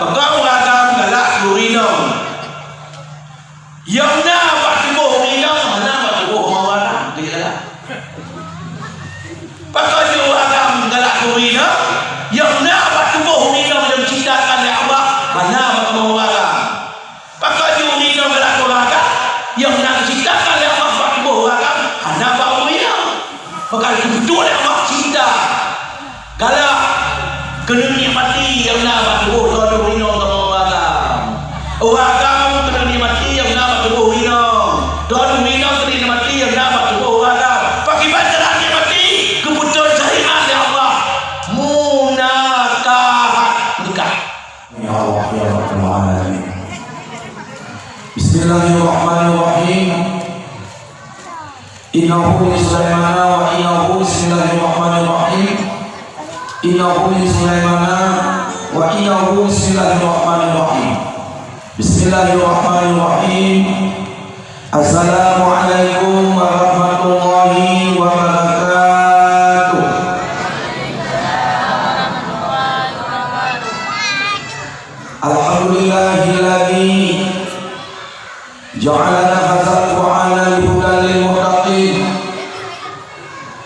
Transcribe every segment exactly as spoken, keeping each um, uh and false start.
Pakon ureueng agam galak keu ureueng inong? Nyang na bak tuboh ureueng inong hana bak tuboh ureueng agam. Jadi galak. Pakon ureueng agam galak keu ureueng inong? Nyang na bak tuboh ureueng inong nyang diciptakan lé Allah hana bak tuboh ureueng agam. Pakon ureueng inong galak keu ureueng agam? Nyang na diciptakan lé Allah bak tuboh ureueng agam hana bak ureueng inong. Maka geupeutôh lé Allah cinta. Galak keuneuk nikmati nyang na bak tuboh droeneuh ureueng inong, kamoe ureueng agam. Ureueng agam keuneuk nikmati nyang na bak tuboh ureueng inong. Droeneuh ureueng inong keuneuk nikmati nyang na bak tuboh ureueng agam. Pakriban cara nikmati? Geupeutôh syariat lé Allah. Munakahat, nikah. Ya Allah, ya Rabbal Alamin. Bismillahirrahmanirrahim. Innahu min Sulaimana wa innahu, bismillahirrahmanirrahim. Innahu min Sulaimana wa innahu, bismillahirrahmanirrahim. Bismillahirrahmanirrahim. Assalamualaikum warahmatullahi wabarakatuh. Alhamdulillahilladzi ja'alana hadzal Qur'ana hudan lil muttaqin.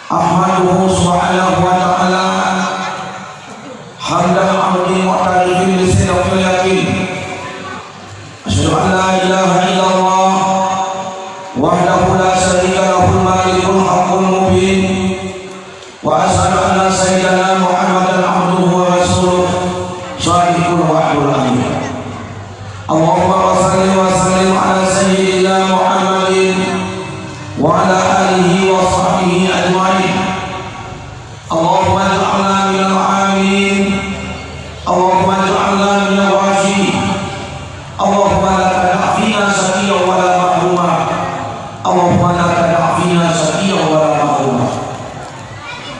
Ahmaduhu subhanahu wa ta'ala hamdan abdin mu'tarifin bi sidqil yaqin. Asyhadu an la ilaha illallah wahdahu la syarika lahul malikul haqqul mubin. Wa asyhadu anna sayyidana Muhammadan abduhu wa rasuluh, shadiqul wa'dil amin. Allahumma shalli wa sallim ala sayyidina Muhammadin wa ala alihi wa sahbihi ajma'in. Allahumma ij'alna minal aminin. Allahumma ij'alna minal rasyidin. Allahumma la tada' fina syaqiyyan wa la mahruma. Allahumma la tada' fina syaqiyyan wa la mahruma.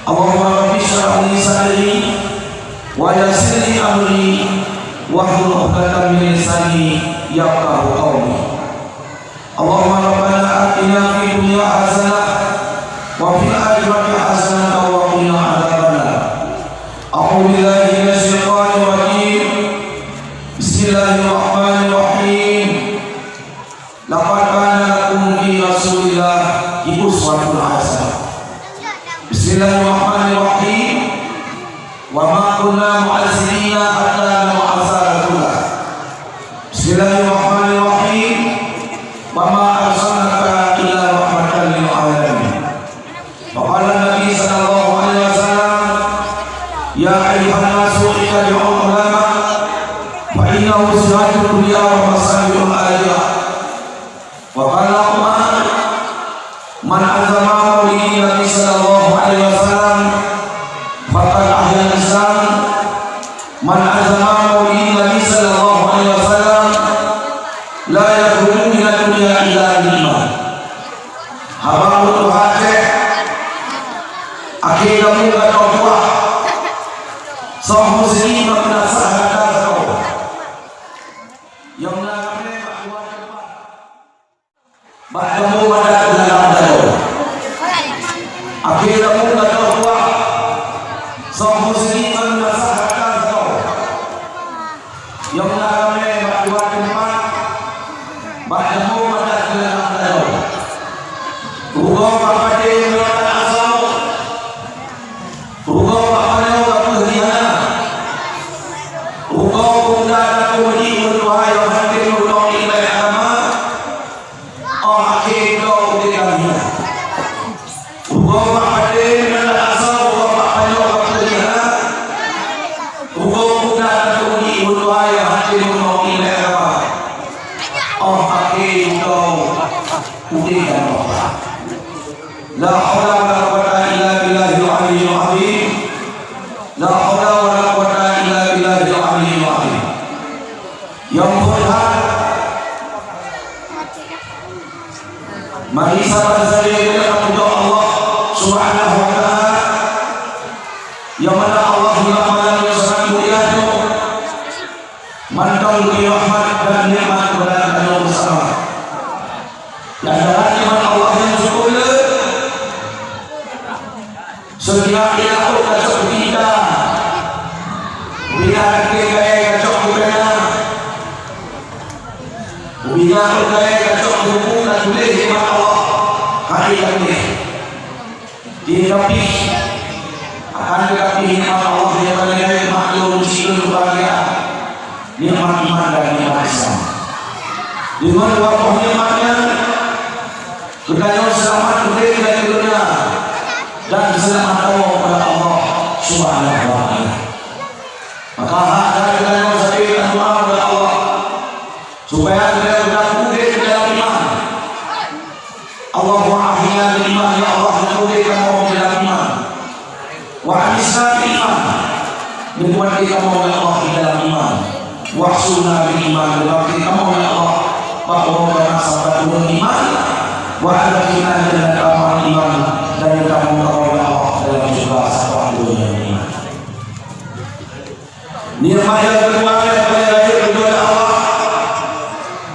Allahumma rabbi syrah li sadri wa yassir li amri wahlul 'uqdatam min lisani yafqahu qawli. Allahumma rabbana atina fid dunya hasanah wa fil akhirati hasanah wa qina adzabannar. A'udzu billahi minasy syaithanir rajim. Bismillahirrahmanirrahim. Laqad kana lakum fi Rasulillahi uswatun hasanah. Bismillahirrahmanirrahim. Wa ma kunna mu'azzibina hatta nab'atsa rasula. Bismillahirrahmanirrahim. Wa ma arsalnaka illa rahmatan lil alamin. Wa qala Nabi sallallahu alaihi wasallam, "Ya ayyuhan nasu ittabi'ul ulama, fa innahum siratul huda wa masabiqul akhirah." Wa qala Umar, "Man azama maulidin Nabi sallallahu alaihi wasallam, faqad ahya Islam. Man azama maulidin Nabi sallallahu alaihi wasallam, la yakhruju minad dunya illa bi iman." Haba buet tuha cek, akhé kamoe ka teutuah. Soh muslim meukeunasa hareuta sagoe. Nyang na ramé bak dua teumpat. Bak kamoe madat dalam taloe. Akhé kamoe ka teutuah. Soh muslim meukeunasa hareuta sagoe. Nyang na ramé bak dua teumpat, bak kamoe madat dalam taloe. Rugoe bak padé meunyoe tan asoe. Rugoe bak panyöt ka peue jih hana. Rugoe peumuda takue meuji ureueng tuha nyang hana teurimong ilmu agama. Óh akhé droe udeb lam hinan. Rugoe bak padé meunyoe tan asoe, rugoe bak panyöt ka peue jih hana. Rugoe peumuda takue meuji ureueng tuha nyang hana teurimong ilmu agama. Óh akhé droe udeb lam neuraka. La haula wala quwwata illa billahil aliyyil azim. La haula wala quwwata illa billahil aliyyil azim. Nyang phôn that, mari saban sabe geutanyoe Allah Subhanahu wa Ta'ala, nyang mana Allah di malam nyang sangat mulia nyoe mantong geubri rahmat dan nikmat keupada geutanyoe beusama. Dan dalam iman Allah nyang syukur le, setiap ilmu ka cok kita, bila akhé kaya ka cok kita, Kaya kacok buku dan tuléh nikmat Allah. Hai kami. Di tapi akan tetapi nikmat Allah yang paling baik maklum meskipun kebahagiaan nikmat iman dan nikmat Islam. Di mana wabah nikmatnya, kita yang selamat merdeka di dunia dan selamat tahu kepada Allah Subhanahu wa Taala. Maka hak dari kita yang sakit dan doa kepada Allah supaya kita tetap udeh di dalam iman. Allahumma ahyina bil iman, ya Allah, neupeuudeh kamoe dalam iman. Wa amisna bil iman, neupeuudeh kamoe, ya Allah, di dalam iman. Wahsyurna bil iman, neubangkét kamoe, ya Allah, bak uroe kiamat sapat ureuëng iman. Wa adkhilna jannata ma'al iman, dan neutamoe kamoe, ya Allah, dalam syeuruga sapat ureuëng nyang iman. Nikmat nyang keudua nyang paléng rayeuk keudua lé Allah.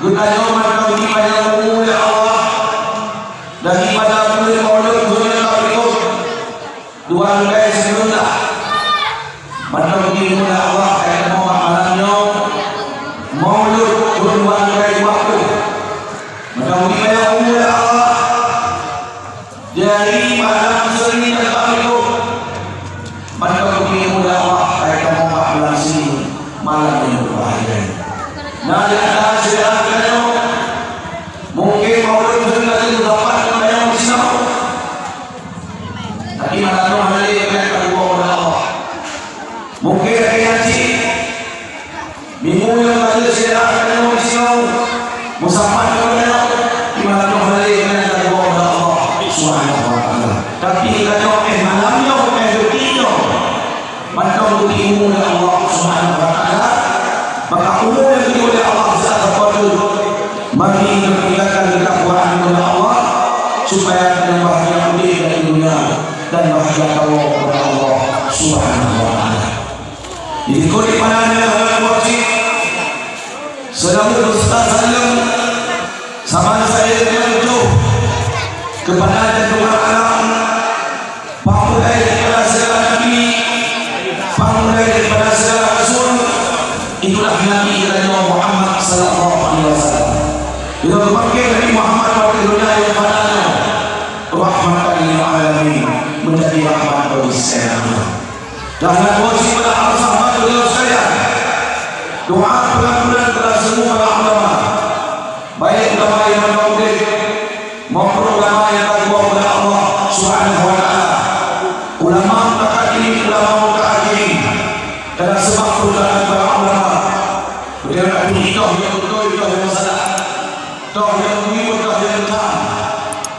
Geutanyoe mantong jipanyang umu lé Allah. Daripada buleuen Maulud buleuen ka berikut dua ribèe sikureueng. Mantong jipanyang umu lé Allah, kaya kamoe bak malam nyoe Maulud buleuen dua ribèe dua puluh. Mantong jipanyang umu lé Allah. Dari malam Senin dan Kamis, mantong geutanyoe Allah, hai kamoe bak malam Senin, malam nyang berbahagia. Nah, di antara syedara geutanyoe, mungkin Maulud Hussein tadi dapat geutanyoe di sinoe. Tapi malam nyoe hana lé geutanyoe ka geuwoe lé Allah. Mungkin lagèe nyan cit. Minggu nyang ka lheueh syedara geutanyoe disinoe, meusapat geutanyoe, di malam nyoe hana lé geutanyoe ka geuwoe lé Allah Subhanahu wa Taala. Tapi geutanyoe, eh, malam nyoe, eh, detik nyoe, mantong geubri umu lé Allah Subhanahu wa Taala. Maka umu nyang geubri lé Allah siat sapeue teuk, mari geutinggalkan ketakwaan kepada Allah, supaya geutanyoe bahagia udép di dunia dan bahagia tawoe kepada Allah Subhanahu wa Taala. Di likot di pandangan Allah Taala, seulaweuet beuseuta saleuem saban sayeue nyang tujoh keupada jantung alam, pangulai daripada segala nabi, pangulai daripada segala rasul, itulah Nabi geutanyoe Muhammad sallallahu alaihi wasallam. Bila geubangkét Nabi Muhammad bak donya nyang fana nyoe, rahmatan lil alamin, menjadi rahmat bagi segala alam. Dan hana tuan sibeulah Allah sahabat beliau sekalian. Doa peurang-peurang telah semua para ulama, baik ulama nyang mantong udép maupun ulama nyang ka geuwoe lé Allah Subhanahu wa Taala. Ulama mutaqaddimin, ulama mutaakhirin, dan sebab peurang para ulama. Beutôi, toh nyang beutôi, toh nyang salah. Toh nyang mulia, toh nyang khan,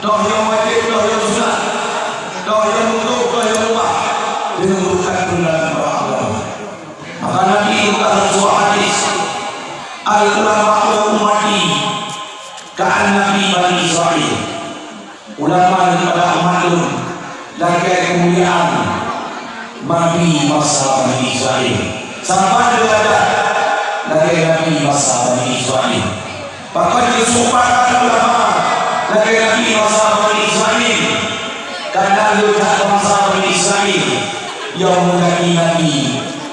toh nyang wajéb, toh nyang sunat, toh nyang makruh, toh nyang mubah, deungon meurukat peurang para ulama. Maka Nabi geupeugah lam sebuah hadis, "Al-ulama'u ummati ka'annahum Bani Israil." Ulama daripada umat lôn lagèe keumuliaan Nabi masa Bani Israil. Saban deurajat lagèe Nabi masa Bani Israil. Pakon jiseurupakan ulama lagèe Nabi masa Bani Israil? Karena lôn that masa Bani Israil nyang meunjadi nabi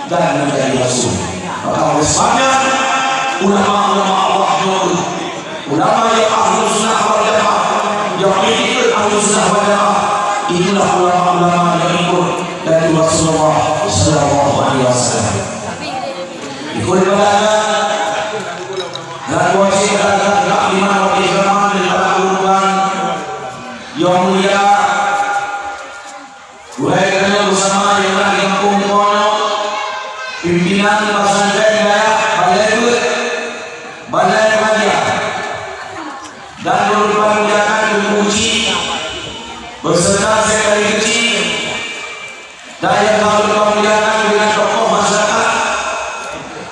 dan meunjadi rasul. Maka oleh sebab nyan, ulama-ulama Allah nyoe, ulama nyang ahlu sunnah wal jamaah, nyang mengikuti ahlu sunnah wal jamaah, itulah ulama-ulama nyang ikut dari Rasulullah sallallahu alaihi wasallam. Ikut ibadah, dan wajib adalah lima wajib zaman daripada ulama yang mulia. Ulèe geutanyoe beusama nyang na di gampông nyoe, pimpinan pesantren Dayah Balai Beuet, Balai Pengajian, dan lôn muliakan Teungku Uci, beserta sekretari keuchik, dan nyang ka lôn muliakan deungon tokoh masyarakat,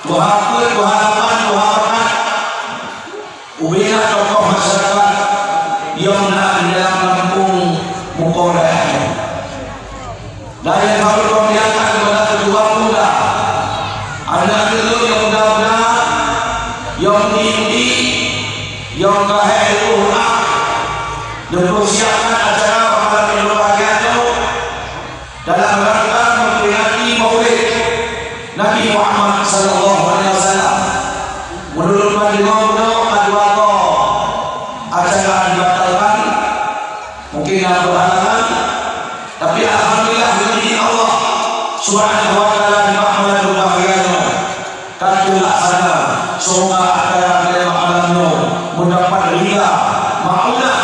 tuha peuet, tuha lapan, tuha pakat, ubena tokoh masyarakat nyang na di dalam gampông Muko Dayah nyoe. Dan nyang ka lôn muliakan keupada ketua pemuda, aneuk-aneuk lôn nyang muda-muda, nyang mudi-mudi, nyang ka hék tuha, neupersiapkan acara malam nyang berbahagia nyoe. Dalam rangka memperingati Maulid Nabi Muhammad sallallahu alaihi wasallam, meunurot pandangan ulama ka dua ko, dibatalkan, mungkin na peuhalangan, tapi alhamdulillah, ngon izin Allah Subhanahu wa Taala, di malam bahagia nyoe ka teulaksana. Semoga acara pada malam nyoe mendapat ridha, maunah,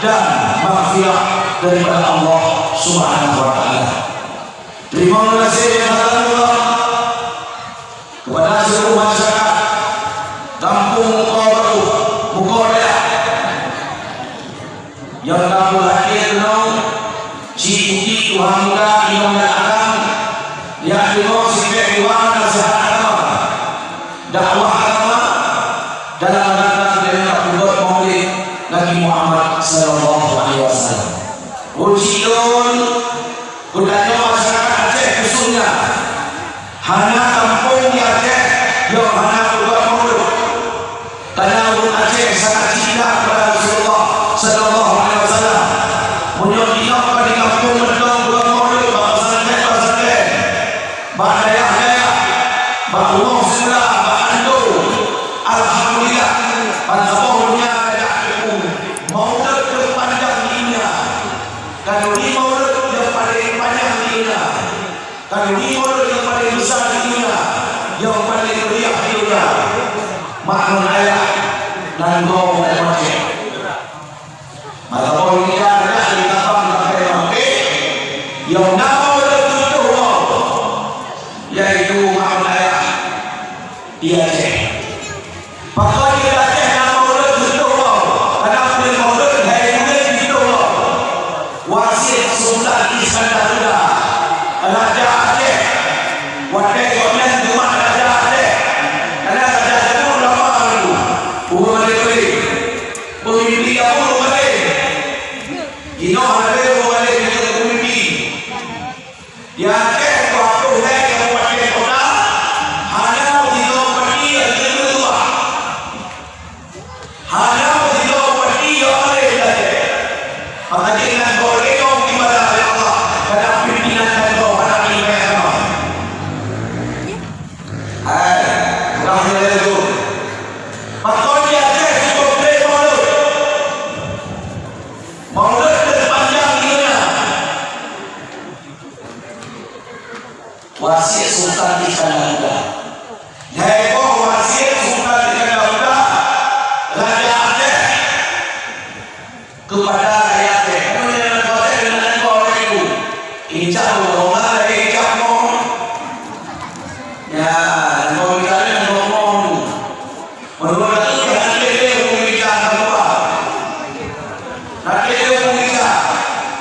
dan maghfirah daripada Allah Subhanahu wa Taala. Terima kasih yang datang kepada seluruh masyarakat Kampung Muka Batu, Muka Dayah, nyang ka meuhadé keunoe, si Puti Tuha Muda Imam dan Agam, nyang deungoe sibék dua nasihat agama, dakwah agama, dalam rangka peubuet Maulid Nabi Muhammad sallallahu alaihi wasallam. Puji lôn Geutanyoe masyarakat Aceh khususnya, hana kampung di Aceh nyang hana peubuet maulud. Karena ureueng Aceh sangat cinta kepada Rasulullah sallallahu alaihi wasallam. Meunyoe inong ka di kampung mantong peubuet maulud, bak pesantren-pesantren, bak dayah-dayah, bak rumoh seubelah, bak andô, alhamdulillah, bansaboh donya tajak teupeue maulud teupanjang di dunia. Khanuri maulud nyang paleng panyang di dunia. Khanuri maulud nyang paleng beusa di dunia, nyang paleng meriah di dunia. Mak ngon ayah, nanggroe dan macet. Maka poh nyan adalah di Sabang sampai Merauke, nyang na maulud tutoh uroe, yaitu mak ngon ayah di Aceh. Pakon di Aceh na maulud tutoh uroe, karena buleuen maulud hai buleuen tutoh uroe. Wasiet Sultan Iskandar Muda, Raja Aceh. Watèe gobnyan geumat Raja Aceh, karena Raja Aceh ulama dulu. Ureueng Aceh, pemimpin ureueng Aceh. Jinoe hana lé ureueng Aceh nyang pemimpin. Di Aceh dua puluh lhèe kabupaten kota, hana meusidroe bupati nyang jeuet keudua. Hana meusidroe bupati nyang paleng di Aceh. Maka jih nyan goh lé goh ibadah lé Allah, kadang pimpinan nyan goh hana iéleumèe agama. Hai, ureueng nyan lé goh. Pakon di Aceh cukup glé maulud. Maulud teupanjang di dunia. Wasiet Sultan Iskandar Muda. Lhèe boh wasiet Sultan Iskandar Muda, Raja Aceh, kepada rakyat Aceh. Kamoe nyang na Aceh, na nanggroe lagèe nyan. Inca ureueng laén inca mon. Ya, nanggroe Aceh, nanggroe mon. Meunurot gata, hana lé ureueng Indonesia nyang keubah. Hana lé ureueng Indonesia.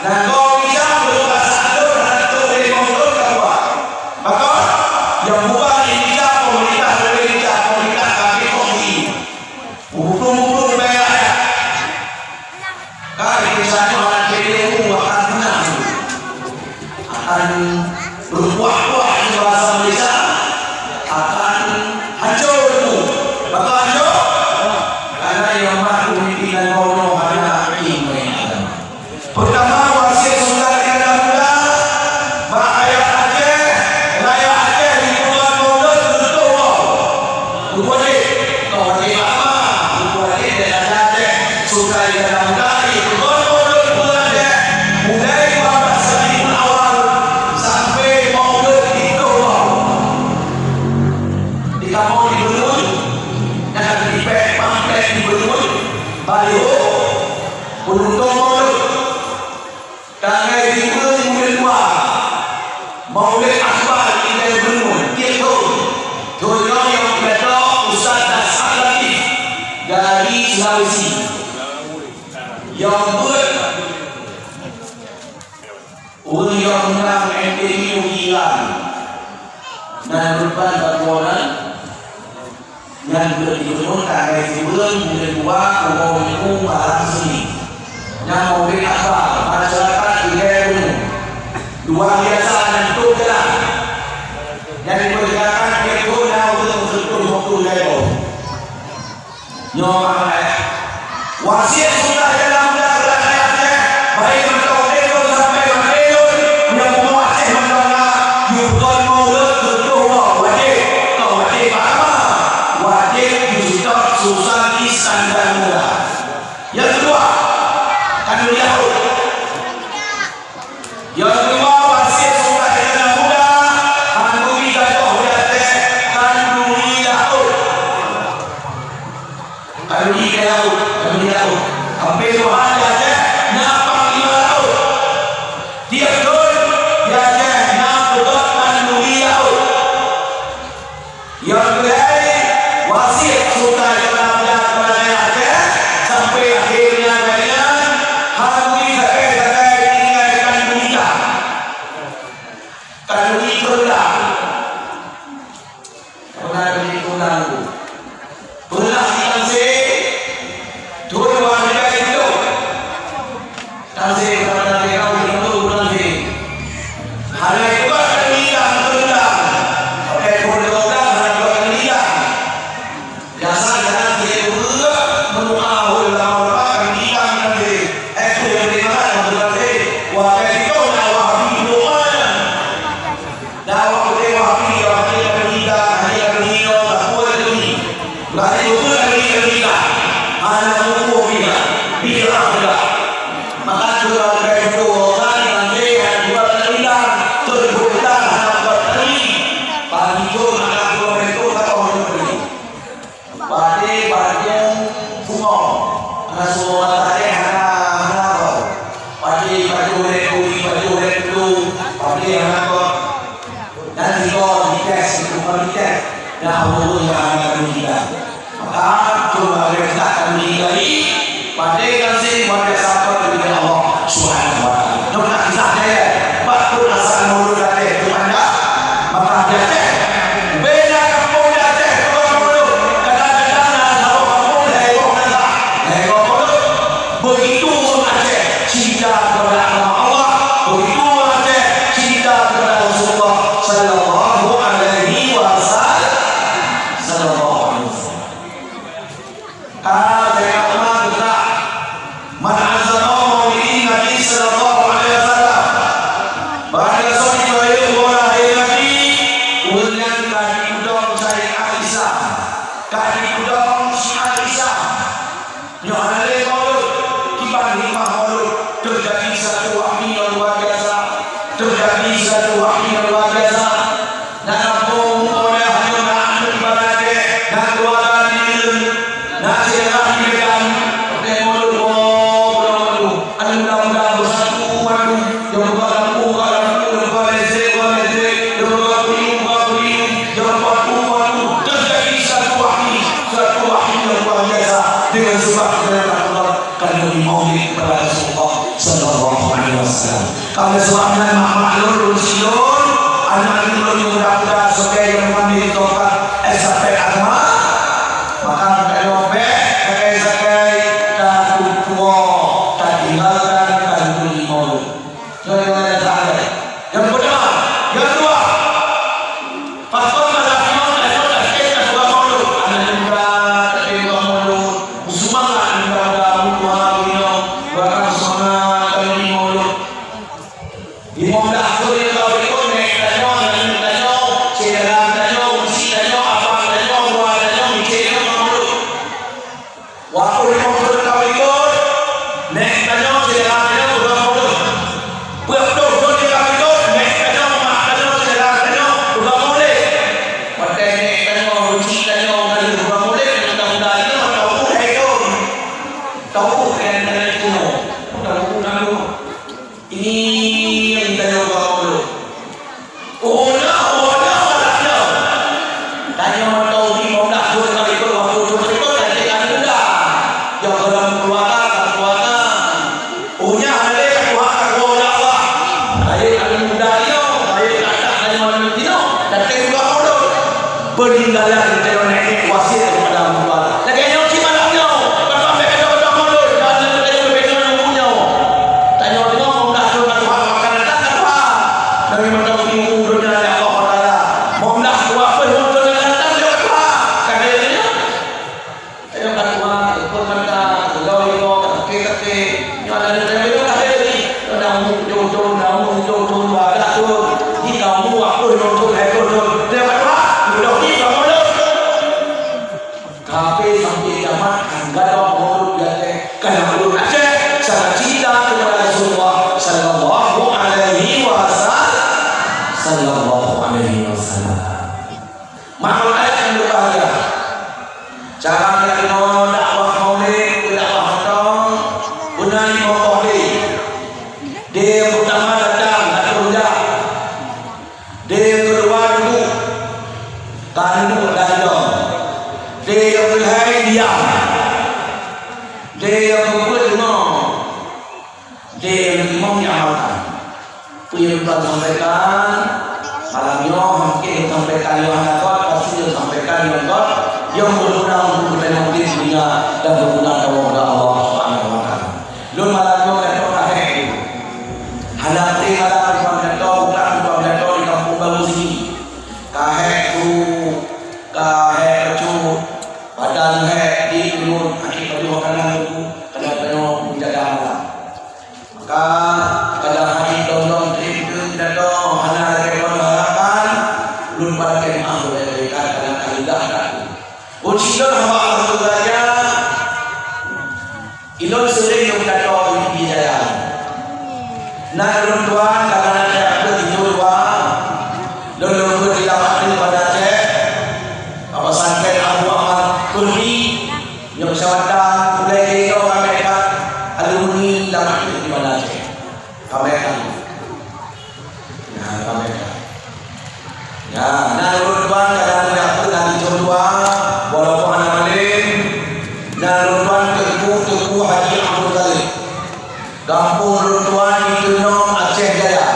Nanggroe Indonesia, meunurot rasa lôn, hana trôk lé limong thôn ka keubah. Maka, nyang bubar Indonesia, pemerintah Indonesia, pemerintah kafé kongsi. Meuhuköm-huköm bak rakyat. Ka geutanyoe akan jadi ilmu akan beuna, akan berkuah-kuah di bahasa Malaysia, akan hancur ilmu. Maka hancur, karena yang mampu pimpinan kaum nyoe hana ilmu agama. Pertama, wasiet Sultan Iskandar Muda, bak rakyat Aceh, rakyat Aceh dipeugöt maulud tutoh uroe. Buku wajéb, buku wajéb agama, buku wajéb dan adat Aceh. Sultan Iskandar Muda dipeugöt maulud buleuen Aceh, mulai dua belas Rabiul Awal sampai maulud tutoh uroe. Di kamoe di Beunuen, nyang ka dipék pamflet di Beunuen, baliho, peunutoh maulud. Tanggai sikureueng buleuen dua, Maulid Akbar di Beunuen tiep thôn. Thôn nyoe nyang pidato Ustaz Nasrul Latif dari Sulawesi. Nyang beuet ureueng nyang meunang M T Q Iran. Nan reubah bak bulan. Nyan beuet di Beunuen tanggai sikureueng buleuen dua uroe Minggu malam Senin. Nyan Maulid Akbar masyarakat Ilée Beunuen. Luar biasa nyan, tôb jalan. Nyan dipeugerakan tiep thôn na ureueng seureutôh lhèe boh. Nyoe makna ayat. Wasiet Sultan Iskandar Muda keu rakyat Aceh, baik mantong lhèe thôn sampai maté lôn, nyang bumoe Aceh mantong na, yue peugöt maulud tutoh uroe, wajéb, kon wajéb agama, wajéb yue seutôt Sultan Iskandar Muda. Nyang keudua, Kanduri laôt. Nyang keudua, wasiet Sultan Iskandar Muda, kanduri gadoh di ateueh kanduri laôt. Kanduri laôt, kanduri laôt. Sampoe tuha di ateueh na panglima laôt. Tiep thon di ateueh na peugöt kanduri laôt. Nyang keu lhèe, wasiet Sultan Iskandar Muda keupada rakyat Aceh, sampoe akhé nyan, kanduri sagai-sagai tinggai kanduri itam. Kanduri peureulang. Peue kanduri peureulang tu? Peureulang di Tangse, thon dua ribèe siplôh. Tangse, bukan Tangse, kau di Tangse. Hana ikot kanduri itam, kanduri itam. Oke, pun dua belas, hana ikot kanduri itam. Biasa jalan dia dua, menua ulama-ulama kanduri itam Tangse. Eh, tu yang boleh makan, kanduri Tangse. Wah, kayak itu, nak wah, di rumah. Dakwah putéh Wahabi, Wahabi, Wahabi, Wahabi, Wahabi, Wahabi, Wahabi, Wahabi, hana muphom bid'ah, bid'ah juga. Maka curang dari itu, orang yang dia buat bid'ah, terbukti hana buat tadi. Pagi tu, maka dua itu, tak tahu yang tadi. Padé bajong bungong, hana suara tadeh, hana, hana apa. Padé bajong lé turi, bajong lé tulu, padé hana apa. Dan tiga dites, itu bukan dites. Dan Allah yang hana meninggal. Maka, cuma ada kita akan meninggali. Padé ngon si, padé sapat dibri Allah Subhanahu wa Taala. Nyoe na kisah jaya. Bak pun asal mulut Aceh tu panjang, maka di Aceh. Beda kampung di Aceh, tukang mulut. Kadang-kadang na saboh kampung, lhèe boh na, lhèe boh mulut. Begitu ureueng Aceh cinta kepada agama Allah, begitu ureueng Aceh cinta kepada Rasulullah sallallahu alaihi wasallam. Sallallahu alaihi wasallam. Ah, Saidina Umar geujak, "Man azama maulidin Nabi sallallahu alaihi wasallam." Barang siapa yang merayakan hari lahir Nabi, ureueng nyan ka jipeudong syariat Islam, ka jipeudong syiar Islam. Nyoe hana lé maulud, kiban hikmah maulud, teujadi satu wahyu nyang luar biasa, teujadi satu wahyu nyang luar biasa. Na kampung Mulia nyoe na aneuk ibarat, na keuluwarga di Medan, na syedara di Medan. Watèe maulud, woe, bunoe maulud. Aneuk muda-muda beusatu padu, nyang buka lampu, buka lampu, nyang buka listrik, buka listrik, nyang buka kuliu, buka kuliu, nyang buka lampu, buka lampu. Teujadi satu wahyu, satu wahyu nyang luar biasa. Dengan sebab kerana Allah. Kan Nabi maulid kepada Rasulullah sallallahu alaihi wasallam. Kalau suami dan mak-mak lôn, lôn silôn, anak lôn nyang muda-muda, sebagai yang mengambil tongkat estafet agama, maka kita nyopet, sakai-sakai, tak tumpuo, tak tinggalkan, kan Nabi maulid. Nyang pertama, nyang kedua, Pakon malam nyoe tanyoe tatem tapeugah maulud, aneuk muda tatem peugah maulud, beusumangat aneuk muda-muda, bunoe, barang seumangat tatem maulud. Lima belas thon nyang ka rikot, nèk tanyoe, aneuk tanyoe, syedara tanyoe, ureueng tanyoe, abang tanyoe, wa tanyoe, micék tanyoe peugah maulud. Waktu limong thon ka rikot, nèk tanyoe syedara tanyoe peugah maulud. Peuet ploh thon ka rikot, nèk tanyoe mak tanyoe syedara tanyoe peugah maulud. Watèe nèk tanyoe, ureueng tanyoe ka lheueh peugah maulud, muda-muda nyoe tau hai thon. Tau hai nyan tanyoe, tau nyan. Ini nyang tanyoe ba ulôn. Oh, nyoe, oh, nyoe, malam nyoe. Tanyoe mantong di lima belas thon ka rikot, waktu thon rikot, tanyoe aneuk muda. Nyang dalam keuluwarga, ka keuluwarga. Oh, nyan hana lé ka tuha, ka tuha, ya Allah. Tanyoe aneuk muda nyoe, tanyoe tak, tak, tanyoe aneuk muda nyoe. Tanyoe dua ulôn. Peninggalan tanyoe nèk-nèk wasiet daripada Allah Taala. Lagèe nyoe cit malam nyoe, bak-bak bèk gadôh-gadôh mulod, dan lagèe nyoe bèk nyoe nyang nyoe. Tanyoe deungoe, mudah-mudahan Tuhan akan datang ka tuha. Dari mantong ilmu dunia ya Allah Taala. Mudah-mudahan dua puluh lima tahun akan datang, dia ka tuha. Ka kaya nyoe. Tanyoe ka tuha, ikot mata, geugawa-gawa, ka sakét-sakét. Nyoe ada dari tanyoe ka kaya ni. Nyoe dah umur tujuh tahun, dah umur tujuh tahun, dua belas tahun. Di kamu waktu lima tahun, dua puluh tahun. Dia ka tuha, mudah ni, kamu dah. Tapi sampai kiamat kan gadôh mulod di Aceh. Kana mulod Aceh, sangat cinta Rasulullah sallallahu alaihi wasallam. Sallallahu alaihi wasallam. Maka ayat yang berbahagia. Cara kita dakwah maulid, dakwah mantong, guna lima boh D. D yang pertama datang, tak terhujah. D yang kedua duduk, tanduk dan dong. D yang keuhai diam. D yang keempat dengar. Di imam nyang amalkan. Peue nyang lôn sampaikan malam nyoe, mungken lôn sampaikan nyoe hana kot, pasti lôn sampaikan nyoe kot, nyang berguna untuk geutanyoe di dunia dan berguna dalam Allah Subhanahu wa Taala. Lôn malam nyoe ka trok kahé. Hana trép malam lôn kuat pidato, bukan lôn kuat pidato di Kampung Baru sini. Kahé tu, kahé bacut, badan hék di ulôn, akhé baju makanan tu, keuneuk tanyoe menjaga malam. Maka, kadang hati dong-dong trép keu pidato hana lagèe lôn harapkan, ulôn pakat meu'ah lôn berikan karena kehendak Tuhan. Puji Tuhan, hamba Allah Taala, ilôn seuring lôn pidato di Pidie Jaya. Na ulôn tuan, karena saya pun tidur dua, lôn lôn di Lamak Teuh Banda Aceh, Bapak Santet Abu Ahmad Kurdi, Nyang syahada ulèe jinoe ka meukat alumni lam ateueh di Banda Aceh. Ka meukat. Nah, ka meukat. Ya, na ulôn tuan ka lheueh peue na di Cot Dua, walaupun hana malém, na ulôn tuan Teungku, Teungku Haji Abdul Galib. Gampông ulôn tuan di Teunong, Aceh Jaya.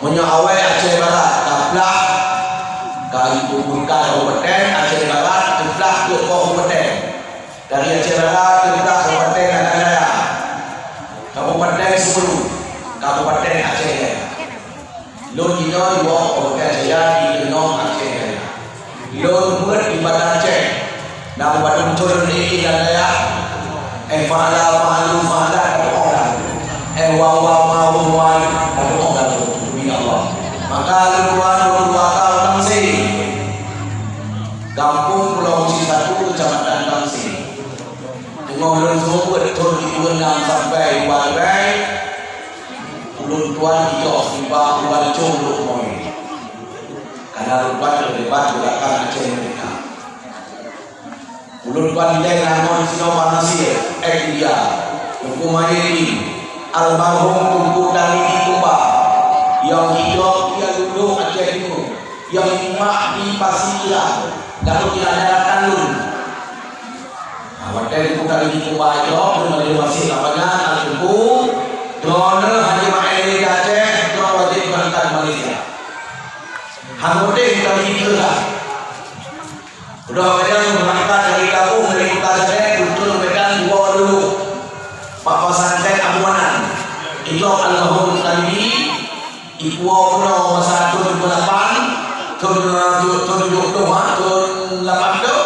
Meunyoe awai Aceh Barat, taplah ka itu bukan kabupaten, Aceh Barat, taplah ke kabupaten. Dari Aceh Barat, taplah Kabupaten Agam Raya. Kabupaten Simeulue, Kabupaten Aceh Jaya. Lôn jinoe jiwoe Kabupaten Jaya di Teunong, Aceh Jaya. Lôn beuet di Banda Aceh. Na padum thôn lôn ék di Banda Aceh. Eh, fa'ala, fa'alu, fa'alat, ka tu'oh dah. Eh, wa, wa, ma, wu, wa, ka tu'oh dah. Demi Allah. Maka lôn dua, lôn dua ka u Tamsé. Gampông Pulo Usi Satu, Kecamatan Tamsé. Teungoh lôn seumeubeuet thôn sikureueng nam sampai dua ribèe, ulôn tuan jijok nibak u Bancong Lhokseumawe. Karena ulôn tuan terlibat gerakan Aceh Merdeka. Ulôn tuan ilèe na ngon sinoe Bang Nasir, ex India, Teungku Mahyedin, almarhum Teungku Tarmidi Kumba, nyang jijok Kiai Lulok Aceh Timu, nyang jimat di Pasi Irang, lalu di Raja Rakan Lun. Nah, watèe Teungku Tarmidi Kumba jijok, lôn maléh wasiet lagèe nyan, Teungku, droeneuh hana jimaén di Aceh, droe wajéb beurangkat Malaysia. Hana udeh Tarmidi Kumba. Udah kadang beurangkat dari Gabong, dari Kota Sèdang, beutôi Medan, dua dulu. Bak pesantren Abu Anan. Itu almarhum Tarmidi, ipuwoe keunoe masa thôn dua lapan, thôn, thôn, thôn tujuh puluh, ha, thôn lapan tu.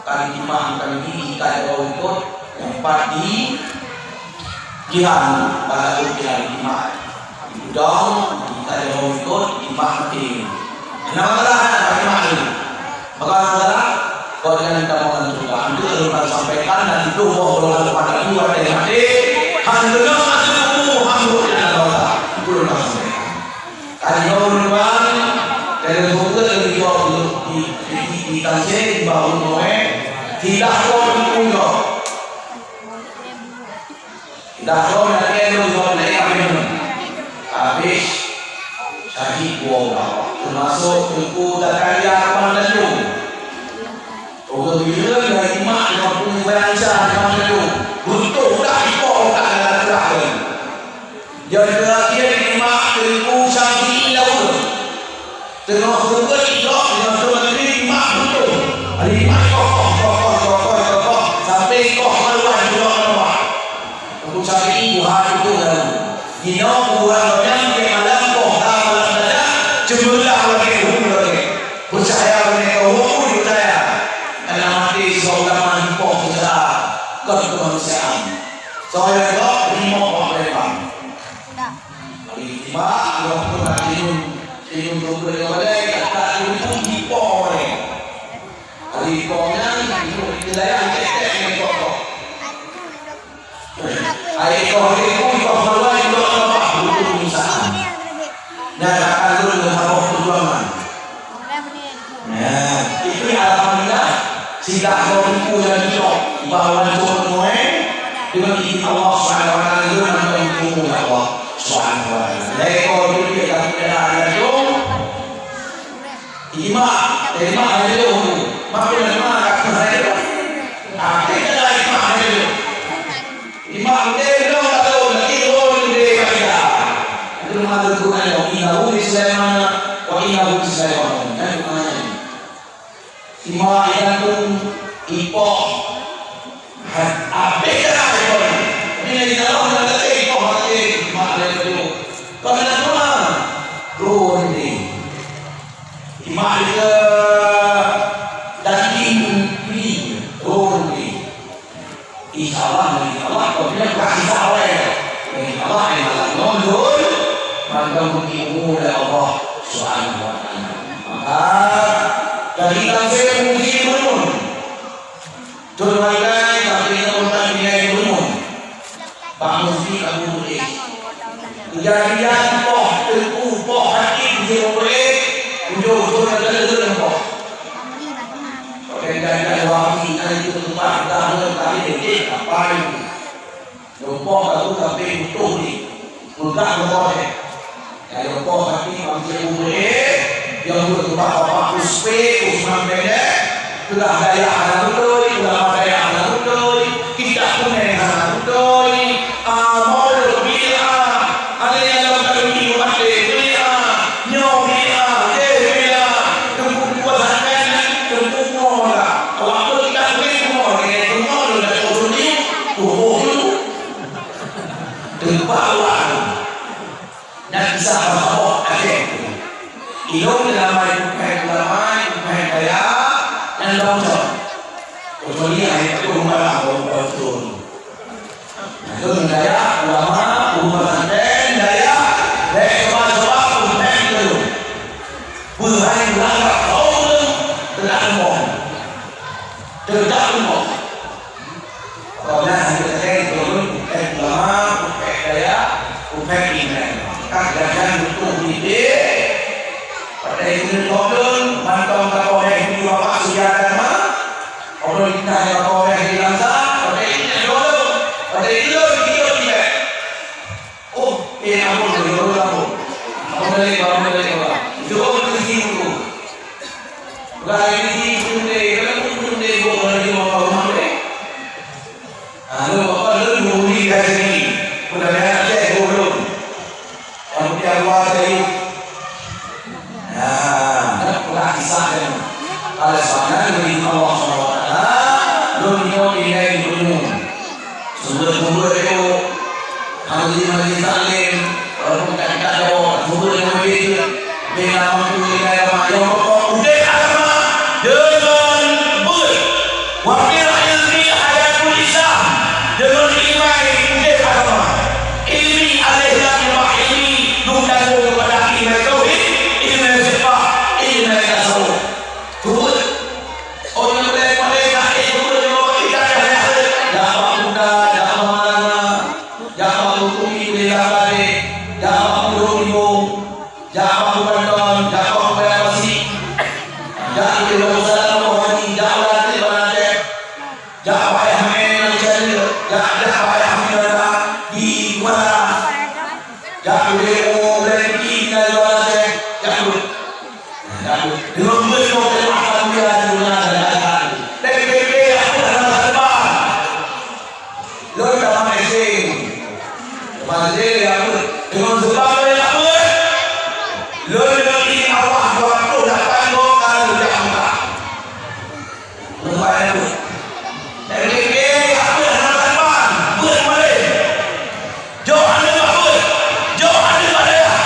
Kali lima, kali lima, ka jaroe ikot, nyang pat di Jihan, bak laôt Jihan, lima. Di Gudong, ka jaroe ikot, lima mati. Hana masalah, hana masalah. Maka masalah, kau jangan kita makan surga. Itu yang kita sampaikan, dan itu boh golongan kepada dua tengah mati. Han benar masih umur, han benar. Itu yang kita sampaikan. Tadi ulôn tuan, dari buku yang dijawab di, di, di, di Tamsé, di bawah ulôn tuan, tidak kau dulu. Tidak kau nak kena dulu, kau nak kena. Habis, syahid dua orang. Termasuk Teungku Zakaria Abang Tanjung. Ureueng bileuen nyang imat lima puluh bayang sa nyang meuteumé, beutôi dak ipoh dak na teurak lom. Nyang teurakhier imat Teungku Syafi'i Laweue. Teungoh seumeubeuet idok, teungoh seumeubeuet imat beutôi. Hari imat koh, koh, koh, sampai koh maluan idok maluan. Teungku Syafi'i buhan itu lalu. Jinoe kuburan gobnyan tiep malam poh ka malam saja, ceumeulah lagèe, hu lagèe. Peucaya lagèe, hu peucaya. Karena maté sebab ulama dipoh secara kemanusiaan. Soal gob, rimok bak preman. Hari Jumat, dua puluh hari Jun, Jun dua puluh lima balai, kata Jun pun dipoh balai. Hari poh nyan, Jun di wilayah cetek ngon pokok. Ai ikoh ribu, ikoh maluai, ikoh sampah, butuh misakan. Nyan akan lôn ngon saboh peujuangan. Nah, itu alhamdulillah, sidak lôn ribu nyang jijok, bahwa cuma noe, dengan izin Allah Subhanahu wa Taala, lôn ngon ribu ya Allah Subhanahu wa Taala. Dari kau itu dia dah tidak ada tu. Ijma, ijma ada tu. Maka ijma kat mana tu? Ah, kita dah ijma ada tu. Imam Dendong atau Dendong di Malaysia. Itu nama Tuhan Allah. Innahu di Sulaiman, wa innahu di Sulaiman. Kan namanya. Imam Dendong ipoh. Habis dah ipoh. Ini di dalam dah kata ipoh hati Imam Dendong. Kau nak cuma Dendong. Imam dia daging ni Dendong. Insya Allah, insya Allah, kau punya bukan insya Allah ya. Insya Allah, insya Allah, ngon doi, mantong bagi umur dari Allah Subhanahu wa Taala. Maka, dari tafsir muji ulun. Tuan Rakan, tapi nak urutan nilai ulun. Bang Mufi Abu Murid. Kejadian poh teungku, poh hati di Murid, ujung-ujung ada leuleuen poh. Pakai ganda wapi, ada itu tempat dah, tapi detik apa itu? Lumpah aku sampai utuh ni. Peugah lumpah eh. Nyang lumpah hati manusia umur eh, yang berubah bapak Uspe, Usman Pendek, peugah daya hana beutôi, ulama daya hana beutôi, kitab kuning hana beutôi, ah, maulud bid'ah, ada yang dalam kandung minggu mati bid'ah, nyoe bid'ah, jeh bid'ah, teungku kuat sangat, teungku kuat. Awak pun tak boleh kuat, dengan kuat, dengan kuat, kuat, kuat. Teumpat awak nyan kisah saboh Aceh. Ilôn ramai bukai ulama, bukai kaya, nyan dong cok. Kecuali ayat tu malah bau-bau turun. Itu daya ulama, guru pesantren, daya, daya coba-coba, bukai itu. Bukai berangkat kau tu, tetap umum. Tetap umum. Apabila hanya terjadi turun, bukan ulama, bukan daya, bukan iman. Maka gagal untuk didik. Pada itu turun, mantong kapoleh di bapak sudah agama. Orang kita yang kapoleh di Langsa, pada itu turun, pada itu turun, kita tidak. Oh, eh, ampun, ampun, ampun. Ampun dari, ampun dari, ampun. Jawab dari sini dulu. Bukan dari sini, bukan dari, bukan dari, bukan dari, bukan dari. Ah, lu apa, lu nunggu di sini. Udah banyak cek, belum. Yang punya luar tadi. Nah, nak pula kisah kan. Oleh sebab itu, Allah subhanahu wa taala, lôn nyoe tinggai di gunong. Sumber-sumber itu, hana lima di Salim, walaupun tak kita jawab, sumber yang begitu, bila mampu tinggai agama, yang pokok udeh agama, dengan beuet. Wa fil ilmi hayatul Islam, dengan iman udeh agama. Ilmi alaihi ilmi, bukan kepada iman tauhid, iman sifat, iman tasawuf. Turut. Orang yang boleh pakai kaki turut yang bawa kita ke akhirat. Dak bak muda, dak bak malanga, dak bak hukumi boleh lambai, dak bak muda ibu, dak bak muda don, dak bak muda pasi, dak boleh usaha mau haji, dak boleh nanti beranak, dak payah main macam ni, dak dak payah main di mana, dak boleh mau berhenti tinggal beranak, dak boleh. Deungon beuet nyoe teurimong mulia di bulan dan kata. Dari P P aku dah dapat terbang. Lôn dapat S D. Dapat S D ya aku. Deungon sebab lôn dapat beuet. Lôn deungon izin Allah dua puluh lapan go ka lôn jak Mekah. Lepas itu, dari P P aku dah dapat terbang. Beuet kembali. Jok aneuk bak beuet, jok aneuk bak dayah,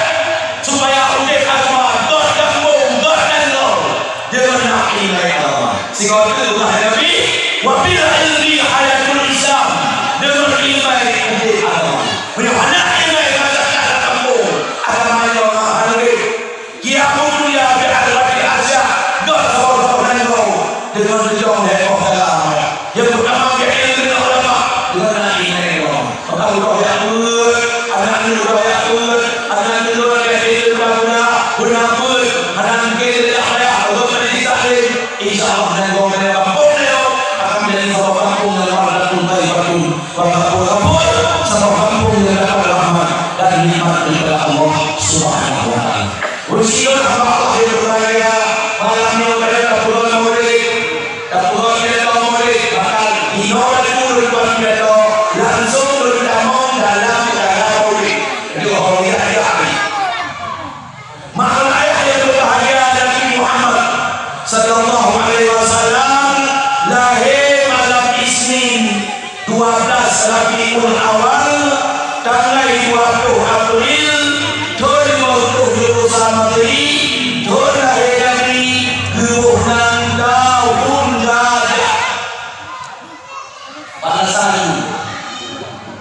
supaya udép agama göt gampông, göt nanggroe deungon nafeuh ilai agama. Sigoe teuk peugah Nabi, "Wa fil ilmi hayatul Islam," deungon iman udép agama. Meunyoe hana iman maka Maka uroe jak peuet, aneuk-aneuk uroe jak peuet, aneuk-aneuk uroe jak peuet, beuna-beuna, beuna peuet, hana mungken jak payah, rhot majelis taklim. Insya Allah, dan gong dari kampung beliau akan menjadi saboh kampung yang warahmatun thayyibatun, warahmatun ghafur, saboh kampung yang dapat rahmat dan nikmat daripada Allah Subhanahu wa Taala. Uroe nyoe hamba Allah yang berbahagia, malam nyoe ka lheueh tapeurunoe maulid, tapeurunoe pidato maulid, maka inoe laju lôn tuan pidato, langsung lôn tamong dalam cara maulid. Jadi, oh, ya, ya. Mak dan ayah yang berbahagia, Nabi Muhammad sallallahu alaihi wasallam lahé malam Isnin, dua belas Rabiul Awal, tanggai dua ploh April, thôn limong ploh lhèe Hijri, thôn lahé Nabi, geuboh nan thôn gajah. Balasan.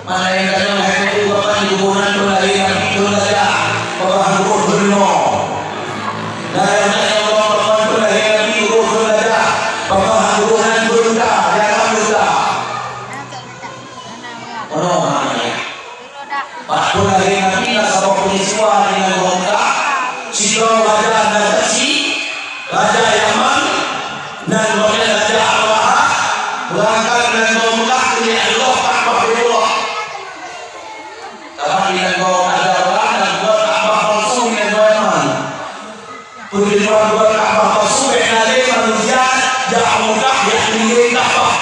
Mana nyang tanyong hai Teungku, kapan geuboh nan thôn lahé Nabi, thôn gajah, babah geuboh thôn limong. Nah, nyang tanyong kapan thôn lahé Nabi, geuboh thôn gajah, babah geuboh nan thôn unta, di alam unta. Ono hana. Bak thôn lahé Nabi na saboh peuristiwa di Nanggroe Mekah, sidroe raja Najasyi, raja Yaman, nan gobnyan Raja Abrahah, beurangkat Nanggroe Mekah keu jiôh Ka'bah Baitullah. Tapi di Nanggroe Raja Abrahah na buet Ka'bah palsu di Nanggroe Yaman. Peue teuma buet Ka'bah palsu, bèk na lé manusia jak Mekah jak keuliléng Ka'bah.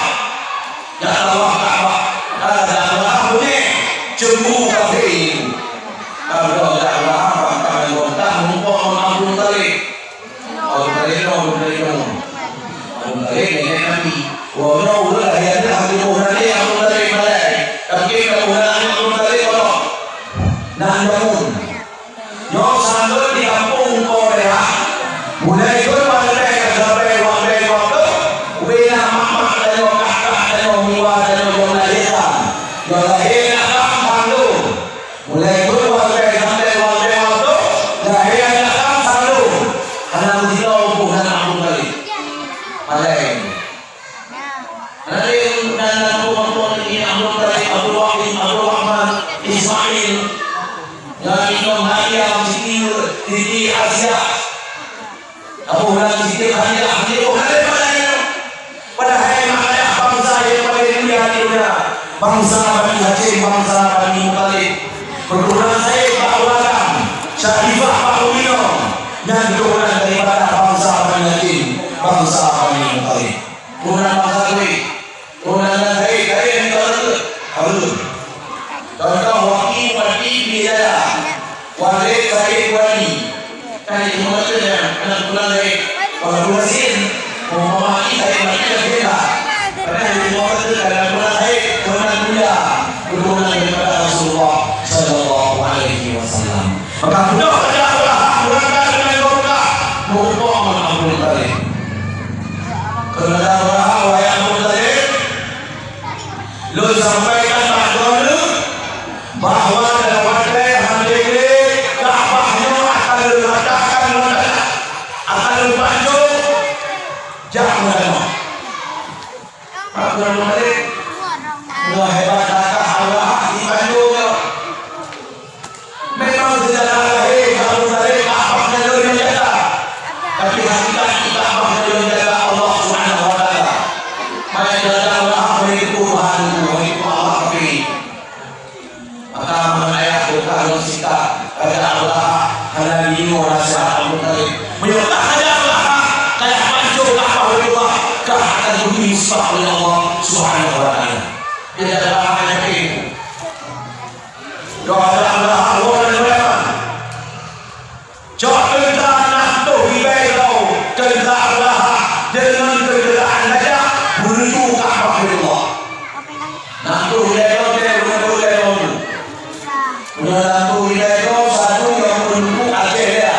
Jak tawaf Ka'bah. Alah, jak Abrahah beungéh, cembu kafé. Abrahah jak Abrahah, bang, ka Nanggroe Mekah, mumpok ngon Abdul Muthalib. Abdul Muthalib nyoe, Abdul Muthalib nyoe. Abdul Muthalib nèk Nabi. Wah, nyoe ureueng lahé nyan hana geuboh nan lé Abdul Muthalib malèe. Tapi ka boh nan Abdul Muthalib gohlom. Nan jameun. Nyoe sambot di gampông Korea, mulai thôn watèe ka sampai watèe watèe, ubé na mak-mak tanyoe, kah-kah tanyoe, miwa tanyoe nyang lahé. Nyang lahé na lam bandum. Mulai thôn watèe sampai watèe watèe, lahé na lam bandum. Hana meusidroe boh nan Abdul Muthalib. Malèe. Raden dan Datuk Abdul Muttalib, Abdul Wahid, Abdul Rahman, Ismail, ngon Inong Maryam, Siti, Siti Asiah, Abu Hurairah, Siti Khadijah, Siti Khadijah, padahai mak ayah bansa nyang paleng mulia di dunia, bansa Bani Hasyim, bansa Bani Muttalib, keuturunan Said bak Abu Hakam, Syaifah bak Umi Inong, nyan keuturunan daripada bansa Bani Hasyim, bansa Bani Muttalib. Turunan bansa Quraisy, turunan Said, Said nyang ka reuteuk, hareuem. Contoh, Waki Bupati Pidie Jaya, Walid Said Wali. Kan itu maksudnya, anak turunan Said. Kalau turunan Said, umpama Waki Said Wali, kan beda. Karena itu maksudnya, anak turunan Said, turunan mulia, keturunan daripada Rasulullah sallallahu alaihi wasallam. Maka beudôh Raja Abrahah beurangkat deungon gobnyan, meurumpok ngon Abdul Muttalib. Kheun Raja Abrahah, "Wahai Abdul Muttalib, lôn sampaikan bak droeneuh bahwa dalam watèe han deuh lé Ka'bah nyoe akan lôn ratakan ngon tanah, akan lôn pancôh, jak meutanoh." Abdul Muttalib, nyoe hebat gagah Allah di Bandung nyoe. Memang seujarah lahé Abdul Muttalib Ka'bah nyan lôn jaga. Tapi hakikat Ka'bah nyan lôn jaga Allah Subhanahu wa Taala. Maka jaga Allah, beri Tuhan, beri Allah, tapi Maka mangat ayah buka lôn sita, Raja Abrahah hana deungoe naseuhat Abdul Muttalib. Meunyoe ka Raja Abrahah ka jak pancôh Ka'bah Baitullah, ka akan geubri musibah oleh Allah Subhanahu wa Taala. Jadi Raja Abrahah yakin. Doa Raja Abrahah, woe dari Yaman. Cok teuntra nam ploh ribèe droe teuntra Abrahah deungon keundaraan gajah meunuju Ka'bah Baitullah. Nam ploh ribèe droe teuh deungon keundaraan droe. Meunyoe nam ploh ribèe droe, satu nyang peunumpuk Aceh Raya.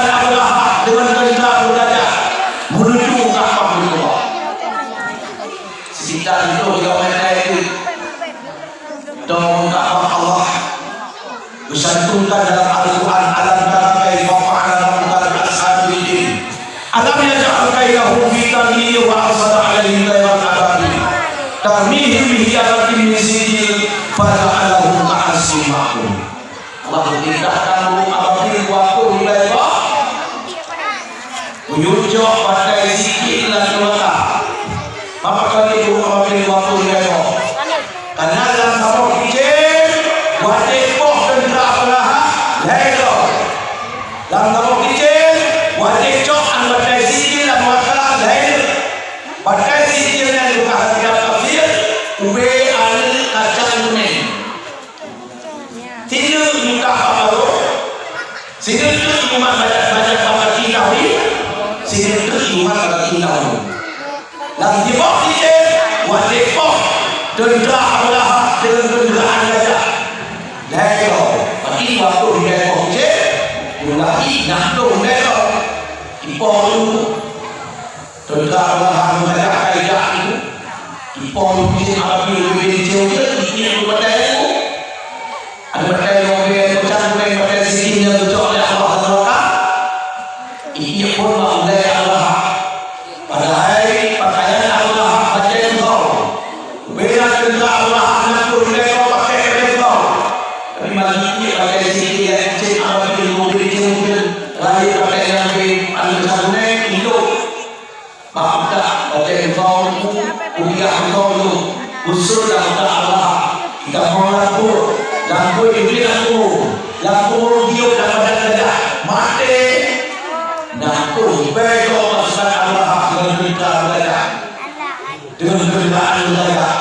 Abrahah deungon teuntra beurajah meununjuk Ka'bah Baitullah. Sekitar tujoh kilometer itu. Dong Ka'bah Allah geucantumkan dalam Al-Quran, "Alam tara kaifa fa'ala rabbuka bi ashabil fil? Alam yaj'al kaidahum fi tadlil wa arsala 'alaihim tayran ababil tarmihim bi hijaratin min sijil faja'alahum ka'asfin ma'kul." Allah meurintahkan ureueng ababil dua ploh ribèe boh. Meunyoe cok batèe sikin lam neuraka, maka kali ureueng ababil dua ploh ribèe boh. Karena lam saboh cicém, watèe poh teuntra Abrahah, lhèe droe. Lam saboh cicém, watèe cok batèe sikin lam neuraka, lhèe droe. Batèe sikin nyan bukan hareuga tafsir, ubé aneuk kacang kunéng. Sineuk muka Pak Barô, sineuk teuk umat banyak-banyak bak gaki tawi, sineuk teuk umat bak gaki tawi. Lam jiboh cicém, watèe poh teuntra Abrahah deungon teuntra gajah. Lhèe droe, berarti dua ploh ribèe boh cicém, jumlah jih enam ploh ribèe droe. Ipoh dulu. Teuntra Abrahah meunajak kaidah itu, ipoh cicém ababil ubé cicém jeuet, ipiep u batèe. Aneuk batèe ubé, kacang kunéng batèe sikin nyang geucok lé Allah lam neuraka, ipiep phon bak ulèe Abrahah. Padahai pakaian Abrahah bajèe beuthong. Ubé na teuntra Abrahah na pun lé droe pakék bajèe beuthong. Tapi bagi ipiep batèe sikin lé cicém ababil ubé cicém jeuet, rayeuk batèe nyang ubé aneuk kacang kunéng, ilok. Bak utak batèe beuthong, kupiah beuthong tu, useut lam utak Abrahah. Itamong lam pruet, lam pruet jih lam kubur, lam kubur giok lam badan gajah, maté. Nah, tu bèe gob pasukan Abrahah deungon teuntra gajah, deungon keundaraan gajah.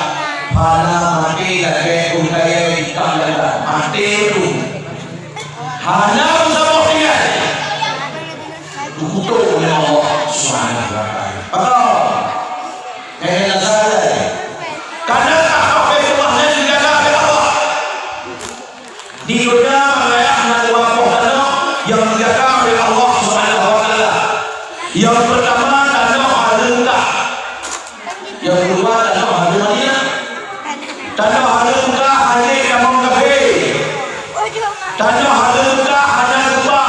Hana maté lagèe ureueng kayèe di kah gajah, maté tu. Hana meusaboh tinggai. Dikutuk oleh Allah Subhanahu wa Taala. Betul. Kayèe na salah. Karena Ka'bah Baitullah nyan dijaga oleh Allah. Di Madinah raya na dua boh tanoh nyang dijaga oleh Allah Subhanahu wa Taala. Nyang peurtama tanoh Hareuem Meukah. Nyang keudua tanoh Hareuem Madinah. Tanoh Hareuem Meukah hana tamong kafé. Tanoh Hareuem Meukah hana rupa.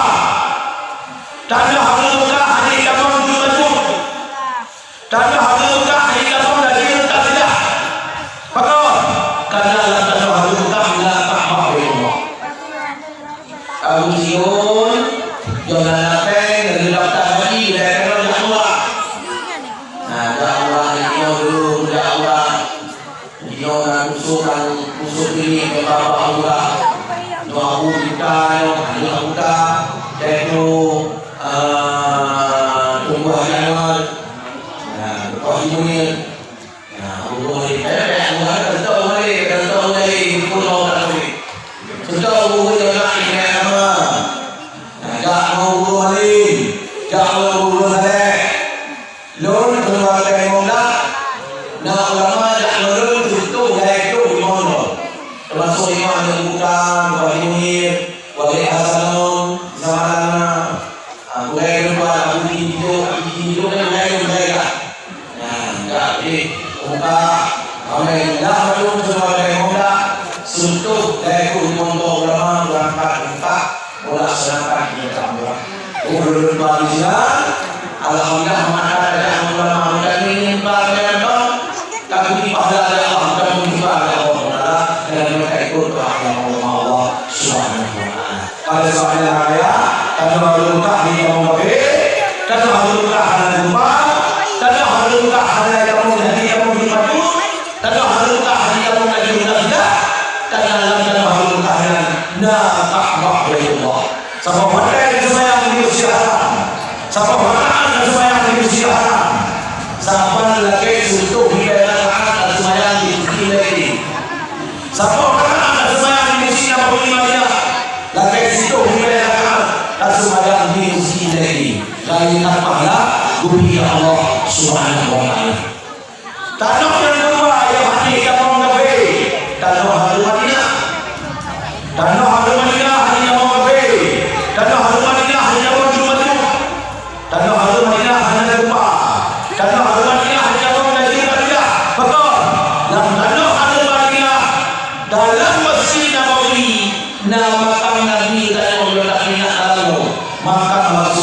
Tanoh Hareuem Meukah hana tamong jeuet-jeuet. Tanoh Hareuem Meukah hana tamong daging teuseujah. Pakon? Karena lam tanoh Hareuem Meukah na Ka'bah Baitullah. Abu Siun, Jonan Lapeng, dan daftar haji, dan kalau jak umrah. Nah, jak umrah, jak umrah. Jinoe na khusos, khusos ini keu Bapak Lurah. Nyoe Abu Juta nyoe, Abu Juta, yaitu, eh, Teungku Haji Anwar. Nah, Teungku Haji Munir. Nah, Abu Munir. Eh, eh, Abu Munir, Abu Munir, Abu Munir, Abu Munir. Beutôi Abu Munir nak ingat nama. Nah, jak ngon Abu Munir, jak ngon Abu Munir. Lôn keuluwarga Imam Dak, na ulama jak ngon lôn tujoh lhèe ploh limong droe. Teumasok limong aneuk muda, Wali Munir, Wali Hasanon, Zamalana, ah, Gurèe Geumbal, Abu Gigi Bidôk, Abu Gigi Bidôk kan gurèe lôn, gurèe Dak. Nah, Dak, jadi, muka, ramè dak, lôn keuluwarga Imam Dak, tujoh lhèe ploh limong droe ulama beurangkat, beurangkat. Mulaksanakan ibadah umrah. Ulôn bagi sinan, alhamdulillah, mata tajak ulama muda nyoe nyeumbang nyan, tapi pahala dari Allah dan mujizat dari Allah Taala, dan mereka ikut doa yang Allah Subhanahu wa Taala. Pada saat yang raya, tanyoe harôh Mekah di kamoe Mekah, tanyoe harôh Mekah hana jumpa, tanyoe harôh Mekah hana kamoe jadi kamoe jumpa tu, tanyoe harôh Mekah di kamoe lagi mudah tidak, karena dalam tanyoe harôh Mekah nyan na Ka'bah Baitullah. Saboh watèe seumayang di Masjidil Haram, saboh rakaat seumayang di Masjidil Haram, saban lagèe seutoh ribèe rakaat seumayang di Masjidil Haram. Saboh rakaat seumayang di Masjid Nabawi Madinah, lagèe seutoh ribèe rakaat seumayang di Masjidil Haram. Laén pahala geubi Allah Subhanahu wa Taala. Tanoh nyang keudua nyang hana tamong kafé, tanoh hareuem Madinah. Tanoh hareuem Madinah hana tamong kafé. Tanoh hareuem Madinah hana tamong jeumajoh.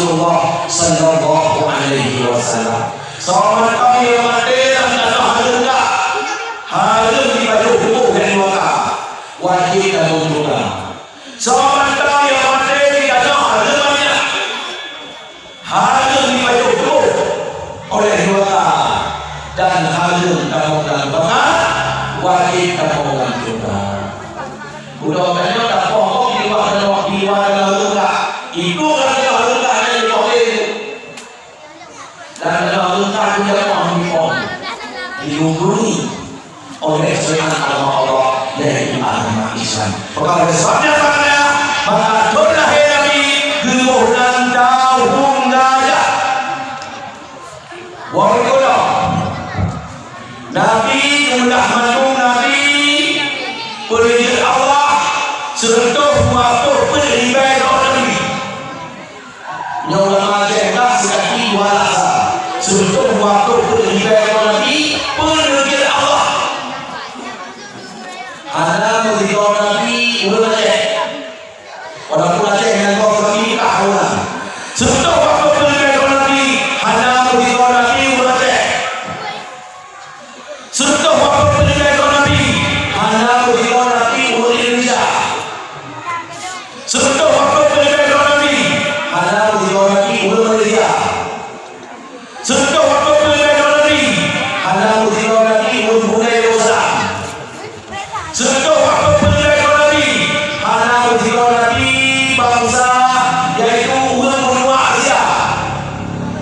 Rasulullah sallallahu alaihi wasallam. Soe mantong nyang maté lam tanoh hareuem kah, hareuem jipajoh tuboh dari nuraka, wajéb tamong syeuruga. Soe mantong nyang maté di tanoh hareuem banyak, hareuem jipajoh tuboh oleh nuraka dan hareuem tamong lam nuraka, wajéb tamong lam syeuruga. Udah tanyoe tapoh di luwa tanoh, di luwa tanoh hareuem kah, itu kan tanoh hareuem kah nyang dipoh lé. Dan dalam Al-Quran juga Allah dipoh, dilindungi oleh syariat agama Allah, yaitu agama Islam. Maka oleh sebab nyan, maka thon lahé Nabi, geuboh nan tahun gajah. Wahai geutanyoe, Nabi meulah mandum Nabi, peureujeut Allah, seureutôh dua ploh peuet ribèe droe Nabi. Nyoe ulama Aceh ka sikaki dua rasa. Seureutôh dua ploh peuet ribèe droe Nabi, peureujeut Allah. Hana meusidroe Nabi ureueng Aceh. Walaupun Aceh nyan gob Nabi Mekah ureueng. Seureutôh dua ploh peuet ribèe droe Nabi, hana meusidroe Nabi ureueng Aceh. Seureutôh dua ploh peuet ribèe droe Nabi, hana meusidroe Nabi ureueng Indonesia. Seureutôh dua ploh peuet ribèe droe Nabi, hana meusidroe Nabi ureueng Malaysia. Seureutôh dua ploh peuet ribèe droe Nabi, hana meusidroe Nabi ureueng Brunei Darussalam. Seureutôh dua ploh peuet ribèe droe Nabi, hana meusidroe Nabi bansa, yaitu ureueng benua Asia.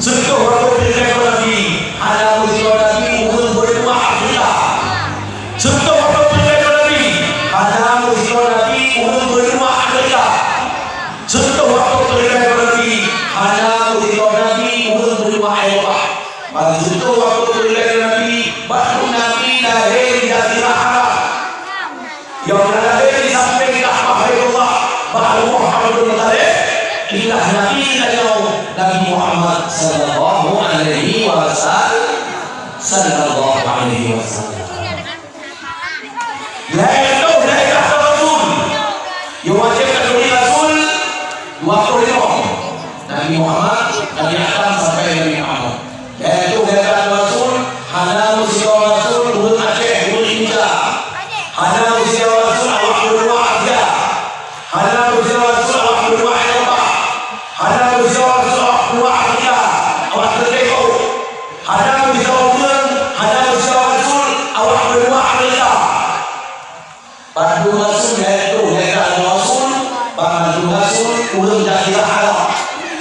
Seureutôh dua ploh peuet ribèe droe Nabi, hana meusidroe Nabi ureueng benua Afrika. Seureutôh dua ploh peuet ribèe droe Nabi, hana meusidroe Nabi ureueng benua Amerika. Seureutôh dua ploh peuet ribèe droe Nabi, hana meusidroe Nabi ureueng benua Eropa. Ban seureutôh dua ploh peuet ribèe droe Nabi, bak Nabi lahé di Jazirah Arab. Nyang na lahé di sampéng Ka'bah Baitullah, bak rumoh Abdul Muttalib, itulah Nabi tanyoe, Nabi Muhammad sallallahu alaihi wasal-, sallallahu alaihi wasallam. Lhèe toh lhèe kata rasul. Nyang wajéb taturi rasul, dua ploh lima. Nabi Muhammad, Nabi Adam sampai Nabi Muhammad. Yaitu gata rasul, hana meusidroe rasul ureueng Aceh, ureueng Indonesia. Hana meusidroe rasul awak benua Asia. Hana meusidroe rasul awak benua Eropa. Hana meusidroe rasul awak benua Afrika, awak Teukeuk. Hana meusidroe ureueng, hana meusidroe rasul awak benua Amerika. Bandum rasul, yaitu gata rasul, bandum rasul ureueng Jazirah Arab.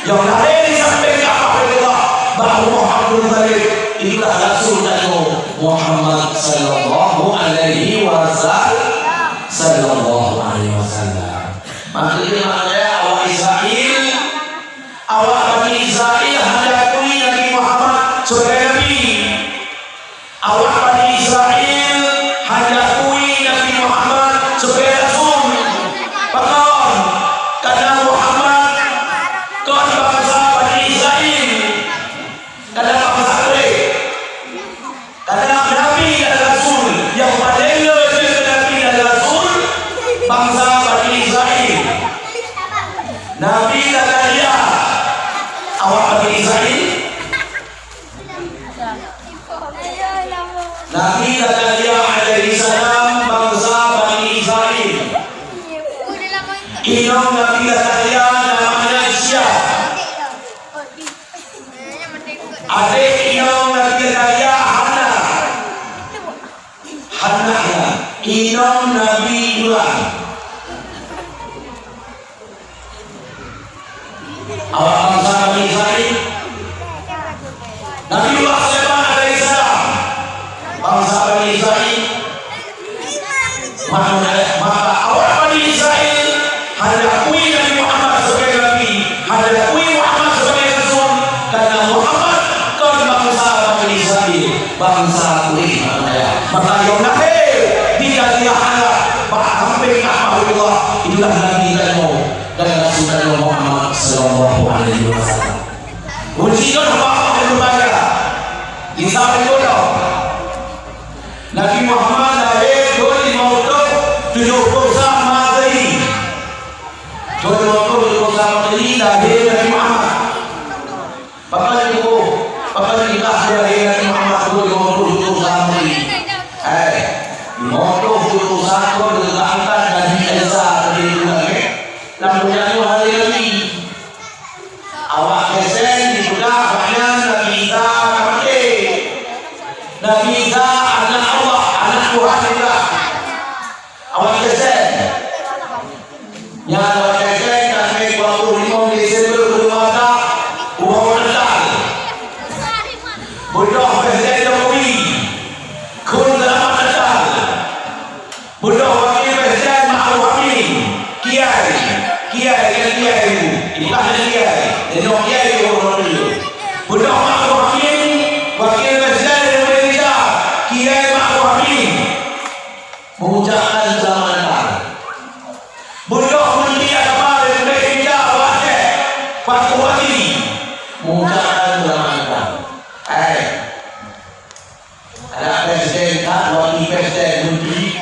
Nyang lahé di sampéng Ka'bah Baitullah, bak rumoh Abdul Muttalib, itulah rasul tanyoe Muhammad sallallahu alaihi wasallam, sallallahu alaihi wasallam. Maksudnya, maknanya awak Israel, awak Bani Israel hana akui Nabi Muhammad sebagai nabi. Awak Bani Israel hana akui Nabi Muhammad sebagai rasul. Pakon? Karena Muhammad kon bansa Bani Israel. Karena bansa Quraisy. Karena Nabi dan Rasul nyang paléng le jeuet keu Nabi dan Rasul, bansa Bani Israel. Nabi Zakaria, awak Bani Israel. Nabi Zakaria alaihissalam bansa Bani Israel. Inong Nabi Zakaria namanya Syah. Adék inong Nabi Zakaria Hana. Hana, inong Nabi Ibrahim. Awak bansa Bani Israel. Nabi Sulaiman alaihissalam, bansa Bani Israel. Maka, maka awak Bani Israel hana akui Nabi Muhammad sebagai nabi, hana akui Muhammad sebagai rasul, karena Muhammad kon bansa Bani Israel. Bansa Quraisy, maknanya. Maka nyang lahé di Jazirah Arab, bak sampéng Ka'bah Baitullah, itulah Nabi tanyoe dan Rasul tanyoe Muhammad sallallahu alaihi wasallam. Kunci nyoe haba Allah nyang mulia. Isa Ibnu Nabi Muhammad lahé thôn limong reutôh tujoh ploh sa Masehi. Thôn limong reutôh tujoh ploh sa Masehi lahé Nabi Muhammad. Usaha keu angkat Nabi Isa dari langét lam bulan Muharram Nabi. Awak Kristen dipeugah awaknyan Nabi Isa ka maté. Nabi Isa anak Allah, anak Tuhan juga. Awak Kristen. Nyan awak Kristen ka treb dua puluh lima Desember dua ribu dua puluh empat, uroe Natal. Beudôh Presiden Jokowi, kheun seulamat Natal. Beudôh Wakil Presiden Ma'ruf Amin, kiai, kiai, kiai, kiai, ibarat kiai, nyoe kiai ureueng nyoe. Beudôh Ma'ruf Amin, Wakil Presiden Indonesia, Kiai Ma'ruf Amin, mengucapkan selamat Natal. Beudôh Menteri Agama Republik Indonesia, Pak Aceh, Fakhruddin, mengucapkan selamat Natal. Hai, Adak presiden that, wakil presiden, menteri,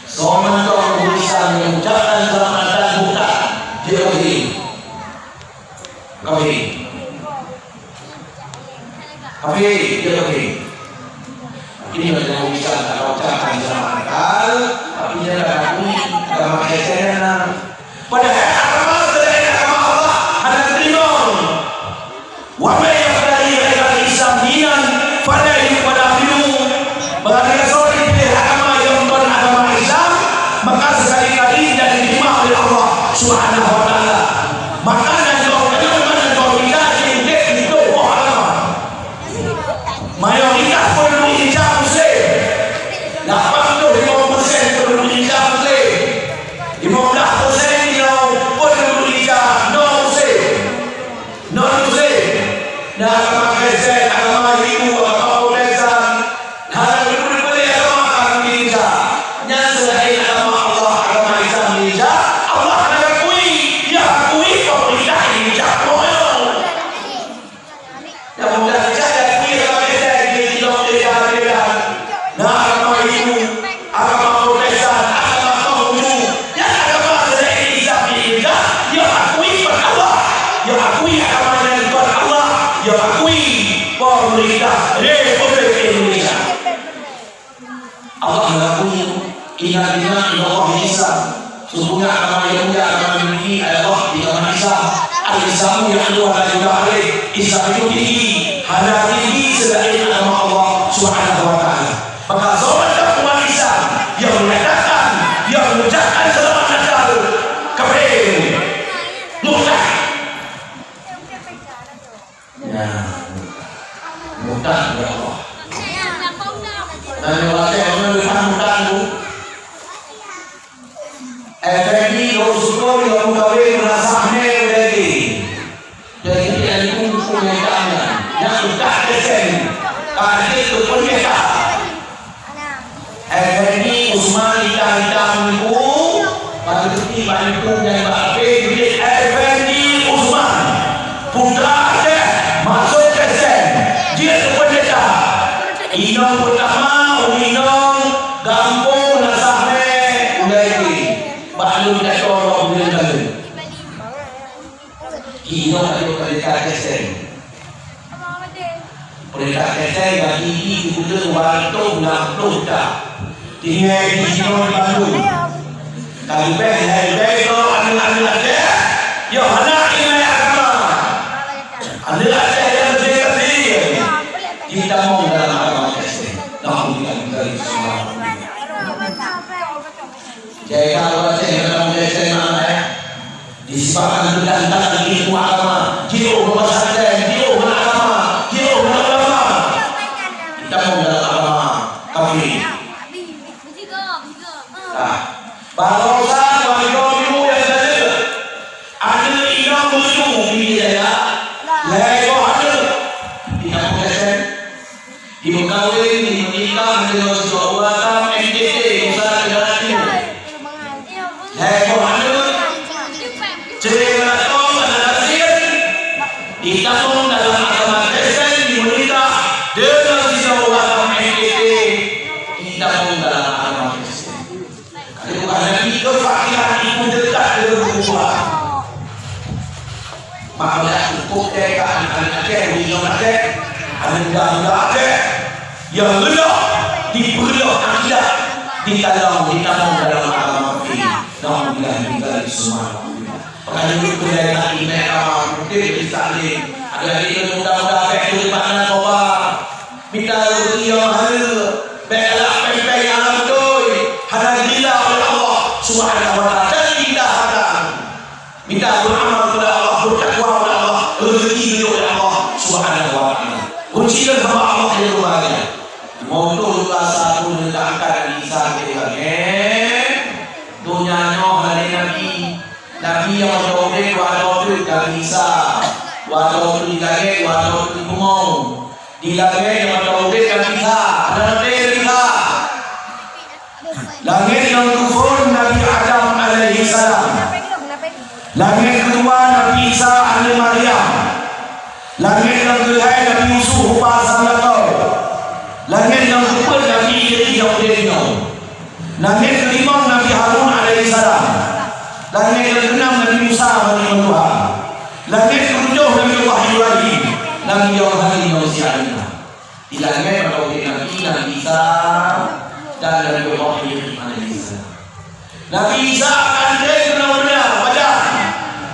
soe mantong uroe nyan nyang ucapkan selamat Natal bukan, jeuet kafé. Kafé. Kafé, jeuet kafé. Mungkin ada urusan kalau ucapkan selamat Natal, tapi dia tak akui agama Kristen na. Padahai agama selain agama Allah hana teurimong. Wa may yabtaghi ghairal Islam dinan falan yuqbala minhu. Barang siapa jipiléh agama nyang kon agama Islam, maka sekali-kali tidak diterima oleh Allah Subhanahu wa Taala. Maka nan gob, nan gob kita jipiléh itu agama. Mayoritas penduduk Indonesia Muslim. Lapan puluh lima persen penduduk Indonesia Muslim. Lima belas persen Minang penduduk Indonesia non-Muslim. Non-Muslim, na agama Kristen, agama Hindu, agama Protestan, hana geupeureulée agama di Indonesia. Nyan selain agama Allah, agama Islam di Indonesia, Allah hana akui, ya akui pemerintah Indonesia. Nyang mudah Indonesia ya akui agama Kristen, di Indonesia, di Indonesia. Na agama Hindu, agama Protestan, agama Konghucu, nyan agama selain Islam di Indonesia, ya akui bukan Allah, ya akui agama nyang bukan Allah, ya akui pemerintah Republik Indonesia. Allah mengakui, "Inna dina indallahi Islam." Sesungguhnya agama yang mulia, agama yang tinggi adalah agama Islam. Al-Islamu ya'lu wa la yu'la alaih. Islam itu tinggi, hana tinggi selain agama Allah Subhanahu wa Taala. Maka soe mantong umat Islam yang menyatakan, yang mengucapkan selamat Natal, kafir, murtad. Ya, murtad ya Allah. Dan yang laki orang murtad, murtad tu. Effendi lôn sukon lôn meukawen meunasah mé lagèe. Jadi, ilmu hukum yang tak aman. Yang tak kesen. Kaji tu pun kita. Effendi Usman hitam-hitam niku, bak teupeu bak niku nyang bak ape jeuet Effendi Usman. Putra Aceh, masuk Kristen, jeuet keu peundeta. Inong peutama, ureueng inong gampông Nasah Mé, Ulèe Jih. Bak lôn jaroe lôn buleuen ka lheueh. Inong adalah peundeta Kristen. Peurintah Aceh bagi di gubernur dua ratus enam puluh juta. Tinggai di Cina di Bandung. Ka leubeh, leubeh droe aneuk-aneuk Aceh, yoh hana iéleumé agama. Aneuk Aceh nyang beutôi-beutôi jitamong dalam agama Kristen. Naudzubillah min dzalik. Jadi, kalau Aceh dalam Kristen mana, ya? Disebabkan teuntang ilmu agama, jiôh ngon pesantren, jiôh ngon agama, jiôh ngon ulama. Jitamong dalam agama kafir. Nah, barosa dua ribu nyang ka lheueh, aneuk inong tujoh di Jaya, lhèe boh aneuk. Jitamong Kristen. Dimeukawen, dimeunikah deungon sidroe ureueng agam M T T, Muslimat Negara Timur. Hai boh aneuk, cre meulakoe aneuk gasien, jitamong dalam agama Kristen, dimeunikah deungon sidroe ureueng agam M T T, jitamong dalam agama Kristen. Kata Tuhan Nabi, kefakiran itu dekat dengan kekufuran. Maka cukup teuka aneuk-aneuk Aceh, ureueng inong Aceh, aneuk muda-muda Aceh nyang reunoh dipeureunoh akidah. Dikalon, dikalon dalam agama fikih. Naudzubillah min dzalik, subhanallah. Makanya itu keuliatan di agama fikih, di taklim. Ada di muda-muda bèk teulibat narkoba. Mita rezeki nyang halal, bèk galak péng-péng nyang alam beutôi. Hana gila oleh Allah Subhanahu wa Taala. Jadi kita hana. Mita beramal kepada Allah, bertakwa kepada Allah, rezeki geuyue oleh Allah Subhanahu wa Taala. Kunci dan hamba Allah yang berbahagia. Moto luar satu dekat angkat Nabi Isa ke langit. Dunia nyoe hari Nabi. Nabi nyang mantong udép dua droe teuk, Nabi Isa. Dua droe teuk di langit, dua droe teuk di bumoe. Di langit nyang mantong udép Nabi Isa. Ada Nabi Isa. Langét nyang keuphôn Nabi Adam alaihissalam. Langét keudua Nabi Isa aneuëk Maryam. Langét nyang keulhèe Nabi Yusuf ubak sang lakoe. Langét nyang keupeuet Nabi Idris nyang udeb nyoe. Langét keulimong Nabi Harun alaihissalam. Langét nyang keunam Nabi Musa bak Tuhan. Langét keutujôh Nabi Allah Ibrahim. Langét nyang hari nyang siang. Di langét mantong udeb Nabi, Nabi Isa dan Nabi Allah Ibrahim alaihissalam. Nabi Isa ka antre keunoe donya, pajan.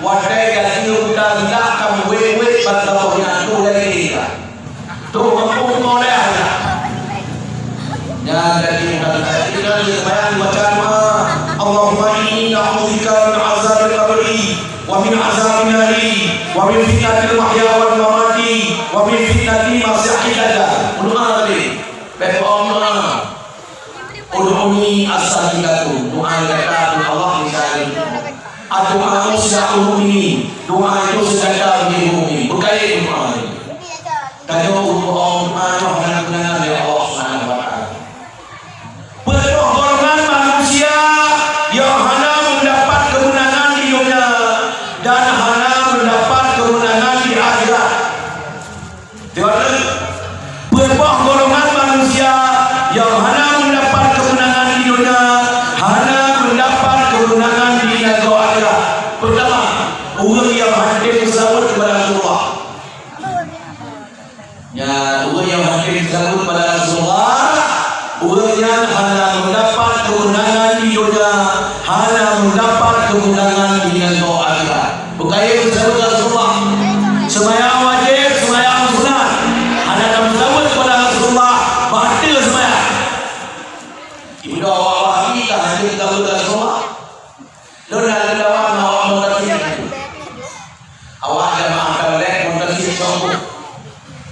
Watèe gaki buta gila ka meuwét-wét bak saboh nyan, tuh lagèe ka. Tuh mampu meukoh lé ayah. Nyan jadi bukan tadi kan di sembahyang dibaca doa, "Allahumma inni a'udzubika min azabil qabri." Wa min azabi nari, wa min fitnatil mahya wal mamati, wa min fitnatil masiihid dajjal. Doa tadi. Bèk bohong doa. Ud'uni astajib lakum. Doa gata keu Allah misalnya. Doa mustajabul mukminin. Doa itu senjata bagi mukmin. Berkait doa tadi. Tanyoe bohong doa nyoh hana keunangan lé Allah Subhanahu wa Taala. Peuet boh golongan manusia nyang hana meudapat keumeunangan di donya dan hana meudapat keumeunangan di akhirat. Teuka, peuet boh golongan manusia nyang hana meudapat keumeunangan di donya, hana meudapat keumeunangan di nanggroe akhirat. Peurtama, ureuëng nyang hana meuseulaweuet kepada Rasulullah. Nyan, ureuëng nyang hana meuseulaweuet bak Rasulullah, ureuëng nyan hana meudapat keumeunangan di donya, hana meudapat keumeunangan di nanggroe akhirat. Bukaya meuseulaweuet bak Rasulullah. Seumayang wajéb, seumayang sunat. Hana ka meuseulaweuet bak Rasulullah, bateue seumayang. Ibu doa awak Wahabi ka hana meuseulaweuet bak Rasulullah. Lôn na lôn lawan awak Mu'tasim. Awak jamaah tabligh Mu'tasim Canggu.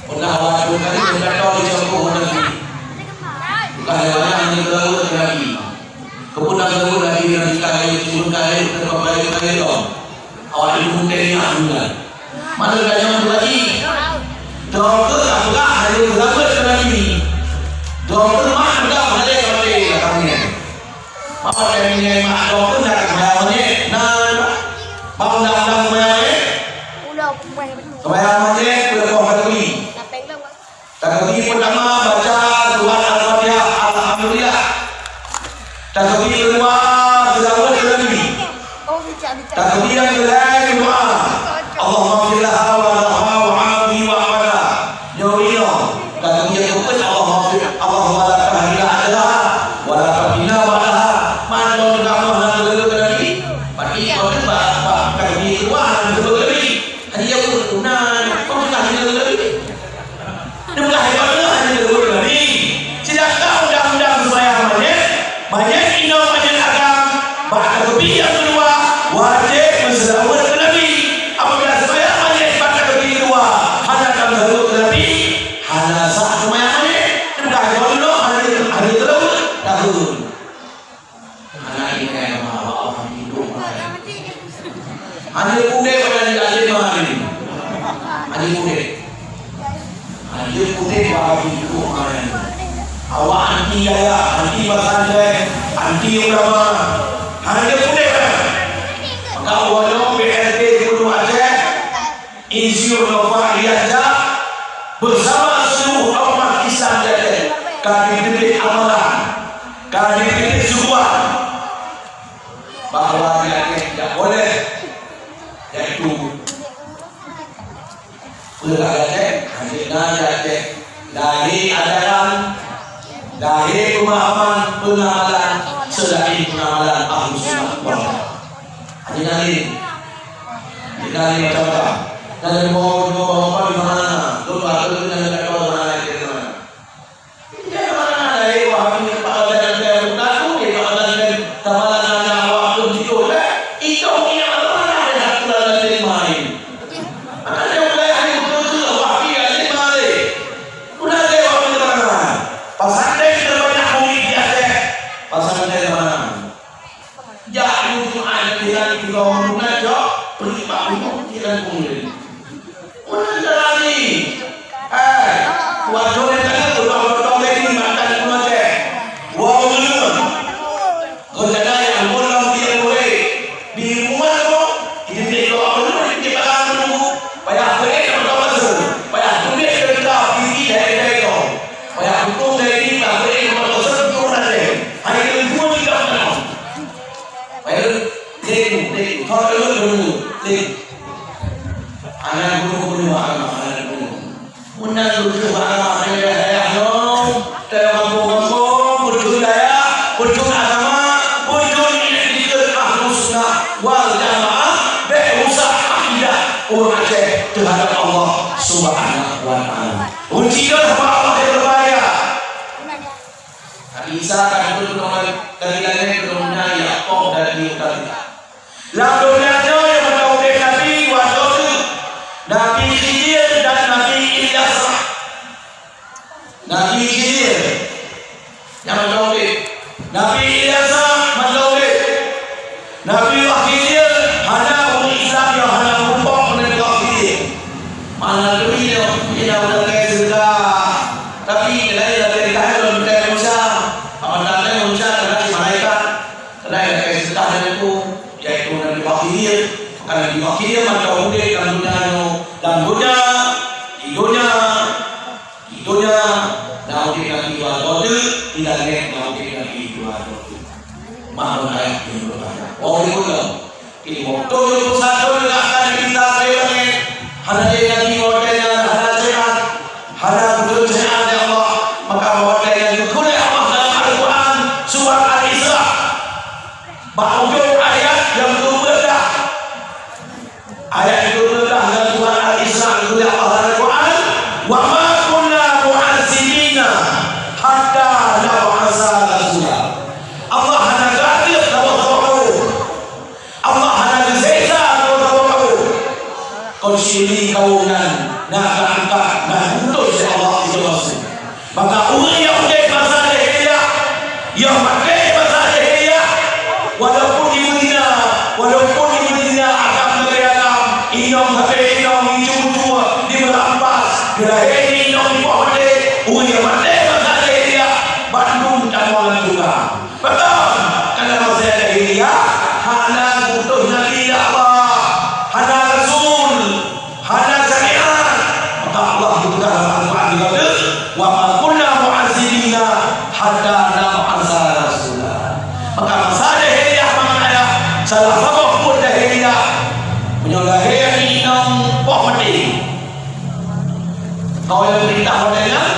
Pernah awak Mu'tasim, Mu'tasim Canggu, Mu'tasim. Bukan lewat hanya keulaweuet keu Nabi. Keupeue na keulaweuet Nabi, Nabi ka rayeuk, turun ka rayeuk, teumpat rayeuk, rayeuk lom. Awak ibu teuingat bukan. Mana ka nyoe tu lagi? Droe keuh ka peugah hana keulaweuet keu Nabi. Droe keuh mak peugah hana maté lam kaméng. Maka kami ngai mak dong pun dah kaya monyet. Nah, bang undang-undang kaya monyet. Kaya monyet, boleh kau kata beli. Tapi pertama baca surat Al-Fatihah, Alhamdulillah. Takbir kedua, selawat ke Nabi. Takbir yang kedua, doa. Allahumma fir laha wa laha wa afi wa amala. Nyoe inoe, kata dia keupeuet, Allahumma fi-, Allahumma la tahmila ajalaha, wa la tafina ba'daha. Man lôn teuka moh na geuleueh keu Nabi. Berarti kau teuka bak, bak kata dia keluar, na geuleueh keu Nabi. Hanya pun, na, kau teuka geuleueh keu Nabi. Teuka hebat beuleueh hanya geuleueh keu Nabi. Sedangkan undang-undang seumayang manyét, manyét inoe manyét agam, bak takbir nyang keudua, wajéb meuseulaweuet keu Nabi. Apabila seumayang manyét bak takbir keudua, hana ka meuseulaweuet keu Nabi, hana sah seumayang manyét. Teuka hebat beuleueh hanya, hanya geuleueh tahun. Anak ingat sama Allah hidup. Hanya pudek pada di alim hari. Hanya pudek. Hanya pudek pada hidup hari. Awak anti dayah, anti pesantren, anti ulama. Hanya pudek pada. Maka walau P R T Gubernur Aceh, Insinyur Nova Iriansyah bersama seluruh umat Islam di Aceh ka diteubiet amaran, ka diteubiet suguhan bahwa di Aceh tidak boleh, yaitu peue di Aceh, hanya di Aceh lahé ajaran Lahé peumahaman peungamalan seulaén peungamalan Ahlussunnah wal Jamaah. Hana laén. Hana laén macam-macam. Dan mau, mau, mau, mau di mana? Lu atau lu nak kata mana? Di mana? Di mana? Lahé Wahabi, Pak Hasan dan saya bukan, di Pak Hasan dan sama dengan awak tu di situ, kan? Itu punya mana? Ada satu lawan lain main. Maka dia mulai hari itu tu, Wahabi ada main. Udah deh, orang terang-terangan. Pesantren terbanyak murid di Aceh. Pesantren mana? Jak dulu Jumat latihan di kaum muda, cok, pergi Pak Umar, latihan murid. Udah terang ni. Eh, waktu dia kata, udah, udah, udah, ini makan pun Aceh. Wow, bener. Rencana nyang phôn lom tiep ureueng. Di rumoh tu, di binéh dua puluh, di binéh barang menunggu. Payah beuet lam mata masa. Payah tuléh keureuja isi dayah-dayah nyoe. Payah huköm dayah ini, payah beuet lam mata masa, huköm raden. Hai, keu dua tiga tahun. Payah, lé, lé, thon lé, lé, lé. Anak guru-guru, anak guru. Meunan beutôi bak agama dayah-dayah nyoe, teuh kampung-kampung, beutôi dayah, beutôi agama, beutôi iéleumé Ahlussunnah wal Jamaah, bék rusak akidah ureueng Aceh teuhadap Allah Subhanahu wa Taala. Kunci doh bak Allah nyang beubahaya. Nabi Isa ka geuteupeue dari langét keu donya, ya Allah, dari Nabi Isa. Lam donya nyoe nyang mantong udeb Nabi dua droe teuk, Nabi Khidir dan Nabi Ilyasa. Nabi Khidir nyang mantong udeb, Nabi Ilyasa mantong udeb. Nabi Khidir hana ureueng Islam nyang hana meurumpok ngon Nabi Khidir. Mana turi nyoe, ina ureueng kaya seudeukah. Tapi laén lagèe kaya lôn kaya manusia. Apa tanda manusia kena si malaikat. Keuhai lagèe seudeukah dan itu, yaitu Nabi Khidir. Maka Nabi Khidir mantong udeb lam donya nyoe. Lam donya, di donya, di donya, na udeb Nabi dua droe teuk, di langét na udeb Nabi dua droe teuk. Mah lôn ayat nyang beubahaya. Oh, beutôi. Kini waktu nyang beusatu nyang akan dipinta dari langét. Hana jadi Nabi watèe nyan, hana sehat. Hana beutôi sehat, ya Allah. Maka watèe nyan geukheun lé Allah dalam Al-Quran, surat Al-Isra. Bak ujong ayat nyang keubeuet dah. Ayat keubeuet dah dalam surat Al-Isra geukheun lé Allah dalam Al-Quran, "Wa ma kunna mu'azzibina hatta nab'atsa rasula." Allah hana geuadeueb saboh-saboh kaum. Allah hana geuseksa saboh-saboh kaum. Kecuali kaum nyan na geuangkat, na geuutus lé Allah itu Rasul. Maka ureueng nyang udeb masa jahiliyah, nyang maté masa jahiliyah, walaupun di Madinah, walaupun di Madinah agam lagèe agam, inong sabe inong, incucu-cucu, dimeurampas, geulahé inong di poh maté, ureueng nyang maté masa jahiliyah, bandum tamong lam syeuruga. Beutôi, karena masa jahiliyah hana geuutus nabi lé Allah, hana rasul, hana syariat. Maka Allah geupeugah lam Al-Quran di kata, "Wa ma kunna mu'azzibina hatta nab'atsa rasula." Maka masa jahiliyah mangat ayah, salah saboh buet jahiliyah, meunyoe lahé inong poh maté. Kau nyang peurintah watèe nyan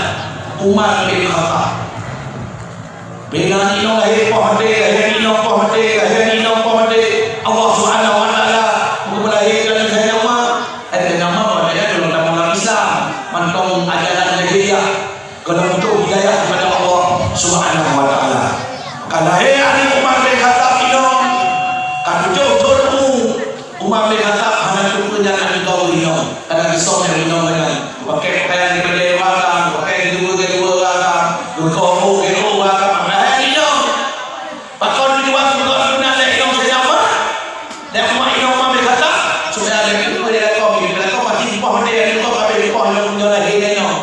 Umar bin Khattab. Bila inong lahé poh maté, lahé inong poh maté, lahé inong poh maté, Allah Subhanahu wa Taala geupeulahé keu Saidina Umar. Eh, Saidina Umar watèe nyan belum tamong lam Islam, mantong ajaran jahiliyah, gohlom butuh hidayah daripada Allah Subhanahu wa Taala. Ka lahé aneuk Umar bin Khattab inong, ka tujoh thon umu, Umar bin Khattab hana teupeue nyan aneuk gob inong. Kadang isong nyang inong nyan. Pakai pakaian daripada ureueng agam, pakai geue-geue ureueng agam, geukoh geu ureueng agam, padahai inong. Pakon dibuat bukan guna lé inong seunyama? Dan umat inong Umar bin Khattab, supaya ada yang lupa dia lakukan, dia lakukan pasti lupa benda yang lupa, tapi lupa yang punya lahir inong.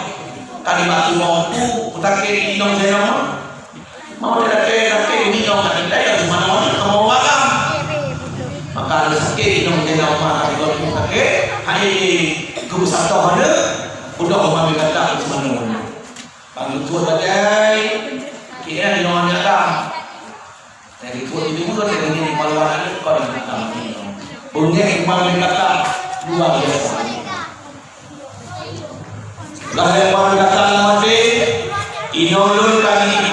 Kan dibantu orang tu, utak inong seunyama. Mau dia laki-laki, inong tak ada, yang cuma nama ni, kamu orang. Maka ada sakit, inong dia nama, ada orang sakit, hari ini, geubeusatoe ada, udah Umar bin Khattab, cuma nama. Bang Lutut bagai, kira inong anak dah. Dari Lutut itu pun, dari ini, kalau anak, kau dah nak tahu ni. Bengek Umar bin Khattab, luar biasa. Lah lewat datang mati, inong lôn ka di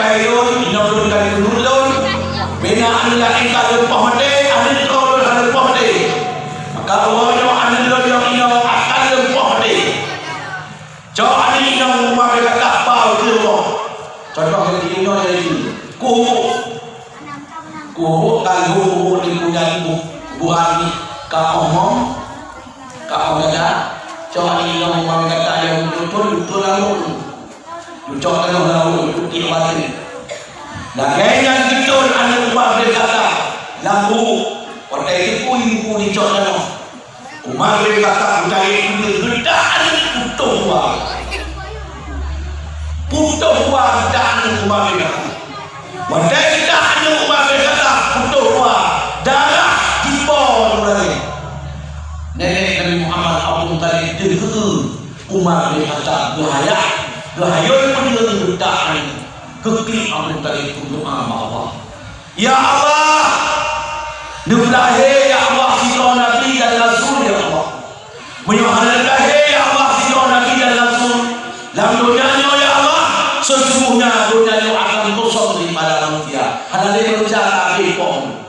Aneuk laén ka leumpah maté, aneuk droe lôn hana leumpah maté. Maka uroe nyoe aneuk lôn nyang inoe akan leumpah maté. Cok aneuk inong Umar bin Khattab bak u rumoh. Contoh lagèe inoe, yaitu kubu. Kubu ka lheueh kubu di kuburan, kuburan ka omong, ka omong gata. Cok aneuk inong Umar bin Khattab nyang beutôi-beutôi lalu. Geucok tanoh lam ureueng, geupeugah batin. Lagèe nyan geucok aneuk Umar bin Khattab lam gubuk. Watèe teupeu ibu geucok tanoh, Umar bin Khattab geucari geutak aneuk putôh dua. Putôh dua geutak aneuk Umar bin Khattab. Watèe geutak aneuk Umar bin Khattab putôh dua, darah tiba di langèt. Nenek Nabi Muhammad Abdul Muttalib deuh Umar bin Khattab geuhayat, geuhayôn peudeueng geutak aneuk, geuklik Abdul Muttalib, geudoa bak Allah. Ya Allah, neupeulahé ya Allah sidroe nabi dan rasul ya Allah. Meunyoe hana neupeulahé ya Allah sidroe nabi dan rasul lam donya nyoe ya Allah, sesungguhnya donya nyoe akan kosong daripada manusia. Hana lé manusia ka abéh poh.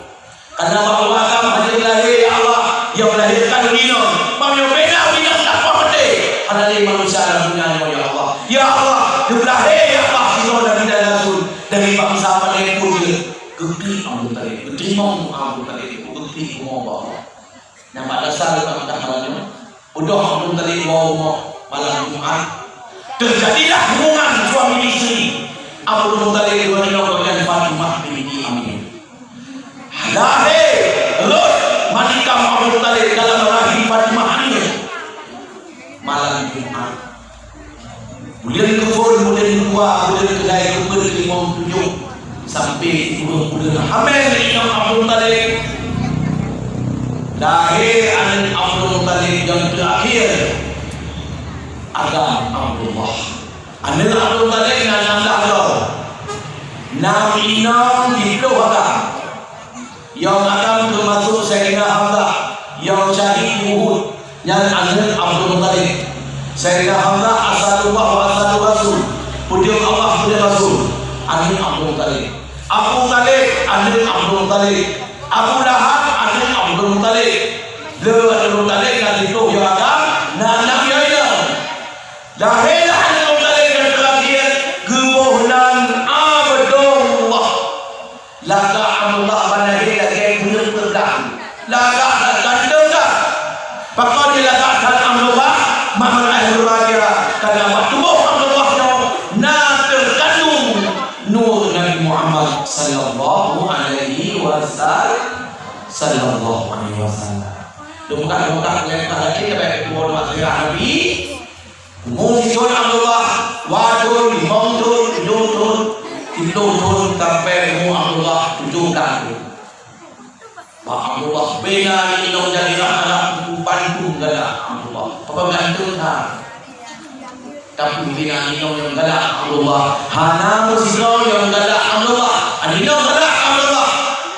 Karena bak Allah agam hana lahé, ya Allah, nyang melahirkan inong. Bak nyoe beda inong tak pah maté. Hana lé manusia lam dunia nyoe, ya Allah. Ya Allah, neupeulahé, ya Allah, sidroe nabi dan rasul dari bangsa Palestina. Geuklik Abdul Muttalib, geuteurimong Abdul Muttalib, geuklik rumoh bak Allah. Nyang bak dasar lam malam nyoe, Beudôh Abdul Muttalib woe u rumoh malam Jumat. Teujadilah hubungan suami istri Abdul Muttalib deungon inong gobnyan Fatimah binti Amir. Lahé rhot manikam Abdul Muttalib dalam rahim Fatimah Amir malam Jumat. Buleuen keuphon, buleuen keudua, buleuen keudai, keuphon keulima, tujoh, sampai sikureueng buleuen hamil inong Abdul Muttalib. Lahé aneuk Abdul Muttalib nyang teuakhir, agam Abdullah. Aneuk Abdul Muttalib na nam blah droe. Nam inong siplôh agam. Nyang agam teumasôk Saidina Hamzah, nyang syahid di Uhud, nyan aneuk Abdul Muttalib. Saidina Hamzah asadullah wa asadur rasul, peudeueng Allah, peudeueng Rasul, aneuk Abdul Muttalib. Abu Thalib, aneuk Abdul Muttalib. Abu Lahab, aneuk Abdul Muttalib. Le Abdul Muttalib na siplôh nyang agam, na nam nyang inong. Lahé lah aneuk Abdul Muttalib nyang teuakhir, geuboh nan Abdullah. Lagak Abdullah ban lahé lagèe buleuen peublang. Lagak that ganteng that. Pakon jilagak that Abdullah? Mak meunan ayah berbahagia, karena bak tuboh Abdullah nyoe na teukandung nur Nabi Muhammad sallallahu alaihi wasal-, sallallahu alaihi wasallam. Lôn peugah, lôn peugah, lôn peugah lagi, leubeh tuboh nyoe sirah Nabi. Umu sithôn Abdullah, dua thôn, limong thôn, tujoh thôn, siplôh thôn, sampai umu Abdullah tujoh blah thôn. Bak Abdullah bina inong jadi Arab, bandum galak Abdullah. Apa ganteng that. Tapi bina inong nyang galak Abdullah. Hana meusidroe nyang galak Abdullah. Ada inong galak Abdullah.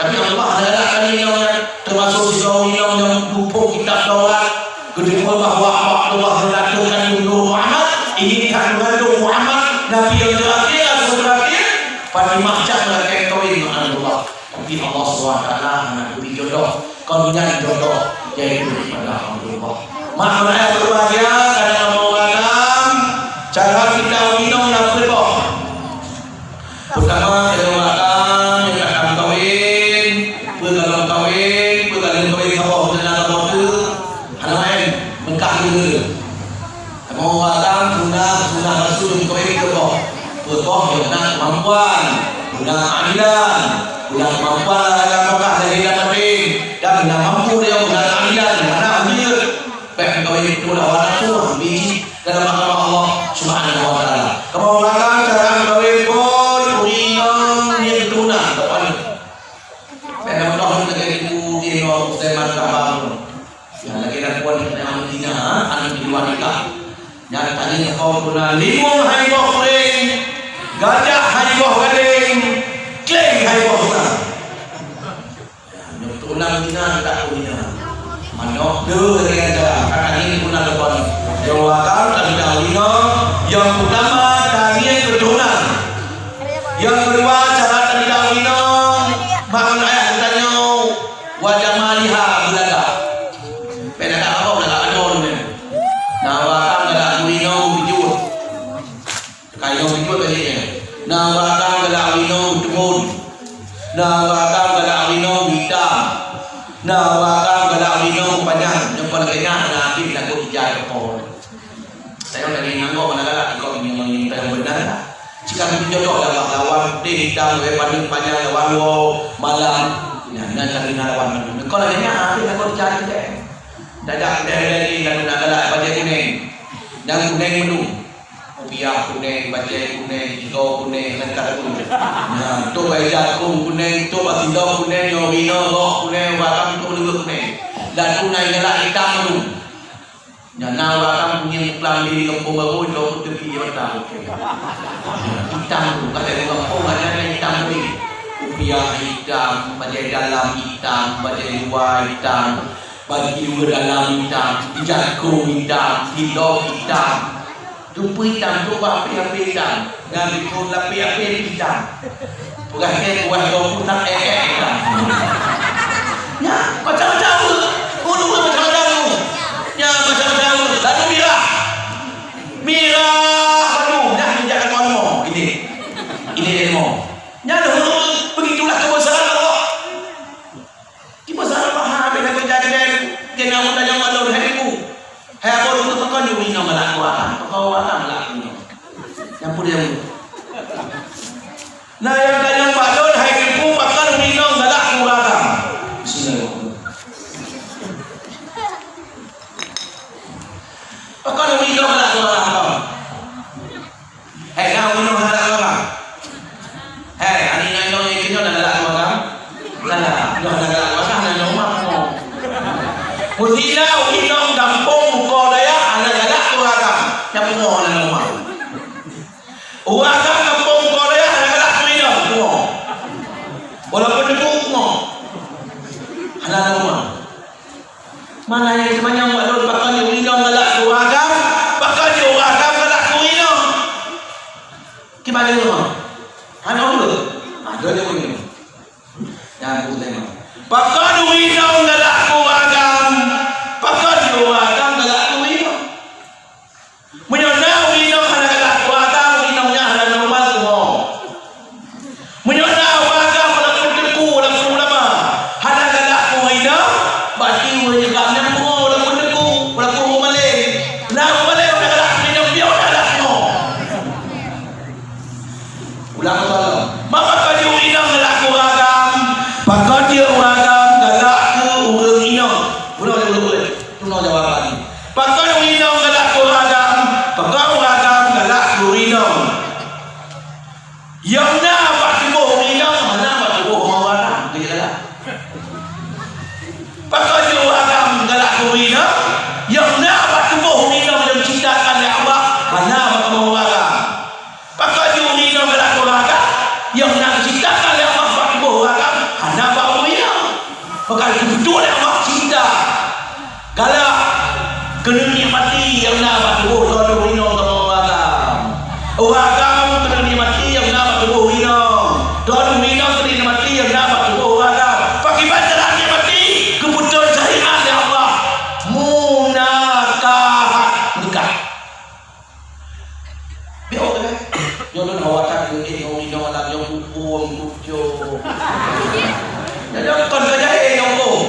Tapi Abdullah hana galak kali inong nyan. Teumasôk sidroe inong nyang muphom kitab Taurat. Geuteupeu bahwa Abdullah meulatôh kandung Nabi Muhammad, ini that mengandung Muhammad, Nabi nyang teuakhé, Rasul teuakhé, Fatimah cak lakèe kawin ngon Abdullah. Tapi Allah Subhanahu wa Taala hana geubri jodoh, kon nyan jodoh, yaitu daripada Abdullah. Mak meunan ayah berbahagia, kadang kamoe agam, cara kita minong na peue boh. Peutama, ilmu agam, nyang ka kawin, peue ka lom kawin, peue ka lheueh kawin, saboh, hana saboh tu, hana maén, meukah dulu. Kamoe agam, sunah, sunah Rasul, kawin keu boh. Peue boh, nyang na keumampuan, guna keadilan, guna keumampuan lam meukah lahé lam batin, dan guna mampu dia guna keadilan, hana ujeut. Bèk kawin tu lawan nafsu, biji dalam agama Allah Subhanahu wa Taala. Kamoe ureueng cara kawin pun ureueng inong nyang tunan, tak paling. Bèk na meunoh lagèe ibu di Imam Sulaiman Kahbang. Ya, lagèe na puan di Madinah, aneuk di luwa nikah. Nyan tadi kau guna limong hai boh kuring, gajah hai boh gadeng, kleng hai boh hutan. Nyoe tulang Minang tak ku Minang. Manok deuh lagèe nyan cara, ka tangieng guna leupan. Nyang wakal tangieng inong, nyang utama tangieng keuturonan. Nyang keudua cara tangieng inong, mak ngon Lagèe nyan, hana habéh lagoe ija teuko. Tanyoe lagèe nyan, ngon hana galak, ikot ngieng-ngieng tanyoe beuna. Jika geujodoh lawan, lawan putih itam, lagèe paneuk panyang lawan woe malam. Nyan, nyan lagèe nyan lawan mandum. Ikot lagèe nyan, habéh lagoe ija teuko. Dadak udeh-udeh lagèe nyan, hana galak bajèe kunèng. Nyang kunèng mandum. Kupiah kunèng, bajèe kunèng, tiga kunèng, lengkap tu. Nah, tu bak ija kong kunèng, tu bak sindong kunèng, nyoe binoe gok kunèng, barang tu leubeh kunèng. Dan tu na nyang galak itam tu. Nyan na ureueng kunyeng muklam di Kampung Baru, itu pun tepi mata. Itam tu, kata ureueng kampung, ada yang itam tadi. Kupiah itam, bajèe dalam itam, bajèe luwa itam, baju dalam itam, ija kong itam, sindong itam. Teupeu itam, teupeu apé-apé itam. Nyan bikon lapék apé itam. Peugah kèe buah dong putak ék-ék itam. Nyan, macam-macam. Ureueng macam-macam. Nyan, macam-macam. Lalu mirah. Mirah, aduh, nyan bijak kata ilmu. Ini. Ini ilmu. Nyan, begitulah kebesaran Allah. Kiban salah paham, beda-beda dengan kena mutanyong balon hai ibu. Hai abon, pakon yue inong galak keu akang, pakon akang galak keu inong. Nyampur dia. Nah, nyang tanyong balon hai ibu, pakon yue inong galak keu akang. Bismillahirrahmanirrahim. Pakon yue inong galak keu akang. Hai, na ureueng hana galak keu agam? Hai, aneuk inong nyang keunoe na galak keu agam? Galak. Nyoe hana galak keu agam, hana inong mak pungo. Meuhina ureueng inong gampông muka dayah hana galak keu agam. Nyang pungo hana inong mak. Ureueng agam gampông muka dayah hana galak keu inong, pungo. Walaupun debu pungo. Hana inong mak. Mana nyang seumanyang bak lôn, pakon yue inong galak keu agam, pakon yue agam galak keu inong. Kiban lôn, hana ulôn. Ada nyang ulôn. Nyang ulôn. Pakon yue inong galak keu agam, pakon yue agam galak keu inong. Meunyoe na ureueng inong hana galak keu agam, ureueng inong nyan hana normal tuha. Meunyoe na ureueng agam walaupun teungku, walaupun ulama, hana galak keu ureueng inong, berarti ureueng nyan nyang pungo walaupun teungku, walaupun ureueng malém. Na ureueng malém hana galak keu ureueng inong, piôh hana galak pungo. Ulang lom. Maka pakon yue inong galak keu agam, pakon yue agam galak keu ureueng inong. Bunoe jawaban. Bunoe jawaban. Pakon yue inong galak keu agam, pakon agam galak keu inong. Nyang na bak tuboh inong, hana bak tuboh agam. Pakon yue agam galak keu inong, nyang na bak tuboh inong nyang ciptakan lé Allah, hana bak tuboh agam. Pakon yue inong galak keu agam, nyang na ciptakan lé Allah bak tuboh agam, hana bak ureueng inong. Pakon geubeutôi lé Allah cipta. Galak keuneuk nikmati nyang na bak tuboh droeneuh inong kamoe agam. Ureueng agam keuneuk nikmati nyang na bak tuboh inong. Droeneuh inong keuneuk nikmati nyang na bak tuboh agam. Pakriban cara nikmati? Geubeutôi syariat lé Allah. Munakahat, nikah. Biôh, kan? Nyoe lôn hawa that keu inong-inong lam nyoe huköm kucok. Jadi kon ka jahé nyang huköm.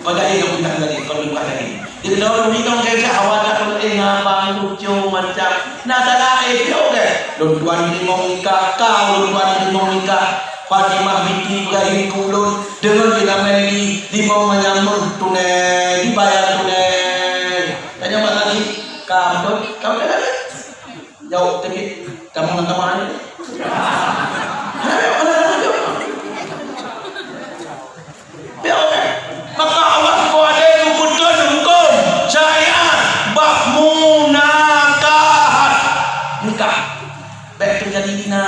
Kon jahé nyang huköm tadi, kon bukan jahé. Jadi lôn inong keu hawa that keu ngabang kucok macam. Nah, salah eh, biôh, kan? Lôn tuan limong ika, ka lôn tuan limong ika. Fatimah binti Ibrahim keu ulôn, deungon di lamé di limong manyam meuh tunai, dibayar tunai. Tanya mak lagi, ka beutôi, ka beutôi lagi. Jaweueb teuk, tamong lam kama nyoe. Maka Allah Taala geubeutôi huköm syariat bak munakahat, nikah. Bèk teujadi zina.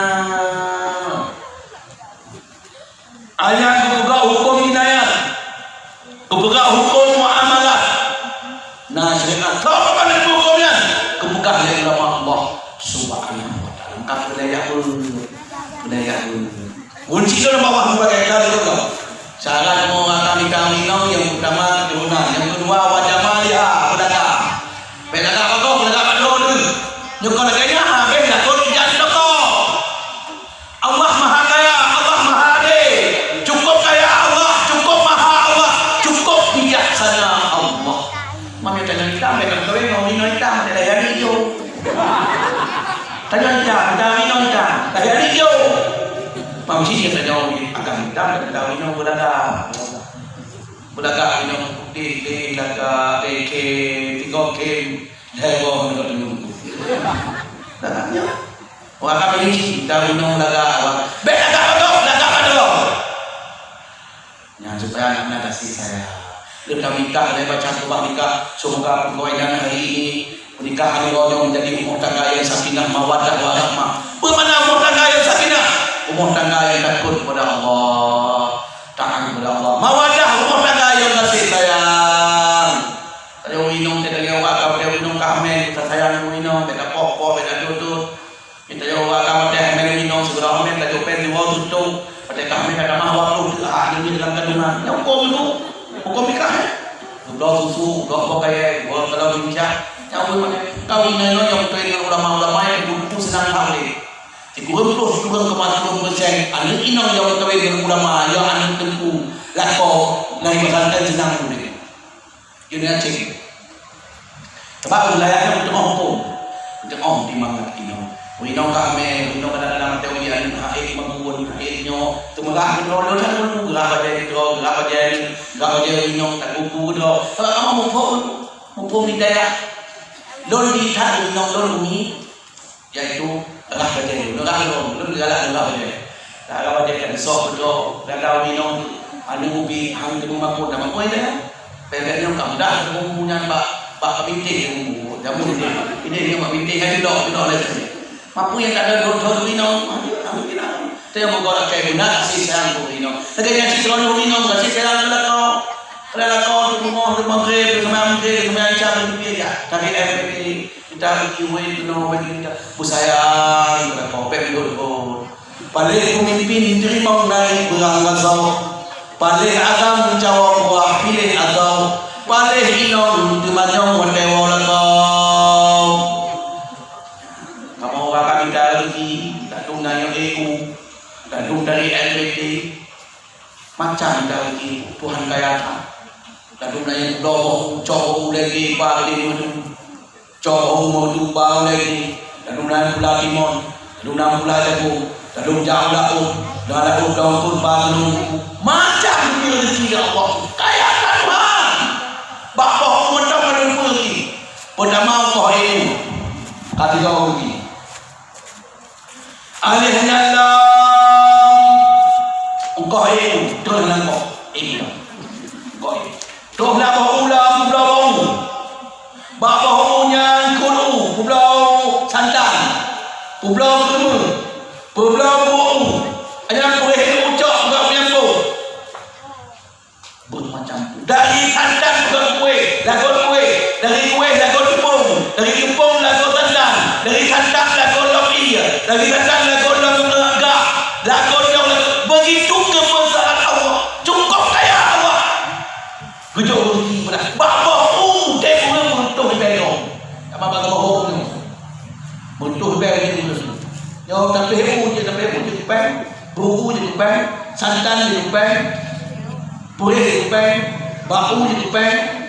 Ayat geupeugah huköm inayat, geupeugah huköm muamalat. Nah, syariat. Soe ka neupeu huköm nyan? Geupeugah lé ulama Allah Subhanahu wa Taala. Ka peudaya pun, peudaya pun. Kunci dalam bawah mubarak itu. Syarat mau akan nikah minong yang pertama keturunan, yang kedua wajah maliha, pedagang. Pedagang apa kau? Pedagang apa dulu? Nyukon lagèe nyan habéh laku dijak di toko. Allah Maha Kaya, Allah Maha Adé. Cukup kaya Allah, cukup maha Allah, cukup bijaksana Allah. Cit tanyoe akan hitam dan tahu inong beulagak. Beulagak inong putih, lé lagak, lé khém, tiga khém, lhèe boh ngon teungku. Lagak nyoe. Wah, kami ni tahu inong lagak, wah. Bèk lagak padum, lagak padum. Nyan supaya aneuk na kasih sayang. Lôn tamita lé baca khutbah nikah, semoga peukawinan hari ini, pernikahan uroe nyoe menjadi rumah tangga yang sakinah, mawaddah, warahmah. Peue makna rumah tangga yang sakinah? Rumah tangga yang takut kepada Allah, taat kepada Allah. Mawaddah, rumah tangga yang kasih sayang. Tanyoe inong teuh lagèe awak, ka teuh inong ka hamé, ka sayang inong, bèk tapoh-poh, bèk tatut-tut. Kita jaweueb agam watèe hamé inong sigoe hamé, tajok péng siwoe tutong, watèe ka hamé ka tamah dua ploh teuh, ah, nyan lam kandungan. Nyan hukôm tu, hukôm nikah, eh. Bloe susu, bloe boh kayèe, bloe kalon gincang. Nyan hukôm nikah. Kawin nyoe nyang beutôi ngon ulama-ulama nyang buku-buku seunang that lé. Sikureueng ploh, sikureueng koma sikureueng persen aneuk inong nyang beukawin ngon ulama, ya aneuk teungku, lakoe, na ibarat seunang udép. Jeuet neucék. Sabab wilayah nyoe meuteumé hukôm. Meuteumé timbang ngon inong. Inong ka hamé, inong kadang-kadang watèe uji aneuk haid, bangun haid nyoe, teumeurah keudroe lôn, lôn geurah bajèe keudroe, geurah bajèe, geurah bajèe inong, takuku keudroe. Sabab kamoe muphom, muphom hidayah. Lôn di that inong lôn umi, Yaitu rhah bajèe, lôn rhah lôn, lôn galak lôn rhah bajèe. Rhah bajèe kan soh beutôi, gata inong, aneuk ubit, han teumeumakot, na makot ilèe. Pèng-pèng nyoe ka mudah teumeumu nyan bak, bak pabintéh teumeumu. Jameun idéh, idéh nyoe bak bintéh, hai judok, judok lé. Mapeue nyang ka lôn thôn inong, aneuk, aneuk inong. Teuh meugo lakèe guna kasih sayang keu inong. Lagèe nyan sidroe inong kasih sayang keu lakoe. Keu lakoe, teungoh, teungoh maghrib, teungoh maghrib, teungoh isya, teungoh isya. Tapi M P T. Kita iwet keunoe wet kita beusayang keu lakoe, bèk lôn-lôn. Paléh peumimpin teurimong dari beurang gasoe, paléh agam cawong buah piléh asoe, paléh inong teumanyong watèe woe lakoe. Kamoe ka mita rezeki, ladôm dari E U, ladôm dari M P T. Macam dari Tuhan kaya that. Ladôm na nyang bloe boh, cok boh ulèe gé ba geude meudu. Cok boh meudu ba ulèe gé. Ladôm na nyang pula timon, ladôm na pula jagong, ladôm jak u laôt, dan laôt dong pun ba gunong. Macam rezeki ya Allah. Kaya that Tuhan. Bak boh meudu ladôm rezeki. Peutama koh ilmu. Ka tiga rezeki. Alèh nyan lom, eungkôt ilmu, troh lam eungkôt ilmu. Eungkôt ilmu. Troh lam boh u lom, peubloe boh u. Bak boh u nyan keu u, peubloe santan, peubloe keureumeu, peubloe beu u. Nyan peureuh ilmu cok, peugah meunyan boh. Beuh macam tu. Dari santan peugöt kueh, lagot kueh. Dari kueh lagot teupông. Dari teupông lagot santan. Dari santan lagot lom ie. Dari santan lagot lom, eh, gak. Lagot lom, lagot. Begitu kemeusaan Allah. Cukup kaya Allah. Geujok rezeki peudah. Bak boh u, deh ureueng meutuh ibèe nyoe. Sama bak boh u nyoe. Meutuh ibèe nyoe. Nyoe tapi u je, tapi u je kupèng. Beu u je kupèng. Santan je kupèng. Puréh jipèng, bak u jipèng,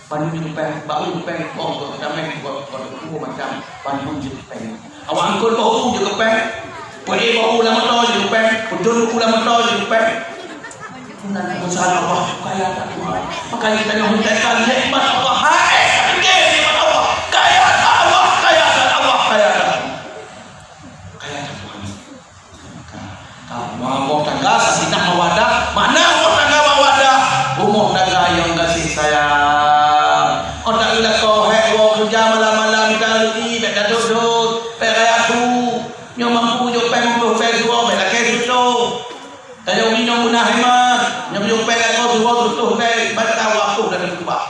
panyueng jipèng, bak u jipèng, kong keu damèh, kong keu dua macam panyueng jipèng. Awak angkot bak u jipèng, peuék bak u lam moto jipèng, peudôn u lam moto jipèng. Meunan pesan Allah, kaya that Tuhan. Makanya kita yang menyampaikan nikmat Allah, hai, pikir nikmat Allah. Kaya that Allah, kaya that Allah, kaya that Allah. Kaya that Tuhan. Ka, ka, rumoh tangga sakinah mawaddah. Mana rumoh tangga mawaddah? Rumoh tangga nyang gaséh sayang. Otak ilako hék woe keureuja malam-malam, mita rezeki, bèk tatut-tut, bèk raya su. Nyoe mampu jok péng ploh péng siwoe, bèk lakèe sireutôh. Tajak u inong beuna hemat, nyoe jok péng lakoe siwoe sireutôh, bèk bantah waktu dan keupah.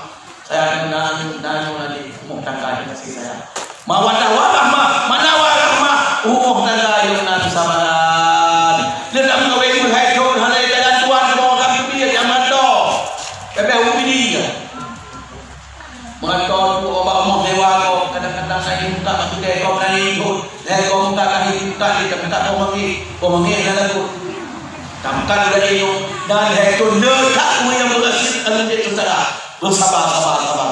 Sayang nan, nan, nan, nan, rumoh tangga nyang gaséh sayang. Mawaddah warahmah, mana warahmah, rumoh tangga nyang nan sabaran. Leutam kawé keu hai thon, hana jalan tuan, rumoh tangga keubiet nyang mantong. Bèbèh ubini. Mantong tu, bak rumoh mewah ko, kadang-kadang kayu tak masuk deh, kau berani ikut. Lhèe goe muka kah, muka jih, muka goe manggih, goe manggih na lagot. Tamkat udah inong, dan lhèe thon le that ureueng nyang beureusit, ka lheueh jeuet keu cara. Beusaba, saba, saba.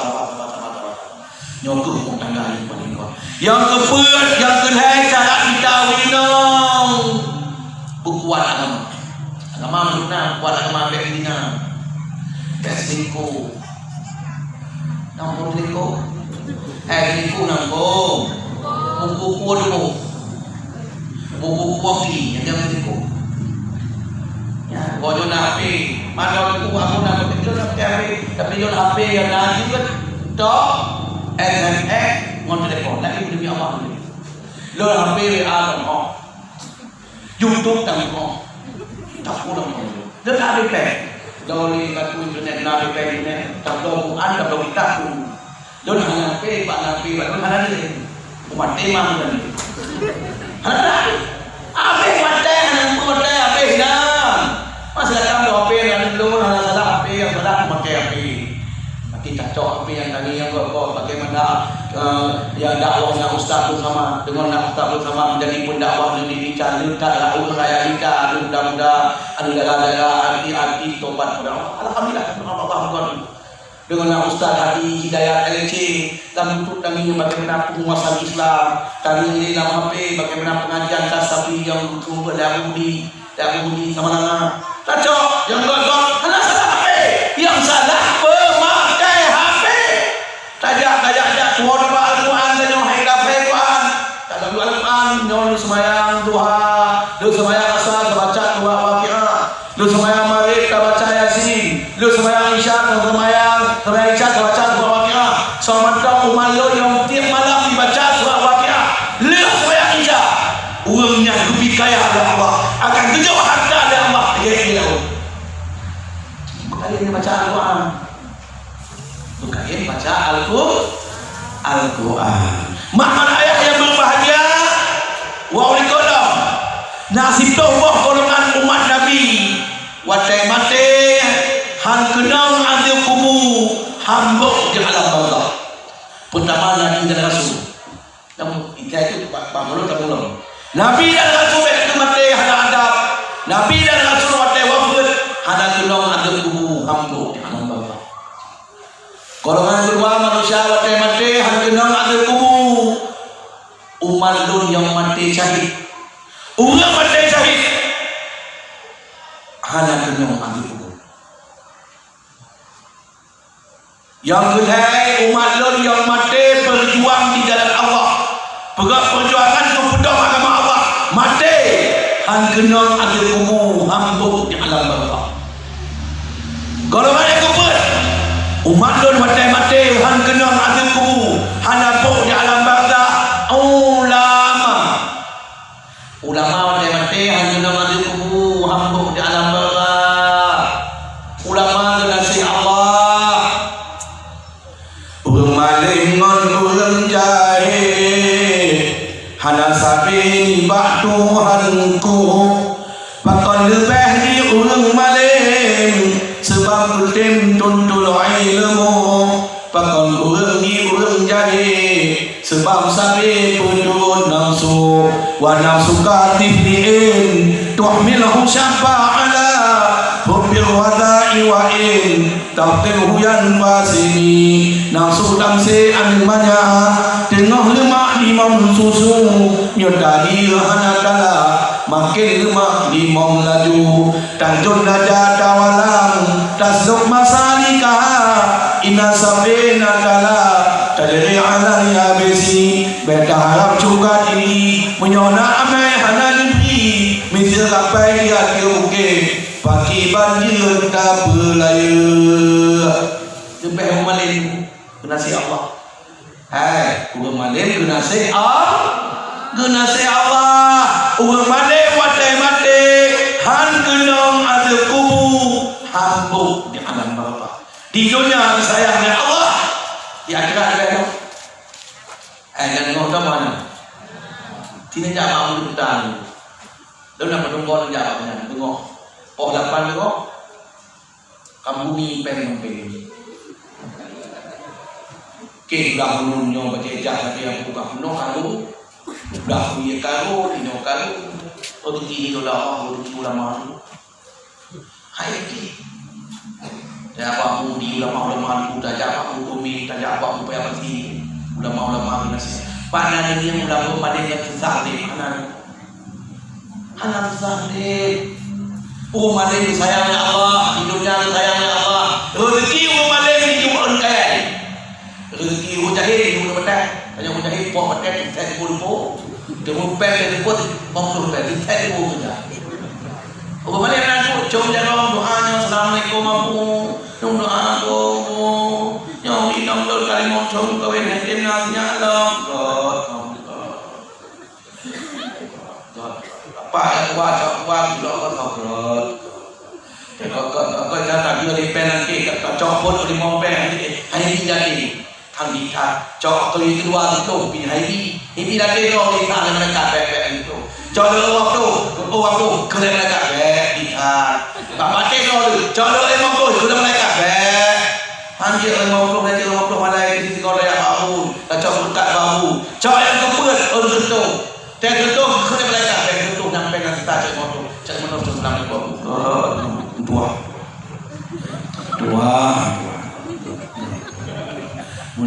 Nyoe keuh rumoh tangga nyang paleng kuat. Nyang keupeuet, nyang keulhèe, cara mita u inong. Buat agama. Agama meunurut na, buat agama bèk zina. Bèk selingkuh. Nang selingkuh. Eh, selingkuh nang kong. Buku-buku dulu. Buku-buku kopi, jangan selingkuh. Ya, kau jona H P. Mana buku aku nak kepikir nak pakai H P. Tapi jona H P yang dah juga. Tok, S M S, ngon telepon. Lagi demi Allah. Lo H P W A dong. YouTube dan kong. Tak pulang kong. Dia tak ada pen. Jauh lagi satu internet, nak ada pen internet. Tak tahu Quran, tak tahu kitab pun. Dia hana pen, pak nak pen, pak hana dia. Umat tema kan. Hana tak. Habis mata, hana mampu mata, habis dah. Masa datang tu H P yang ada belum, hana salah H P, yang salah memakai H P. Makin cocok H P yang tadi yang kok, kok bagaimana, eh, ya, dakwahnya ustaz tu sama dengan nak ustaz tu sama menjadi pendakwah yang diincar, letak lalu raya incar, mudah-mudah ada dara-dara hati-hati tobat pada Allah. Alhamdulillah, Allah Allah. Dengan ustaz Hadi Hidayat L C, dan untuk kami bagaimana penguasaan Islam, kami ini dalam H P bagaimana pengajian tasawuf yang betul-betul dari Dak bunyi sama lama. Tacok, yang gok-gok, hana salah H P. Yang salah pemakai H P. Tajak, tajak, jak, tuan ba Al-Quran, tanyong hai dafai Quran. Tak ada Al-Quran, nyoe lu semayang duha, lu semayang asar, tabaca surah Waqiah. Lu semayang maghrib, tabaca Yasin. Lu semayang isya, semayang, semayang isya, tabaca surah Waqiah. Soe mantong umat lôn nyang tiep malam dibaca surah Waqiah. Lheueh semayang isya. Ureueng nyan geupikaya lé Allah, akan geujok hareuta lé Allah lagèe ié laôt. Bukan dia baca Al-Quran. Bukan dia baca Al-Qur-, Al-Quran. Mak ngon ayah nyang berbahagia, wa ulikot lom. Na siploh boh golongan umat Nabi, watèe maté, han keunong azeub kubu, hambok di alam barzakh. Peutama Nabi dan Rasul. Namun, ija itu ba-, bangun tamu lom. Nabi dan Rasul bèk keu maté hana adab. Nabi dan Rasul watèe wafeuet hana keunong azeub kubu, hambok di alam barzakh. Golongan keudua manusia watèe maté han keunong azeub kubu. Umat lôn nyang maté syahid. Ureueng maté syahid hana keunong azeub kubu. Nyang keuhai, umat lôn nyang maté berjuang di jalan Allah, peugah perjuangan untuk peudong agama Allah, maté han keunong azeub kubu, hambok di alam barzakh. Golongan nyang keupeuet, umat lôn watèe maté han keunong azeub kubu, hana bok di alam barzakh, ulama. Ulama watèe maté han keunong azeub kubu, hambok di alam barzakh. Ulama geunaséh Allah. Ureueng malém ngon ureueng jahé, hana sabe nibak Tuhanku. Pakon leubeh di ureueng malém, seubab geutem tuntut ilmu. Pakon ureueng di ureueng jahé, seubab sabe peuduek nafsu. Wa nafsuka tifliin, tuhmilhu syabba ala hubbil wada'i wa in tafqidhu yanfasimi. Nafsu tamsé aneuk manyak, teungoh leumak limong susu, nyoe tadi hana tala, maken leumak limong laju. Tanjong Raja Tawalang, tasluk masalikaha, ina sabe na tala, tajri alal yabisi, bèk taharab syeuruga tinggi, meunyoe na amai hana neubri, miseue kapai di ateueh bukét, paki banjir tapeulayeue. Leubeh malém geunaséh Allah. Hai, ureueng malém geunaséh Al-, geunaséh Allah. Ureueng malém watèe maté, han keunong azeub kubu, hambok di alam barzakh. Di donya disayang lé Allah, di akhirat lé Allah. Hai, dan ngoh ka mana? Sini jak mak muda petang. Lôn nak peutungkol jak mak muda, tengok. Poh lapan tengok. Kambuni péng meumpéng. Keh udah ulôn nyoe bajèe jak lagèe nyang buka peunoh karu. Udah kuye karu, inoe karu. Oh, tinggi ni dola Allah, oh, tinggi ulama tu. Hai, tinggi. Tajak bak mu di ulama-ulama tu, tajak bak mu umi, tajak bak mu payah pati. Ulama-ulama tu nasi. Pada ni ulama pada yang susah deh, mana? Hana susah udép. Ureueng malém sayang lé Allah, di donya sayang lé Allah. Rezeki ureueng malém di ureueng kaya. Rezeki ureueng jahé di ureueng batèe. Tanyoe ureueng jahé poh batèe teuntèe leumo-leumo. Teumupèe leumo lima ploh batèe teuntèe leumo keureuja. Ureueng malém na cok com jaroe doa nyoe, "Assalamualaikum Abu." Nyoe doa Abu. Nyoe inong lôn kalimong com kawén hètim na sinyak lom. Kot, kot, kot. Apa yang kuat, cok kuat, cok kuat, cok kuat. Cok kuat, cok kuat, jangan tak biar di pen nanti, tak cok pun di mau pen nanti. Hanya ini jadi. Hang di tak, cok tu yang kedua tu, pin hai di. Ini dah tengok di tak, mereka bek-bek itu. Cok dulu waktu, oh waktu, kena mereka bek, di tak. Bapak tengok tu, cok dulu lima puluh, kena mereka bek. Anjir lima puluh, nanti lima puluh malai, di sini kau dah babu, tak cok berkat babu. Cok yang keput, oh tu. Teuh teuh keu malaikat, teuh teuh nyang péng nyang teuta cek moto, cek moto cek seulama dua. Dua. Dua.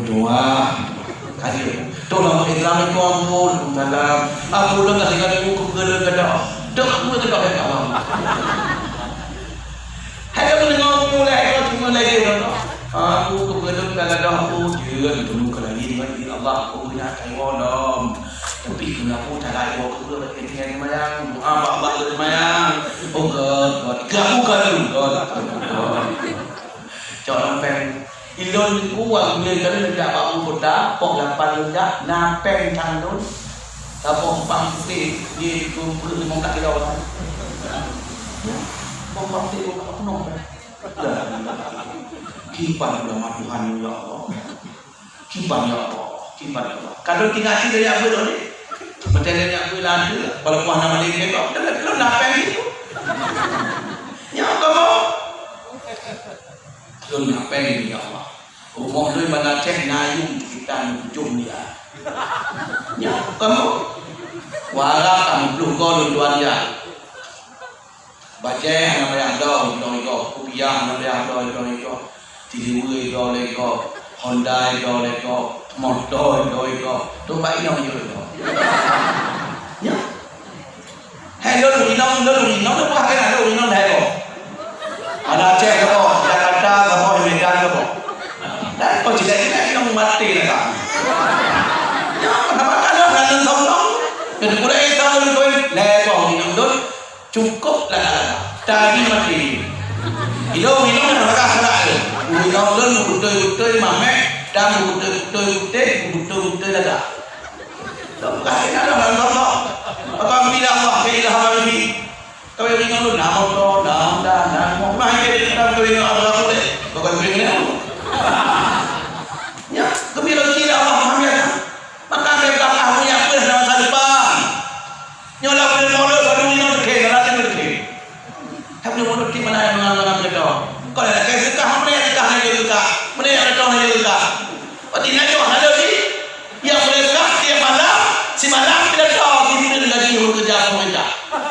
Dua. Hadir. Tuh nama Islam itu ampun, dalam. Aku dah kasih kali buku ke dalam. Dah buku ke dalam. Hai kamu dengar aku mulai, aku cuma lagi dah. Aku kebetulan dah aku je, tunggu ke lagi dengan izin Allah, aku punya kayu lom. Tapi kenapa cara ibu aku tu lagi dengan mayang? Doa bak Allah tu mayang. Oh God, God. Gak bukan tu, God. God. Cok lampeng. Ilôn uang bila kali lejak bak kota, pok lapan lejak, napeng tang lôn. Tapok empang putih, dia kumpul lima belas kilo. Pok empang putih, pok penuh. Kiban ulama Tuhan, ya Allah. Kiban, ya Allah. Kiban, ya Allah. Kalau tinggal sini, ya, boleh. Macam ni, ya, boleh ada. Walaupun hana maling dia, kok. Dia nak, dia nak apa yang gitu? Ya, kamu. Dia nak apa yang ini, ya Allah? Rumah dia mana cek nayung kita tujuh miliar. Ya, kamu. Warah kamu puluh gol tuan, ya. Bajèe hana payah dong, dong iko. Kupiah hana payah dong, dong iko. Tiliwe dong lé iko. Honda dong lé iko. Moto dong iko. Tu bak inong jeuet dong. Nyo. Hai lôn inong, lôn inong, lôn buah keunan lôn inong dai ko. Hana Aceh ko, Jakarta ko, Medan ko. Dan ko cit lagèe inong maté lah ka. Nyo, kenapa kalau hana sombong? Keudeh pula itu lôn kawin, lé ko inong lôn. Cukôp lagak-lagak. Tadi maté. Ilôn-ilôn nyang lagak salak lé. Ilôn lôn beutôi-beutôi maméh, dan beutôi-beutôi putéh, beutôi-beutôi lagak. Lôn kasih nyan lôn lôn lôn. Apabila Allah ke ilham rezeki, kawin ilôn lôn, na moto, na honda, na rumah, mah ke kita kawin ilôn Allah boleh. Bukan kawin ilôn. Ya, kami rezeki Allah Maha. Maka mereka tahu yang pernah masa depan. Nyoe lam buleuen Maulud, padum inong teuke, galak teuke. Tapi Maulud di mana yang mengalami kita? Kalau nak kaya sedekah, mana yang sedekah hanya sedekah? Mana yang sedekah hanya sedekah? Berarti nak jawab ada lagi. Yang boleh sedekah tiap malam, si malam kita tahu, kita lagi bekerja pemerintah.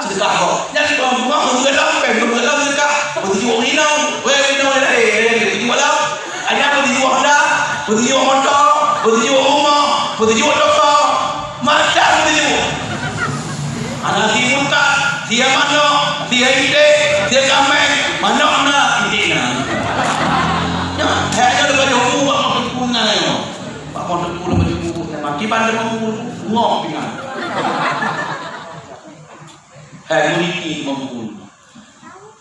Sedekah kau. Yang di bawah rumah, orang dalam, orang dalam sedekah. Betujuh orang inong, orang inong yang lahir, yang di bawah dalam. Hanya betujuh Honda, betujuh motor, betujuh rumah, betujuh toko. Macam tu. Anak si mutak, si manok, si iték, si kaméng, manok na, iték na. Nyo, hai nyoe leubeh jauh bak moto pungai nyoe. Bak moto pungai bak jauh bak mati bandar bak ngok pingan. Hai murid ni mampu.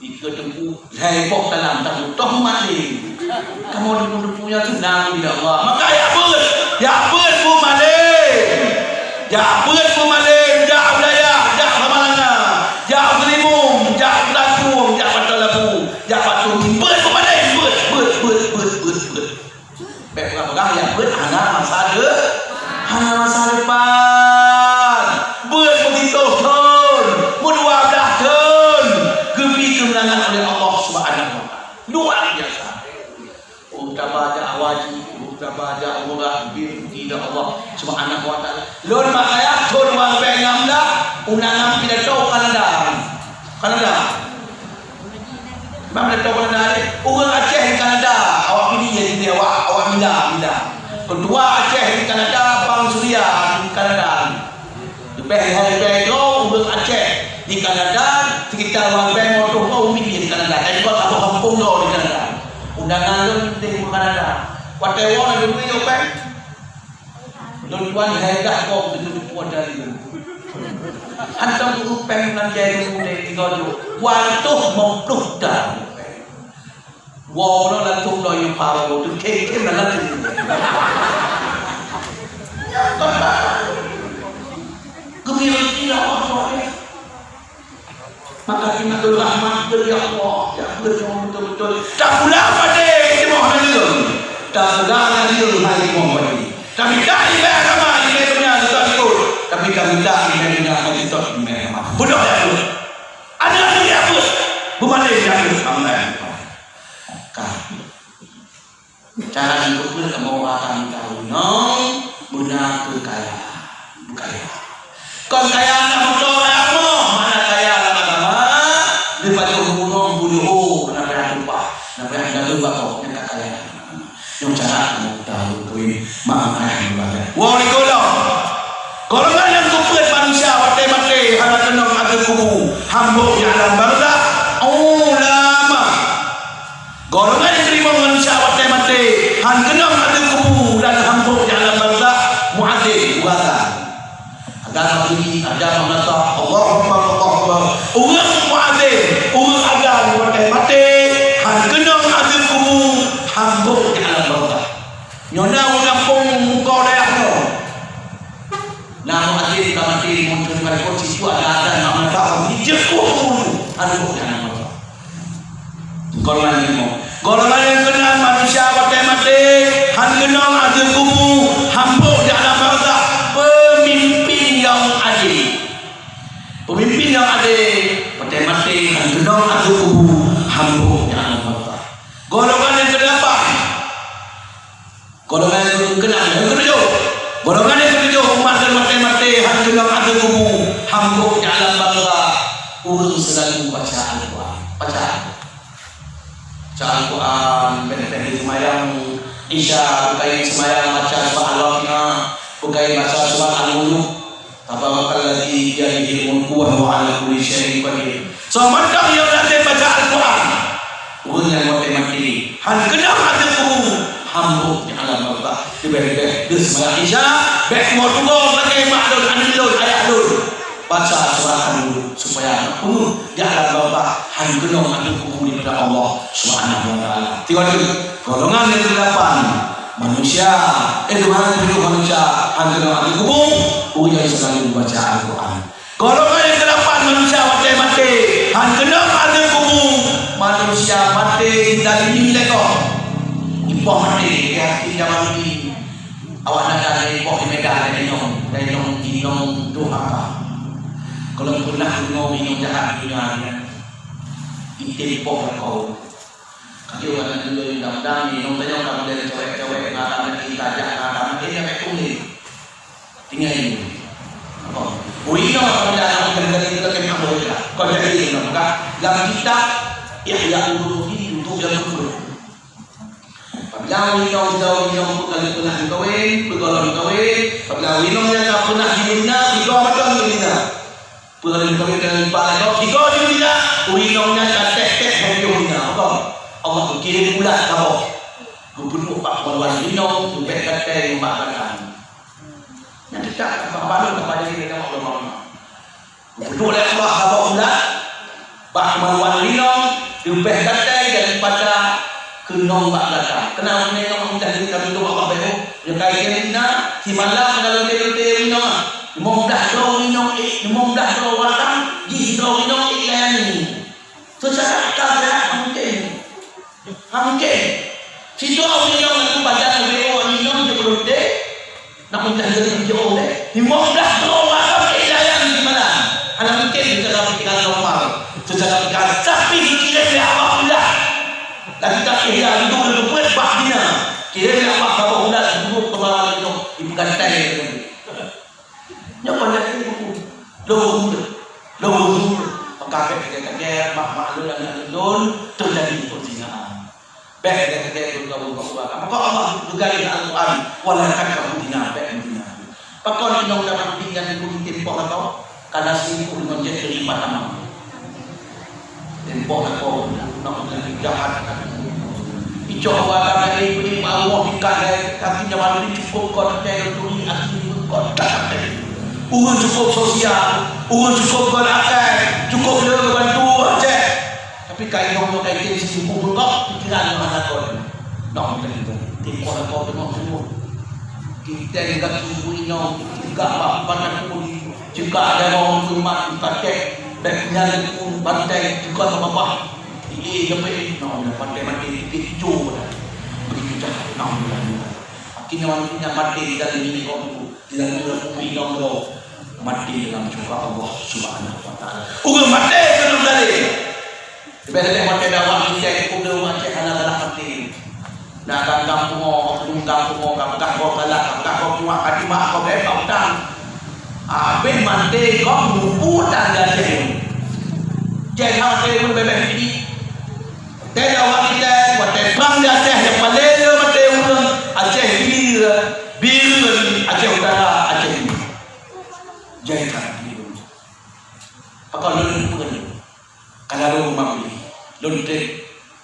Ikeue teungku, lhèe boh talam tamutoh maté. Kamoe deungon teungku nyan seunang di Allah. Maka jak beuet, jak beuet beumalém. Jak beuet beumalém, jak u dayah, jak Samalanga, jak u Seulimum, jak u Seulatueng, jak Batu Labu, jak Batu Tinggi. Beuet beumalém, beuet, beuet, beuet. Bèk peugah-peugah nyang beuet hana masa de-, hana masa depan. Beuet meusitoh thon, meudua blaih thon, geubri keumeunangan oleh Allah Subhanahu wa Taala. Luar biasa. Oh, tabah jak haji, oh, tabah jak umrah, geubri rezeki dari Allah Subhanahu wa Taala. Lôn mak ayah thon dua ribèe enam blah, undangan pidato Kanada. Kanada. Bang, dah tahu mana dah, ureueng Aceh di Kanada, awak pilih ya, pilih awak, awak mila, mila. Ketua Aceh di Kanada, Bang Surya di Kanada. Leubeh lihai, leubeh droe ureueng Aceh di Kanada. Uroe di Kanada. Undangan lôn di Kanada. Watèe woe na dulu yôh péng. Lôn tuan hai dah kong keuneuk puan dari lôn. Hantom ureueng péng nan jai lôn deh tiga jôk. Dua ratus lima puluh dah. Woe lôn langsung lôn yôh paro tu khem-khem na langsung. Geumirah-mirah Allah Taala. Maka ingat rahmat dari Allah, ya, betul, betul, betul. Tak pula pada timoh nanggroe. Tak pula nanggroe hai timoh pada. Tapi tak ibadah agama, ibadah dunia, tak ikut. Tapi tak minta ibadah dunia, tak ikut ibadah agama. Bodoh ya, bodoh. Ada lagi apa? Berbalik ya, bodoh. Amin. Kah. Cara nyang keupeuet kamoe akan tahu inong beuna keu kaya. Bukaya. Kon kaya lam moto, kaya rumoh, mana kaya lam agama, leupah jih ureueng buluhu, na payah tumpah, na payah dalu bako, nyan ka kaya. Nyang cara kamoe tahu keu maaf ayah meubagai. Woe di golom. Golongan nyang keupeuet manusia watèe maté hana keunong ateueh kubu, hambok di alam barzakh. Ulama. Golongan nyang teurimong manusia watèe maté, han keunong ateueh kubu dan hambok di alam barzakh, muadzin, guru azan. Azan mabri, azan madrasah, Allahu Akbar, Allahu Akbar. Ureueng muadzin, ureueng azan watèe maté, han keunong ateueh kubu, hambok di alam barzakh. Nyoe na u gampông muka dayah nyoe. Na muadzin ka maté, mun teuma sikula ada azan, mak madrasah, dijeuet kubu, hambok di alam barzakh. Golongan limong. Golongan nyang keunan manusia watèe maté, han keunong ateueh kubu, hambok di alam barzakh, peumimpin nyang adé. Peumimpin nyang adé, watèe maté, han keunong ateueh kubu, hambok di alam barzakh. Golongan nyang keudelapan. Golongan nyang keunam, nyang keutujoh. Golongan nyang keutujoh, umat lôn watèe maté, han keunong ateueh kubu, hambok di alam barzakh, ureueng seulalu baca Al-Quran. Baca. Baca Al-Quran, bèk-bèk di seumayang Isya, beukai seumayang baca surat Al-Waqiah, beukai baca surat Al-Muluk. Tabarakalladzi biyadihil mulku wa huwa ala kulli syai'in qadir. Soe mantong nyang rajin baca Al-Quran, ureueng nyan watèe maté, han keunong ateueh kubu, hambok di alam barzakh. Leubeh-leubeh deuh seumayang Isya, bèk tuwo-tuwo lagèe mak lôn, aneuk lôn, ayah lôn. Baca surat An-Nur supaya peunuh di alam barzakh, han keunong ateueh kubu daripada Allah Subhanahu wa Taala. Tiga tu, golongan nyang keudelapan, manusia, eh, Tuhan tunjuk manusia, han keunong ateueh kubu, ureueng nyang seulalu baca Al-Quran. Golongan nyang keudelapan, manusia watèe maté, han keunong ateueh kubu, manusia maté dari nilai kong. Ipoh maté, ya, di zaman ini. Awak na dan ipoh di Medan, dan inong, dan inong, inong durhaka. Kalau pernah inong, inong jahat dunia ni, item ipoh kong. Kaki orang dulu yang dam-dam, inong tanya orang model cewek-cewek, ngadam lagi, tajak, ngadam lagi, sampai kuning. Tinggai ini. Apa? Oh, inong kalau dah anak muda dari kita kena boleh lah. Kau jadi inong, kan? Dalam kitab Ihya Ulumuddin untuk yang berguru. Apabila inong, inong, inong, bukan pernah dikawin, bergolong dikawin, apabila inong yang tak pernah dibina, tiga macam dibina. Peue lom kawin dengan ipa lagèe tiga jeuem ina, ureueng inong nyan ka tèk-tèk hai piôh ina. Apa? Allah geukirim ulat saboh. Geupeuduek bak penguluan inong, geubèk gata ngon bak batang. Nyan teutab bak balu bak diri lagèe Allah. Geupeuduek lé Allah saboh ulat bak penguluan inong, geubèk gata daripada keunong bak gata. Keunan ureueng inong meudah diri ka tutoe Allah bèk. Nyang ka ikheun ina, simalam ka lonte-lonte inong ah. Limong blah droe inong ék, limong blah droe watang, jih sidroe inong ék layani. Seucara akal sehat hana mungken. Hana mungken. Sidroe inong nyang pajan leubeh inong jeuet lonte, nak meudah jadi jeuet oleh. Limong blah droe watang ék layani simalam. Hana mungken seucara pikiran normal. Seucara pikiran, tapi dikirém lé Allah ulat. Lagi tapi ya, itu udah buat bak dina. Kirém lé Allah saboh ulat, buruk kepala inong, ibu gantai. Nyoe banyak ilmu. Lôn, lôn, maka bèk lagèe-lagèe mak-mak lôn, aneuk lôn, teujadi perzinaan. Bèk lagèe-lagèe lôn, lôn, lôn, lôn. Maka Allah geugaréh lam Al-Quran, "Wa la taqrabu zina," bèk zina. Pakon inong dalam diri dan ibu di tempoh atau karena selingkuh dengan jahil lima nama. Tempoh atau nak lagi. Jahat. Icok Allah Taala ini beri Allah ikat dari kaki nyawa ini cukup kau teh tuli asli kau tak. Urang cukup sosial, urang cukup kau akai, cukup le bantu aja. Tapi kai dong tu kai tin si buku kau pikiran yang ada kau. Dong tadi tu. Tim kau kau tengok semua. Kita yang kat sumbu inong, juga apa pandang pun, juga ada orang umat pakai, baik nyala pun bantai, juga apa-apa. Iya, sampai, no, dah pandai mati, titik hijau dah. Begitu jahat, no, dah. Akhirnya, manusia mati di dalam ini, kau tunggu. Di dalam bumi, no, no. Mati dalam syurga Allah Subhanahu wa Taala. Urang mati, kena dalil. Leubeh-leubeh watèe dakwah, misai peue ureueng Aceh hana galak maté. Na gam-gam pungo, oknum gam pungo, gam peugah gob galak, gam peugah gob nyuak, ka jimak gob bèk bak utang. Abéh maté gob mupu tan di Aceh nyoe. Jai that watèe ureueng bèbèh Pidie. Watèe dakwah kitab, watèe prang di Aceh nyang paleng le maté ureueng Aceh Pidie, Bireuen, Aceh Utara, Aceh Timur. Jai that di ureueng. Pakon lôn peue nyoe? Ka lôn u Mablih, lôn trép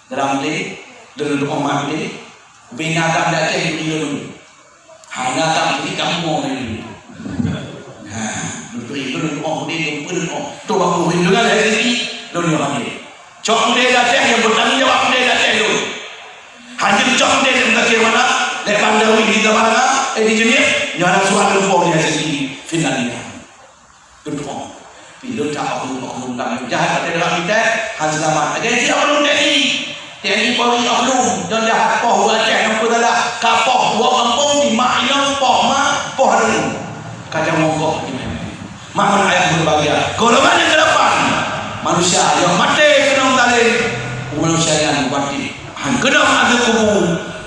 dalam lé, lôn duek u Mablih, ubé na gam di Aceh lôn. Hana gam di kamoe lôn. Ha, lôn trép, lôn duek u Mablih, lôn peue lôn. Tuh waktu hindungan hai siki, lôn nyoe hadir. Cok udép di Aceh nyang bertanggung jawab udép di Aceh lôn. Hana cok udép nyang takir mana, lé Bandawi di Gabana, eh, di Jeunieb, nyoe hana surat lôn po di Helsinki, Finlandia. Geuteupeue. Pi lôn that oknum-oknum lam jahat watèe dalam mitai, han seulamat. Lagèe si oknum T N I. T N I Polri oknum, nyang jahat poh u Aceh nyang peusalah, ka poh u gampông, di mak inong, poh ma, poh aneuk. Ka jamong gob di meunan. Mak ngon ayah berbahagia. Golongan nyang keulapan, manusia nyang maté keunong zalém. Manusia nyan mati. Han keunong azeueb kubu,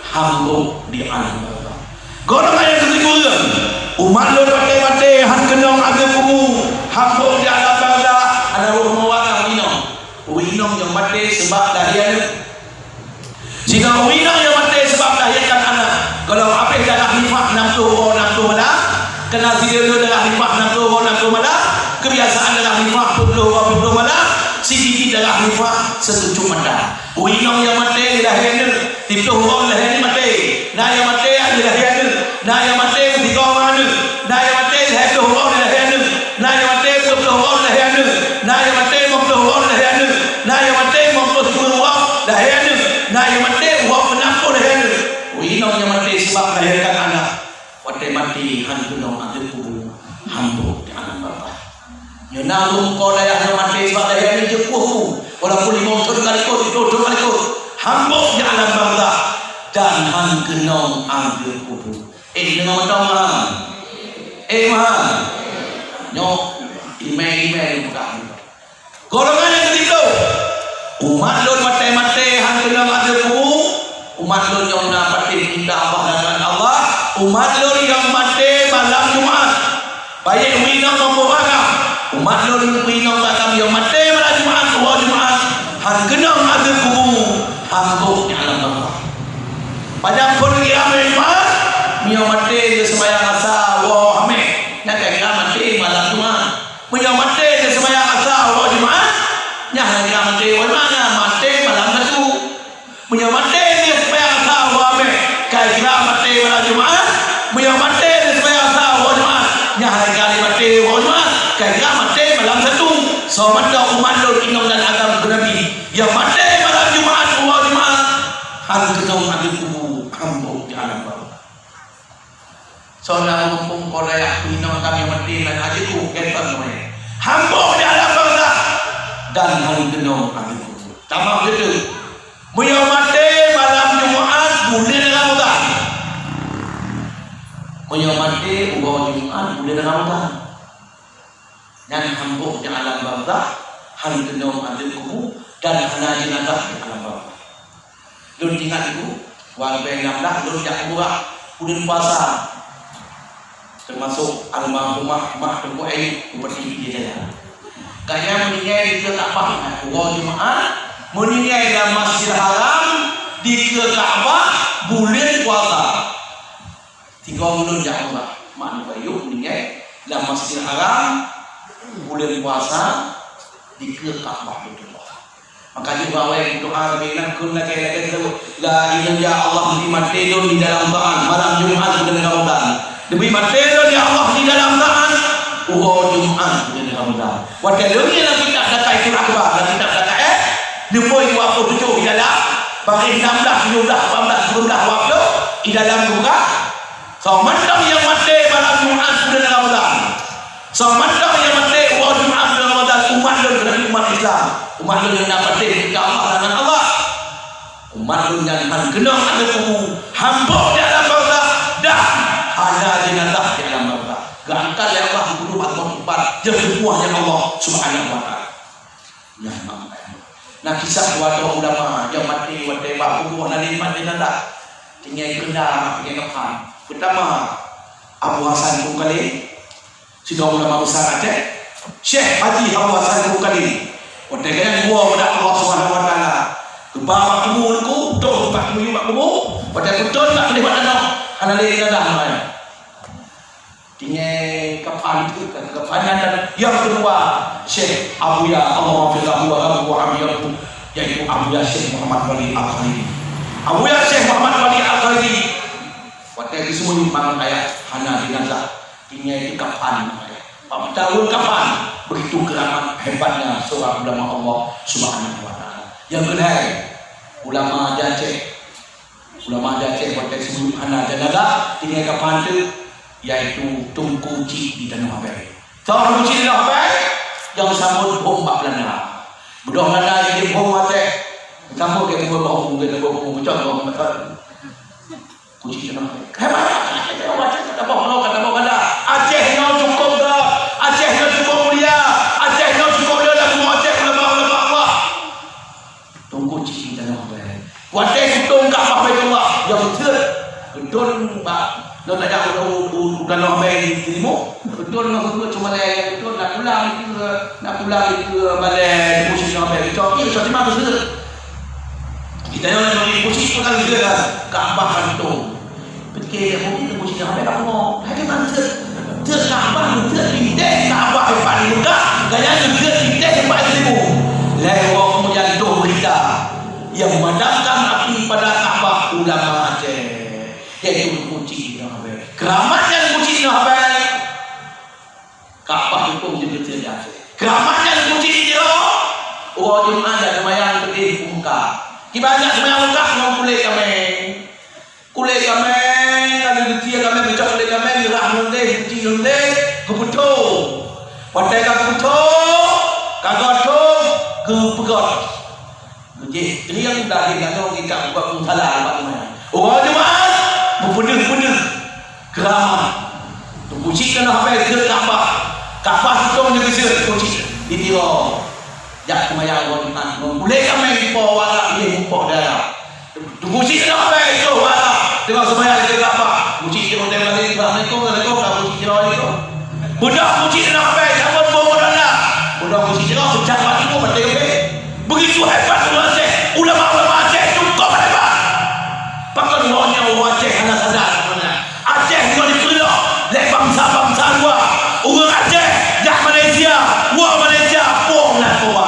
hambo di alam barzakh. Golongan nyang keusikureueng, umat lôn watèe maté han keunong azeueb kubu, hambo di alam barzakh, hana rôh meuwarang inong. Ureueng inong nyang maté sabab lahé aneuk. Sidroe ureueng inong nyang maté sabab lahé aneuk. Gohlom abéh darah nifas nam ploh uroe nam ploh malam, kana sidroe darah nifas nam ploh uroe nam ploh malam, keubiasaan darah nifas peuet ploh uroe peuet ploh malam, sidikit darah nifas seucucuk mata. Ureueng inong nyang maté lé lahé aneuk, siploh uroe lé lahé aneuk maté. Na nyang maté lé lahé aneuk, na nyang maté sigoe aneuk, na nyang maté lhèe ploh uroe lé lahé aneuk, na nyang maté dua ploh uroe lé lahé aneuk, na nyang maté limong ploh uroe lé lahé aneuk, na nyang maté limong ploh sikureueng uroe lé lahé aneuk, na nyang maté uroe keunam ploh lé lahé aneuk. Ureueng inong nyang maté sabab melahirkan aneuk. Watèe maté han keunong azeueb kubu, hambo di alam barzakh. Nyoe na ureueng po dayah nyang maté sabab lahé aneuk jeuet poh-poh, walaupun limong thon ka likot, siplôh thon ka likot, hambo di alam barzakh dan han keunong azeueb kubu. Eh, deungoe mantong, Mak. Eh, Mak. Nyoe imè-imè peugah. Golongan nyang keutiploh, umat lôn watèe maté han keunong azeueb kubu, umat lôn nyang na patéh minta Allah dan Allah, umat lôn nyang maté malam Jumat. Baik ureueng inong maupun ureueng agam, umat lôn ureueng inong agam nyang maté malam Jumat, uroe Jumat, han keunong azeueb kubu, hambo di alam barzakh. Pajan phon lagèe ramè umat, meunyoe maté lheuh seumayang asa uroe Hamèh, nyan ka kira maté malam Jumat. Meunyoe maté lheuh seumayang asa uroe Jumat, nyan hana kira maté uroe Jumat, nyan maté malam Sabtu. Meunyoe maté lheuh seumayang asa uroe Hamèh, ka kira maté malam Jumat. Meunyoe maté lheuh seumayang asa uroe Jumat, nyan hana kira lé maté uroe Jumat, ka kira maté malam Sabtu. Soe mantong umat lôn inong dan agam keu Nabi, nyang maté malam Jumat uroe Jumat, han keunong azeueb kubu, hambo di alam barzakh. Soe na muphom po dayah inong agam nyang maté lam azeueb kubu, gèt bak nyoe. Hambo di alam barzakh dan han keunong azeueb kubu. Tamah beutôi. Meunyoe maté malam Jumat buleuen Ramadhan. Meunyoe maté uroe Jumat buleuen Ramadhan. Nyan hambo di alam barzakh, han keunong azeueb kubu dan hana jeunazah di alam barzakh. Lôn ingat dulu, watèe enam blah lôn jak umrah buleuen puasa. Teumasok almarhumah Mak Teungku Ayub, Bupati Pidie Jaya. Gobnyan meuninggai dikeue Ka'bah uroe Jumat, meuninggai lam Masjidil Haram dikeue Ka'bah buleuen puasa. Tiga buleuen jak umrah, Mak Teungku Ayub meuninggai lam Masjidil Haram buleuen puasa dikeue Ka'bah Baitullah. Maka jeuet bak awai doa lagèe nyan, kheun lagèe-lagèe teuk, "La ilaha, ya Allah, neubi maté lôn di dalam taat malam Jumat buleuen Ramadhan. Neubi maté lôn, ya Allah, di dalam taat uroe Jumat buleuen Ramadhan." Watèe lheueh nyan lam kitab Daqaiqul Akhbar, lam kitab Daqaiq, eh, leubeh dua ploh tujoh di dalam, baris enam belas, tujoh belas, lapan belas, sikureueng belas, dua ploh, di dalam surah, "Soe mantong nyang maté malam Jumat buleuen Ramadhan, soe mantong nyang maté uroe Jumat buleuen Ramadhan, umat lôn, keuneuk umat Islam, umat lôn nyang na patéh keu Allah, lawan Allah, umat lôn nyan han keunong ateueh kubu, han boh di alam barzakh, dan hana jeunazah di alam barzakh. Geuangkat lé Allah, geuduek bak teumpat, jeuet geupuih lé Allah Subhanahu wa Taala." Nyan makna. Na kisah dua droe ulama nyang maté watèe bak kubu, hana lé mat jeunazah. Tinggai keunda, tinggai kafan. Peutama, Abu Hasan Kongkali, sidroe ulama besar Aceh, Syekh Haji Abu Hasan Kongkali. Watèe gobnyan geuwoe ubak Allah Subhanahu wa Taala, geuba bak kubu Teungku, tôh bak kubu, bak kubu. Watèe geuton bak kubu, bak tanoh, hana lé jeunazah nyan. Tinggai kafan, kafan nyan. Dan nyang keudua, Syekh Abuya, Allahummaghfir lahu warhamhu wa 'afihi, yaitu Abuya Syekh Muhammad Wali Al-Khalili. Abuya Syekh Muhammad Wali Al-Khalili, watèe geuseumeuyueb mangat ayah, hana jeunazah, tinggai kafan mangat ayah. Bak meutarôn kafan, begitu keramat hebatnya seorang ulama Allah Subhanahu wa Taala. Nyang keulhèe, ulama di Aceh. Ulama di Aceh watèe seumeuyueb hana jeunazah, tinggai kafan teuk, yaitu Teungku Chik di Tanoh Abèe. Soe Teungku Chik di Tanoh Abèe? Nyang sambot bom bak Beulanda. Beudôh Beulanda jijak bom Aceh. Sambot lé teungku bom, lé teungku bom, bocor bom, bocor. Teungku Chik di Tanoh Abèe. Hebat. Aceh ka taboh, ka taboh, ka taboh. Aceh nyoe cukôp göt. Aceh nyoe cukôp mulia. Aceh nyoe cukôp le lam bumoe Aceh, ulama-ulama Allah. Teungku Chik di Tanoh Abèe. Watèe geutông Ka'bah Baitullah, nyang beutôi. Geutông bak, lôn tajak u, u, u Tanoh Abèe di timu. Geutông ngon geutông cuma lé, geutông na pulang dikeue, na pulang dikeue balèe Teungku Chik Tanoh Abèe. Geutông, ih, geutông di ma beutôi. Di Tanoh Abèe, Teungku Chik pun ka beutôi dah. Ka'bah geutông. Pike lé mungkin Teungku Chik Tanoh Abèe ka pungo. Hai, di ma beutôi. Teuk Ka'bah, teuk titèh Ka'bah teumpat di Mekah, gaya teuk titèh teumpat di timu. Lhèe uroe keumudian troh beurita, nyang memadamkan api pada Ka'bah ulama Aceh, yaitu Teungku Chik Tanoh Abèe. Keuramat nyan Teungku Chik Tanoh Abèe, Ka'bah geutông jeuet di Aceh. Keuramat nyan Teungku Chik di Tiro, uroe Jumat jak seumayang keudéh u Mekah. Kiban jak seumayang u Mekah ngon kulét kaméng. Kulét kaméng, ka lheueh geutie kaméng, geucok kulét kaméng, geurhah ngon lé, geutie ngon lé, geupeutho. Watèe ka geupeutho, ka geupeutho, geupeugöt. Geujéh, triang daging nyan lom geujak bak musala bak teumpat. Uroe Jumat, beupeudeuh-peudeuh. Keuramat. Teungku Chik Tanoh Abèe geuseuet Ka'bah. Ka'bah geutông di geuseuet Teungku Chik di Tiro. Jak seumayang uroe Jumat ngon kulét kaméng po wara lé mupoh dara. Teungku Chik Tanoh Abèe troh wara teungoh seumayang di Ka'bah. Teungku Chik Tanoh Abèe, "Assalamualaikum, assalamualaikum." Ka Teungku Chik Tanoh Abèe. Beudôh Teungku Chik Tanoh Abèe cabot boh Beulanda. Beudôh Teungku Chik Tanoh peucah bak timu maté ubé. Begitu hebat ulama Aceh, ulama-ulama Aceh cukôp hebat. Pakon uroe nyoe ureueng Aceh hana sadar meunan. Aceh nyoe dipeureuloh lé bansa-bansa luwa. Ureueng Aceh jak Malaysia, woe Malaysia, pueng lam Toba.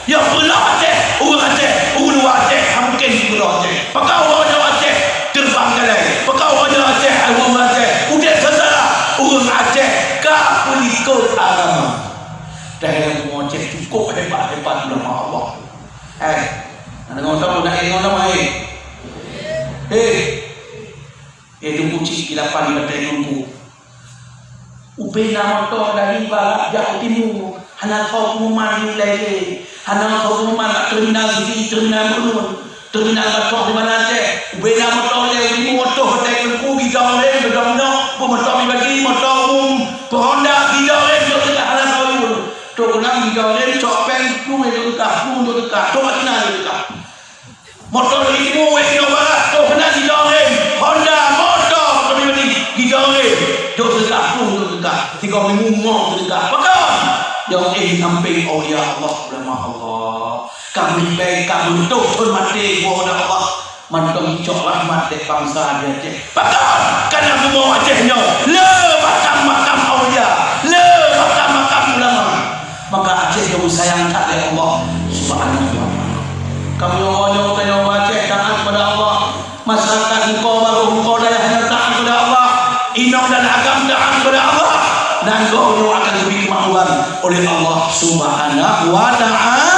Nyang peureuloh Aceh, ureueng Aceh, ureueng luwa Aceh, hana mungken dipeureuloh Aceh. Pakon uroe nyoe Aceh terbang galai? Pakon uroe nyoe Aceh, ureueng Aceh udép sengsara? Ureueng Aceh ka peulikot agama. Dah nyang bumoe Aceh cukôp hebat-hebat ulama Allah. Eh, na deungö, na deungö nama, eh? Eh, eh, Teungku Chik di lapan batèe Teungku. Ubé na moto dari barat jak u timu, hana soe peuruman nilai lé, hana soe peuruman bak terminal sigi, terminal meureunon, terminal gasoh di mana Aceh. Ubé na moto lé u timu, otoh batèe Teungku, gidong rem, gidong nyoe, peumoto pribadi, moto umum, peuhonda, gidong rem, jok teuka hana soe ureueng. Trok ulang gidong rem, cok péng, plueng jok teuka, plueng jok teuka, trok Cina jok teuka. Moto di timu, wéh, di barat, toh keunan gidong rem. Honda, moto, moto pribadi, gidong rem. Jok seudeukah, plueng jok seudeukah. Sigoe minggu, ngo seudeukah. Pakon? Nyang éh sampéng aulia Allah, ulama Allah. Ka meuribèe, ka meureutoh thon maté, buet Allah. Mantong jicok rahmat dek bansa di Aceh. Pakon? Karena bumoe Aceh nyoe le makam-makam aulia, le makam-makam ulama. Maka Aceh nyoe sayang that lé Allah Subhanahu wa Taala. Kamoe nyoe tanyoe Aceh taat kepada Allah. Masyarakat muka barô, muka dayah nyoe taat kepada Allah. Inong dan agam taat kepada Allah. Dan goh nyoe akan geubri keumakmuran oleh Allah Subhanahu wa Ta'ala.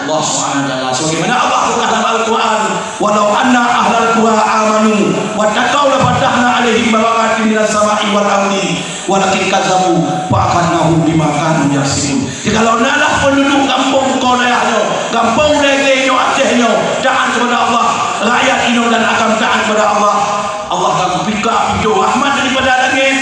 Allah Subhanahu wa Ta'ala. Sebagaimana Allah peugah dalam Al-Quran, "Walau anna ahlal qura amanu wattaqau lafatahna 'alaihim barakatin minas sama'i wal ardi." Walakin kadzabu fa akhadnahum bima kanu yaksibun. Jikalau na lah penduduk gampông koh dayah nyoe, gampông lagèe nyoe Aceh nyoe, taat kepada Allah, rakyat inong dan agam taat kepada Allah, Allah akan buka pintoe rahmat daripada langèt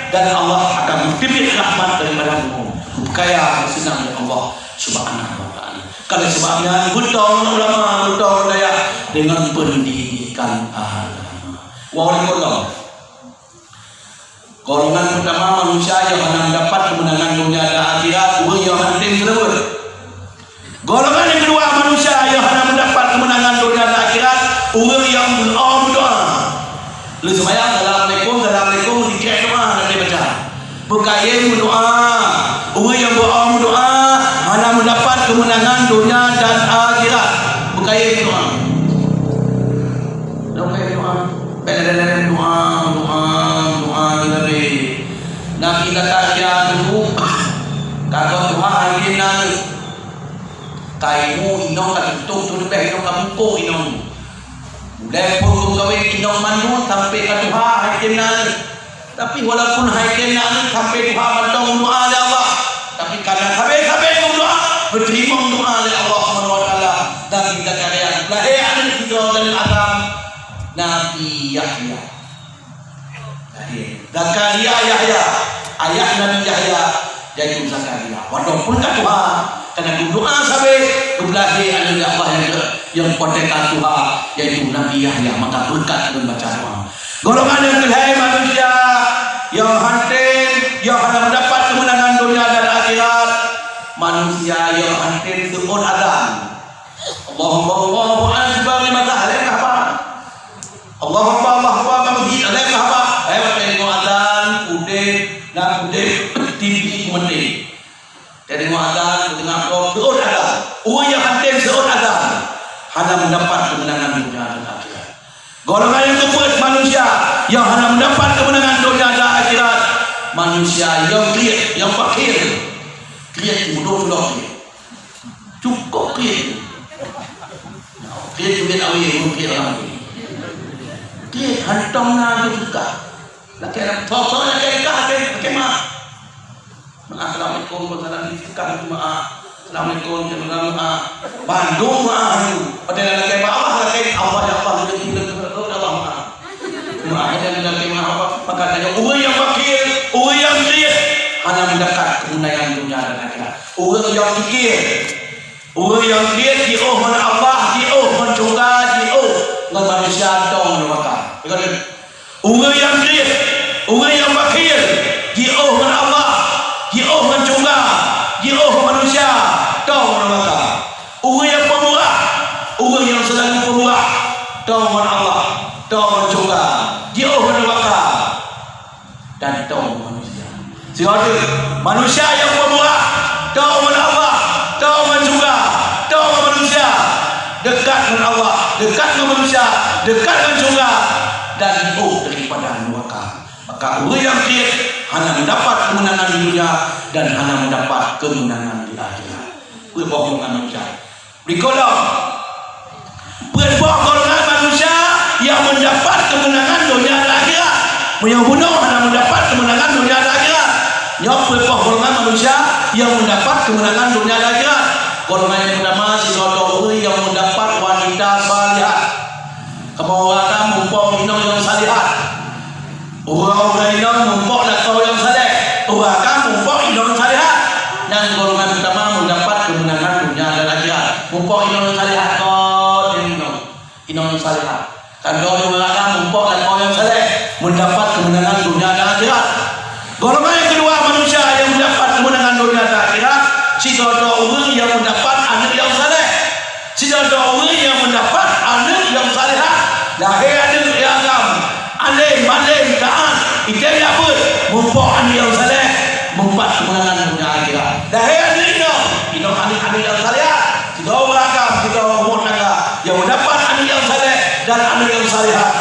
dan Allah akan geuteubiet rahmat daripada bumoe. Kaya seunang Allah Subhanahu wa Ta'ala. Oleh sebab nyan, beutôi ulama, beutôi dayah deungon pendidikan agama. Waalaikumsalam. Golongan peutama manusia nyang hana meudapat keumeunangan donya dan akhirat, ureueng nyang hana tem seulaweuet. Golongan nyang keudua manusia nyang hana meudapat keumeunangan donya dan akhirat, ureueng nyang meudoa, meudoa. Lheuh seumayang, "Assalamualaikum, assalamualaikum," dikirém doa hana tem baca. Beukayém meudoa. Ureueng nyang meudoa, meudoa hana meudapat keumeunangan donya dan akhirat. Beukayém meudoa. Doa, doa. Doa, doa, doa, doa. Nabi Zakaria dulu, ka geutuha hai tem na aneuk. Ka ibu inong ka tutôp, tu leubeh inong ka bungkôh inong. Ulèe phôn geukawén inong mandum sampai ka tuha hai tem na aneuk. Tapi walaupun hai tem na aneuk sampai tuha mantong meudoa lé Allah, tapi kana sabe-sabe meudoa, geuteurimong doa lé Allah Subhanahu wa Taala. Nabi Zakaria lahé aneuk sidroe dan Adam, Nabi Yahya. Lahé Zakaria Yahya, ayah Nabi Yahya, yaitu Zakaria. Walaupun ka tuha, kana geudoa sabe, geulahé aneuk Allah nyang, nyang watèe ka tuha, yaitu Nabi Yahya, maka beureukat ngon baca doa. Golongan nyang keu lhèe manusia nyang hana tem, nyang hana meudapat keumeunangan donya dan akhirat, manusia nyang hana tem seuôt azan. Allahu Akbar, Allahu Akbar, lima kali, lhèe kah hafal? Allahu Akbar, Allahu Akbar, lhèe kah hafal? Eh, watèe deungö azan, udép, na udép, TV meuti. Jadi, muazan, peudeungoe, seuôt azan. Ureueng nyang hana tem seuôt azan, hana meudapat keumeunangan donya dan akhirat. Golongan nyang keupeuet manusia nyang hana meudapat keumeunangan donya dan akhirat, manusia nyang kriet, nyang fakir. Kriet, mudoh-mudoh kriet. Cukôp kriet. Kriet, kriet awé, kriet awé. Kriet, hantom na teuka. Lakèe, lakèe, lakèe, lakèe, lakèe, mak. Meu'ah, assalamualaikum, salam di tikah meu'ah. Assalamualaikum, salam meu'ah. Bandum meu'ah nyoe. Padahai lakèe bak Allah, lakèe Allah, ya Allah, ya Allah, ya Allah, meu'ah. Meu'ah, lakèe meu'ah apa? Maka tanya, ureueng nyang fakir, ureueng nyang kriet, hana meudapat keumeunangan donya dan akhirat. Ureueng nyang fakir, ureueng nyang kriet jiôh ngon Allah, jiôh ngon syeuruga, jiôh ngon manusia, dong ngon neuraka. Ingat, ureueng nyang kriet, ureueng nyang bakhiel, jiôh ngon Allah, jiôh ngon syeuruga, jiôh ngon manusia, dong ngon neuraka. Ureueng nyang peumurah, ureueng nyang seulalu peumurah, dong ngon Allah, dong ngon syeuruga, jiôh ngon neuraka, dan dong ngon manusia. Sigoe teuk, manusia nyang peumurah, dong ngon Allah, dong ngon syeuruga, dong ngon manusia, dekat ngon Allah, dekat ngon manusia, dekat ngon syeuruga, dan jiôh daripada neuraka. Maka ureueng nyang kriet hana meudapat keumeunangan di dunia dan hana meudapat keumeunangan di akhirat. Peue boh golongan manusia? Beulikot lom. Peuet boh golongan manusia nyang meudapat keumeunangan donya dan akhirat. Meunyoe bunoe hana meudapat keumeunangan donya dan akhirat. Nyoe peuet boh golongan manusia nyang meudapat keumeunangan donya dan akhirat. Golongan nyang peutama, sidroe ureueng nyang meudapat wanita salihah. Kamoe ureueng agam muphom inong nyang salihah. Ureueng-ureueng inong muphom lakoe nyang saleh, ureueng agam muphom inong salihah. Nyan golongan peutama meudapat keumeunangan donya dan akhirat. Muphom inong nyang salihah, kon inong, inong nyang salihah. Kan droe ureueng agam muphom lakoe nyang saleh, meudapat keumeunangan donya dan akhirat. Golongan nyang keudua manusia nyang meudapat keumeunangan donya dan akhirat, sidroe ureueng nyang meudapat aneuk nyang saleh. Sidroe ureueng nyang meudapat aneuk nyang salihah, lahé aneuk nyang agam, além, malém, taát, item jak beuet, muphom aneuk nyang saleh, mupat keumeunangan donya akhirat. Lahé aneuk inong, inong aneuk-aneuk nyang salihah, sidroe ureueng agam, sidroe ureueng dan aneuk nyang salihah,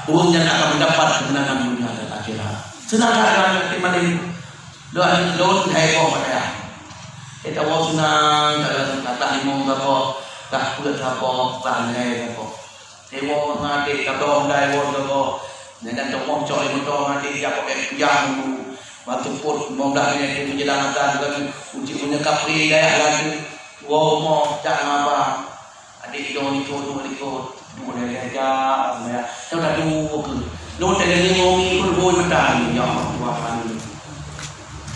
ureueng nyan akan meudapat keumeunangan dunia dan akhirat. Seunang that ngon aneuk maléng. Lôn aneuk lôn hai boh padahai. Éh, tawoe seunang, ka, ka, ka limong saboh, ka peuet saboh, ka lhèe saboh. Tawoe ngon adék, ka dong dai woe saboh. Nyan, nyan teuma cok lé meudoe ngon adék, jak pakai kuyang dulu. Bak teupot limong blah minèt, teuma jalan mata, bukan uji punya kapri daya laju. Woe rumoh, jak ngon abang. Adék droe likot, dua likot, dua lhèe-lhèe jak, ya. Nyoe dah dua keuh. Nyoe teuh lhèe nyoe mi pun hôi meutai, ya Allah, Tuhan.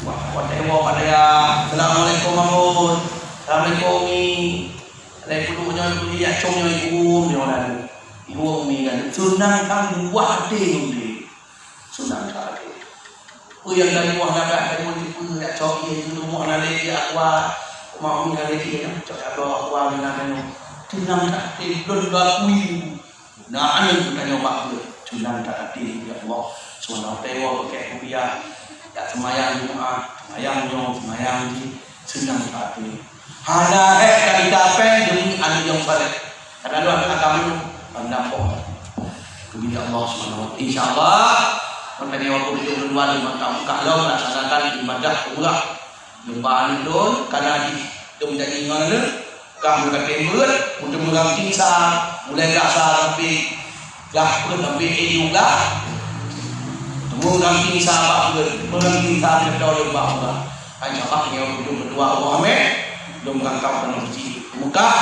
Wah, wah, teuh woe pada ya. Assalamualaikum, Abon. Assalamualaikum, Mi. Lhèe puluh nyoe, puluh jak com nyoe, ibu, nyoe dah. Ibu, Mi kan. Seunang kan buah até nyoe. Seunang that até. Peue nyang ka lheueh na bak tanyoe, peue nyang cok ié, rumoh na lé ié aqua, uma umi na lé ié, cok tabloe aqua meunan tanyoe. Seunang that até, lôn geuakui. Na aneuk tanyoe bak buet, seunang that até, ya Allah. Subhanallah, teuwoe pakai kupiah. Jak seumayang Jumat, seumayang nyoe, seumayang jih, seunang that até. Hana hék ka geucapée demi aneuk nyang saleh. Kadang-kadang agama nyoe pandang boh. Keubiet Allah Subhanahu wa Taala. Insya Allah, kon tanyoe waktu tujuh puluh dua lima tahun ka lom melaksanakan ibadah umrah. Jumpa aneuk lôn, karena di, dong janji ngon aneuk, ka meukatem beuet, untuk meugang tingsa, mulai gasa sampai Lah, peuet sampai ék juga. Teungoh ramping sahabat peuet, peuet ramping sahabat keudroe lôn bak Allah. Hai sahabat nyang ujong keudua Allah, amin. Lôn rangkap dalam masjid Mekah.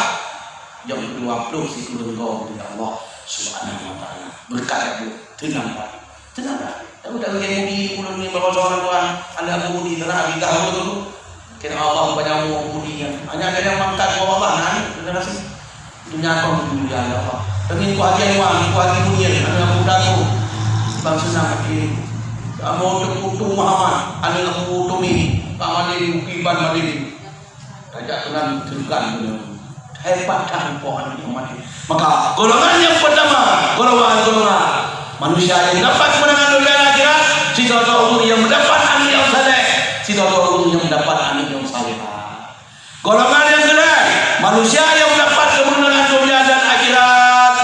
Nyang keudua ploh sikureueng goe, ya Allah Subhanahu wa Taala. Beureukat ya, Bu. Teunang, Pak. Teunang, Pak. Tahu tak, yang Yahudi ulôn ni, baroesa ureueng tuan, aneuk Yahudi, teunak Abi Lahab tu. Kira Allah banyak umur kemudian. Hanya ada yang mangkat, "Wah, Allah, nani?" Terima kasih. Dunia apa mulia, ya Allah. Dengan ku hati Wan, ku hati Munir, aneuk Abu Dago. Bang Senang Hakim. Kamu untuk Putu Muhammad, aneuk Abu Tumi. Pak Madin, Mukiban Madin. Tajak keunan teukan beuna. Hebat that rupa aneuk nyang maté. Maka, golongan nyang peurtama, golongan-golongan manusia nyang dapat keumeunangan donya dan akhirat, sidroe-droe ureueng nyang meudapat aneuk nyang saleh, sidroe-droe ureueng nyang meudapat aneuk nyang salehah. Golongan nyang keulhèe, manusia nyang meudapat keumeunangan donya dan akhirat,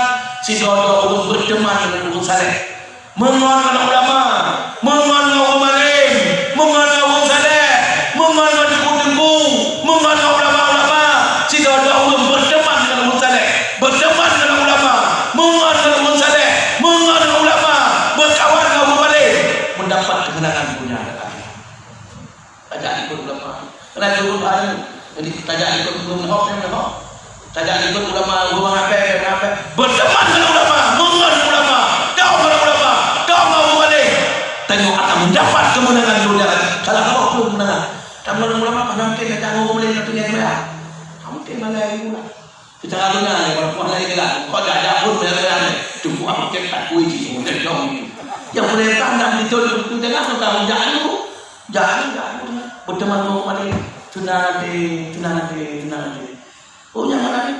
sidroe-droe ureueng beuteuman ngon ureueng saleh. Meungon ngon ulama, meungon ngon ureueng alim, meungon ngon ureueng saleh, meungon ngon teungku-teungku, meungon ngon ulama-ulama, sidroe-droe ureueng beuteuman ngon ureueng saleh, beuteuman ngon ulama, meungon ngon ureueng saleh, meungon ngon ulama, beukawan ngon ureueng alim, meudapat keumeunangan donya dan akhirat. Tajak ikot ulama. Keunan ikot ulama. Jadi, tajak ikot ulama hok, ulama hok. Tajak ikot ulama, ulama ngabé, ngabé. Beuteuman ngon ulama, meungon ulama, dong ngon ulama, dong ngon ulama. Tanyoe akan meudapat keumeunangan donya. Salah satu pun keumeunangan. Tanyoe ngon ulama, hana mungken tajak ngon ulama laén, tanyoe ngon ulama. Hana mungken malèe ulama. Seucara beuna, ya, walaupun hana jeulaih, kok jak-jak pun beuna-beuna, teungku Ahmad Syekh takui cit, oh, dan dong itu. Nyang peurintah nak beutôi, beutôi jangan teuka jak dulu. Jak dulu, jak dulu. Beuteuman ngon ulama, teunan até, teunan até, teunan até. Oh, nyang mana ni?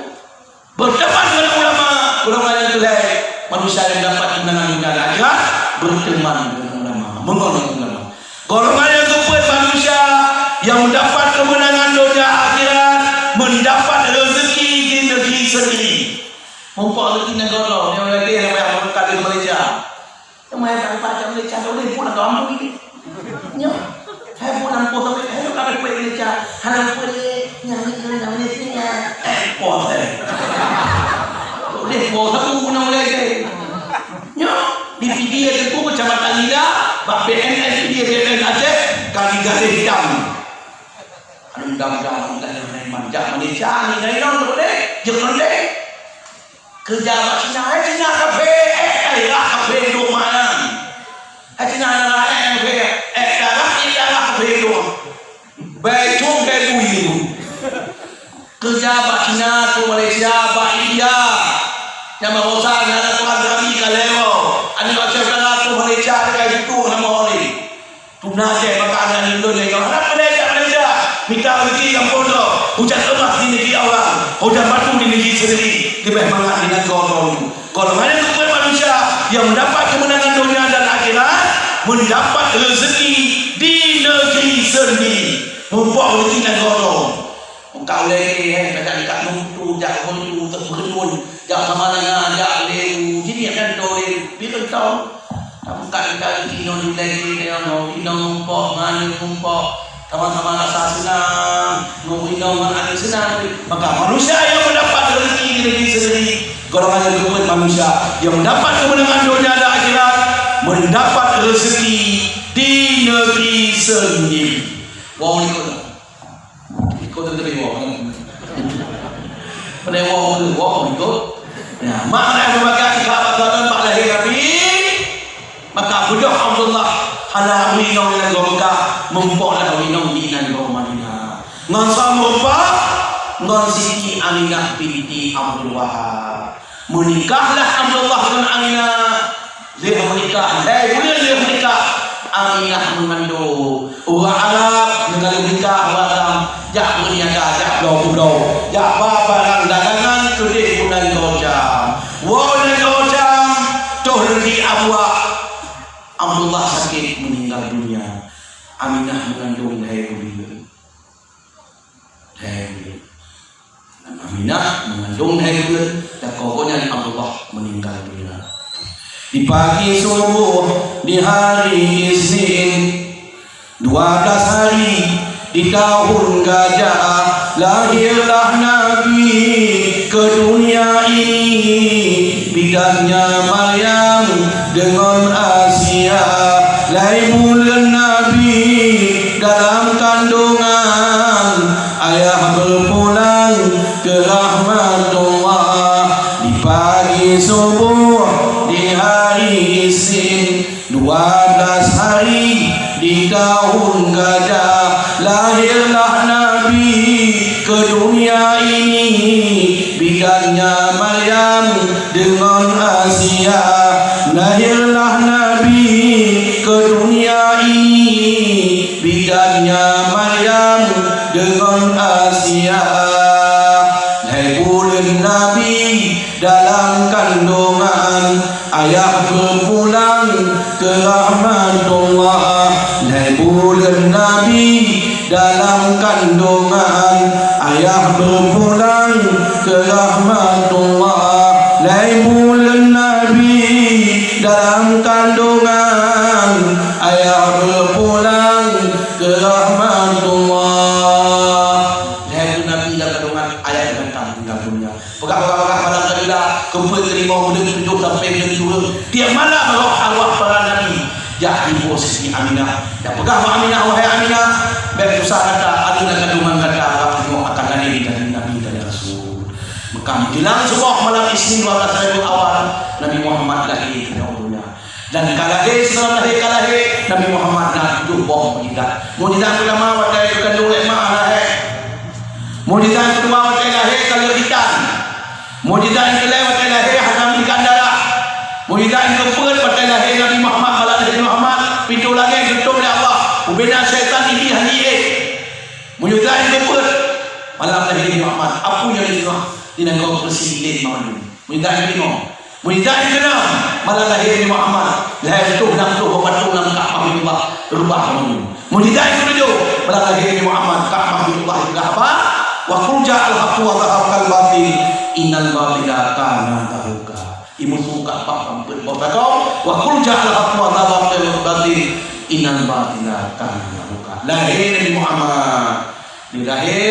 Beuteuman ngon ulama, ulama nyang keulhèe, manusia nyang dapat keumeunangan donya dan akhirat, beuteuman ngon ulama, meungon ngon ulama. Golongan nyang keupeuet manusia nyang meudapat keumeunangan donya akhirat, meudapat reuzeki di neugeri seundiri. Mumpok reuzeki nanggroe, nyoe lagèe nyang payah meukat di Malaysia. Nyang payah meukat di Malaysia, udeh pun atau ampun ini. Nyoe, hai pun ampun sampai, hai pun sampai Malaysia. Hana pun nyang ni, nyang ni, nyang ni, nyang ni. Eh, pun saya. Udeh pun satu pun nama lagi. Nyoe, di Pidie Teungku, Kecamatan Lila, bak B N N Pidie, B N N Aceh, ka digaréh dam. Anu dam-dam, dam nyang manja Malaysia ni, dari nang tu deh, jeuet deh. Keureuja bak Cina, eh, Cina kafé, eh, eh, lah kafé duek manyang. Eh, Cina na, eh, kafé, eh, darah, eh, darah kafé duek. Bai cong kai bui tu. Keureuja bak Cina, tu Malaysia, bak India. Nyang baroesa na tuan kami ka lewat. Aneuk Aceh Utara tu Malaysia, dekat situ nama orang ni. Tuna Aceh maka aneuk lôn nyang hana pandai jak Malaysia. Mita rezeki gampông droe. Hujan emas di negeri orang. Hujan batu di negeri sendiri. Leubeh mangat di nanggroe droe. Golongan nyang keupeuet manusia nyang meudapat keumeunangan donya dan akhirat, meudapat reuzeki di neugeri sendiri. Mumpok reuzeki nanggroe droe. Engkau lé, eh, tajak dekat nungtu, jak nungtu, teuk beunun, jak sama dengan, jak lé, Pileutong, tabuka kita di inong di lagi, inong, inong mumpok, mani mumpok, sama-sama rasa senang, ngon inong ngon aneuk senang. Maka manusia yang mendapat rezeki di negeri sendiri, golongan yang keempat manusia yang mendapat kemenangan dunia dan akhirat, mendapat rezeki di negeri sendiri. Wow, ikut. Ikut teuntèe woe. Pada woe, woe ikut. Ya, makna berbagai sahabat sahabat bak lahé Nabi, maka beudôh Abdullah hana awai inong lam gob Mekah, mumpok lam awai inong di lam gob Madinah. Ngon soe meurumpok? Ngon Siti Aminah binti Abdul Wahab. Meunikahlah Abdullah ngon Aminah. Lheueh meunikah, lhèe buleuen lheueh meunikah, Aminah meungandong. Ureueng Arab nyang ka lheueh meunikah, ureueng Arab jak beuniaga, jak bloe-bloe, jak ba barang dagangan keudeh u nanggroe Syam. Woe u nanggroe Syam, toh leuti abuak. Abdullah sakét meuninggal dunia. Aminah meungandong lhèe buleuen. Hai, Aminah mengandung hai buleuen, dan kokonya Abdullah meninggal dunia. Di pagi subuh di hari Isnin, dua belas hari di tahun gajah, lahirlah Nabi ke dunia ini. Bidannya Maryam dengan Asia, lhèe buleuen Nabi dalam kandungan, ayah berpulang ke rahmatullah. Di pagi subuh di hari Isnin, dua belas hari di tahun gajah, lahirlah Nabi ke dunia ini. Bidannya Maryam dengan Asia, lahirlah Nabi ke dunia ini. Bidannya Maryam dengan Asia, lhèe buleuen Nabi dalam kandungan, ayah berpulang ke rahmatullah. Lhèe buleuen Nabi dalam kandungan, ayah berpulang ke rahmatullah. Lhèe buleuen Nabi dalam kandungan, ayah berpulang ke rahmatullah. Lhèe buleuen Nabi dalam kandungan, ayah berpulang ke dunia. Peugah-peugah malam Karbala, keupeue teurimong buleuen tujoh sampoe buleuen dua. Tiep malam roh arwah para nabi jak jimeu'ue Siti Aminah. Dan peugah bak Aminah, "Wahai Aminah, bèk susah gata, aneuk lam kandungan gata bak teungoh akan lahé dari nabi dan rasul." Maka menjelang suboh malam Isnin dua belas Rabiul Awal, Nabi Muhammad lahé keu dunia. Dan ka lahé, seunang lahé ka lahé, Nabi Muhammad na tujoh boh mukjizat. Mukjizat peutama watèe geukandong lé ma hana hèk. Mukjizat keudua watèe lahé ka lheueh itan. Mukjizat nyang keulhèe watèe lahé hana meuikan darah. Mukjizat nyang keupeuet watèe lahé Nabi Muhammad, malam lahé Nabi Muhammad, pintoe langèt geutôp lé Allah. Ubena syaitan Iblih hana jiék. Mukjizat nyang keupeuet malam lahé Nabi Muhammad, apui nyang disinoe di nanggroe Palestin ilét mandum. Mukjizat nyang keulima. Mukjizat nyang keunam, malam lahé Nabi Muhammad, lhèe reutôh nam ploh bak patung lam Ka'bah Baitullah reubah mandum. Mukjizat nyang keutujoh, malam lahé Nabi Muhammad, Ka'bah Baitullah dipeugah haba, "Wa qul ja'al haqqu wa zahaqal batil, innal batila kana zahuqa." Imusu Ka'bah sampeuet boh takong, "Wa qul ja'al haqqu wa zahaqal batil, innal batila kana zahuqa." Lahé Nabi Muhammad, di lahé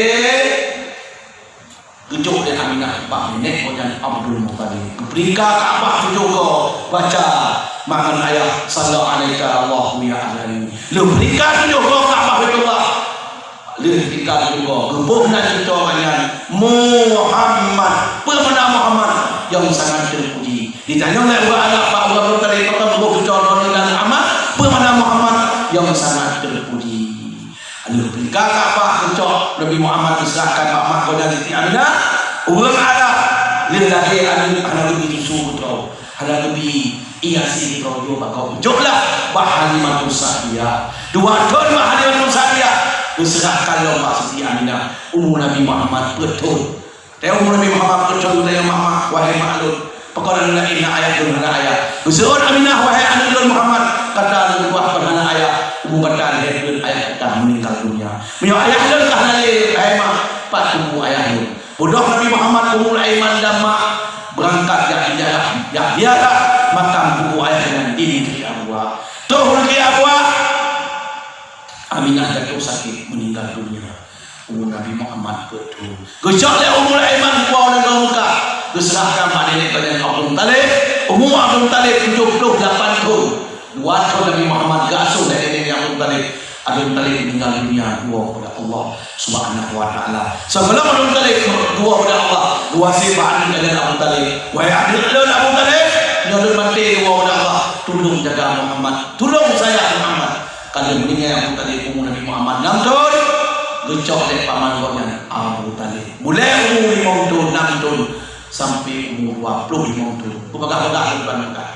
Geujok lé Aminah bak minék gobnyan Abdul Muthalib. Geupeurika Ka'bah tujoh goe, baca, "Mangat ayah, salla alaika Allahu ya alani." Lheueh peurika tujoh goe Ka'bah Baitullah. Lheueh peurika tujoh goe, geuboh nan cit gobnyan, "Muhammad." Peue makna Muhammad? Nyang sangat teupuji. Ditanyong lé ureueng Arab bak ureueng Muthalib, "Pakon geuboh cit gobnyan Muhammad?" Peue makna Muhammad? Nyang sangat teupuji. Lheueh peurika Ka'bah geucok, Nabi Muhammad geuseurahkan bak mak gobnyan Siti Aminah. Ureueng Arab lheueh lahé aneuk hana geubi susu putroe, hana geubi ie asi putroe, jok bak gob, joklah bak Halimatus Sa'diyah. Dua thon bak Halimatus Sa'diyah, geuseurahkan lom bak Siti Aminah. Umu Nabi Muhammad peuet thon. Teuh umu Nabi Muhammad peuet thon, geutanyong mak, "Wahai mak lôn, pakon aneuk laén na ayah, lôn hana ayah?" Geuseuôt Aminah, "Wahai aneuk lôn Muhammad, gata aneuk meutuah kon hana ayah, umu gata lhèe buleuen ayah gata meuninggai dunia. Meunyoe ayah lôn ka hana lé, hai mak, pat kubu ayah lôn?" Beudôh Nabi Muhammad, Ummul Aiman dan mak beurangkat jak ziarah, jak ziarah makam kubu Ruqyah. Troh Ruqyah buah, Aminah jatuh sakit, meninggal dunia. Umu Nabi Muhammad peuet thon. Geucok lé Ummul Aiman dua lam Mekah, geuseurahkan bak nenek geuh Abdul Muthalib. Umu Abdul Muthalib tujoh ploh lapan thon. Dua thon Nabi Muhammad geuasuh lé nenek Abdul Muthalib. Abdul Muthalib meninggal dunia, dua kepada Allah Subhanahu wa Taala. Sebelum Abdul Muthalib dua kepada Allah, dua sifat aneuk Abdul Muthalib. Wahai aneuk lôn Abdul Muthalib, nyoe lôn maté, dua kepada Allah. Tulông jaga Muhammad, tulông sayang Muhammad. Ka lheueh meuninggai Abu Thalib, umu Nabi Muhammad nam thon, geucok lé paman gobnyan Abu Thalib. Mulai umu limong thon, nam thon, sampai umu dua ploh limong thon. Peugah-peugah lé ban Mekah.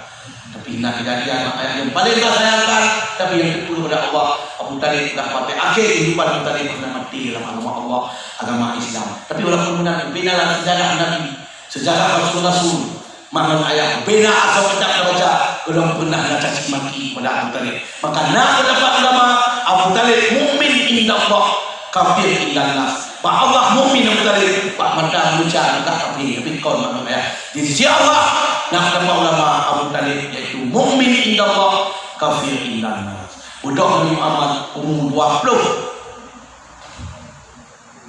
Tapi na keujadian ayah nyang paleng ka sayangkan, tapi nyang teupeue bak Allah, Abu Thalib peugah watèe akhé kehidupan Abu Thalib, pernah maté dalam agama Allah, agama Islam. Tapi walaupun meunan, bina lam sejarah Nabi, sejarah rasul-rasul, Mak ngon ayah, bina asoe kitab tabaca, gohlom peunah na caci maki keupada Abu Thalib. Maka na peundapat ulama, Abu Thalib mukmin indallah, kafir indannas. Bak Allah mukmin Abu Thalib, bak mata manusia meudah kafir, tapi kon mak ngon ayah. Di sisi Allah, na peundapat ulama, Abu Thalib yaitu mukmin indallah, kafir indannas. Beudôh Nabi Muhammad umu dua ploh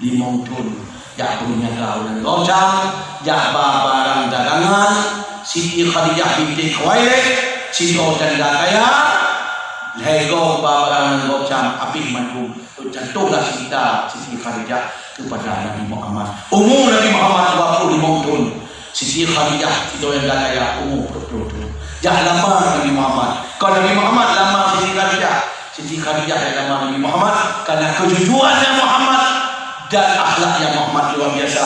limong thon, jak beurniaga u nanggroe Syam, jak ba barang dagangan. Siti Khadijah binti Khuwailid, sidroe janda kaya, lhèe goe ba barang nanggroe Syam, abéh mandum. Jatuhlah cinta Siti Khadijah kepada Nabi Muhammad. Umu Nabi Muhammad dua ploh limong thon. Siti Khadijah sidroe nyang gata ya umu peuet ploh thon. Jak lamar Nabi Muhammad. Kon Nabi Muhammad lamar Siti Khadijah. Siti Khadijah nyang lamar Nabi Muhammad karena kejujurannya Muhammad dan akhlaknya Muhammad luar biasa.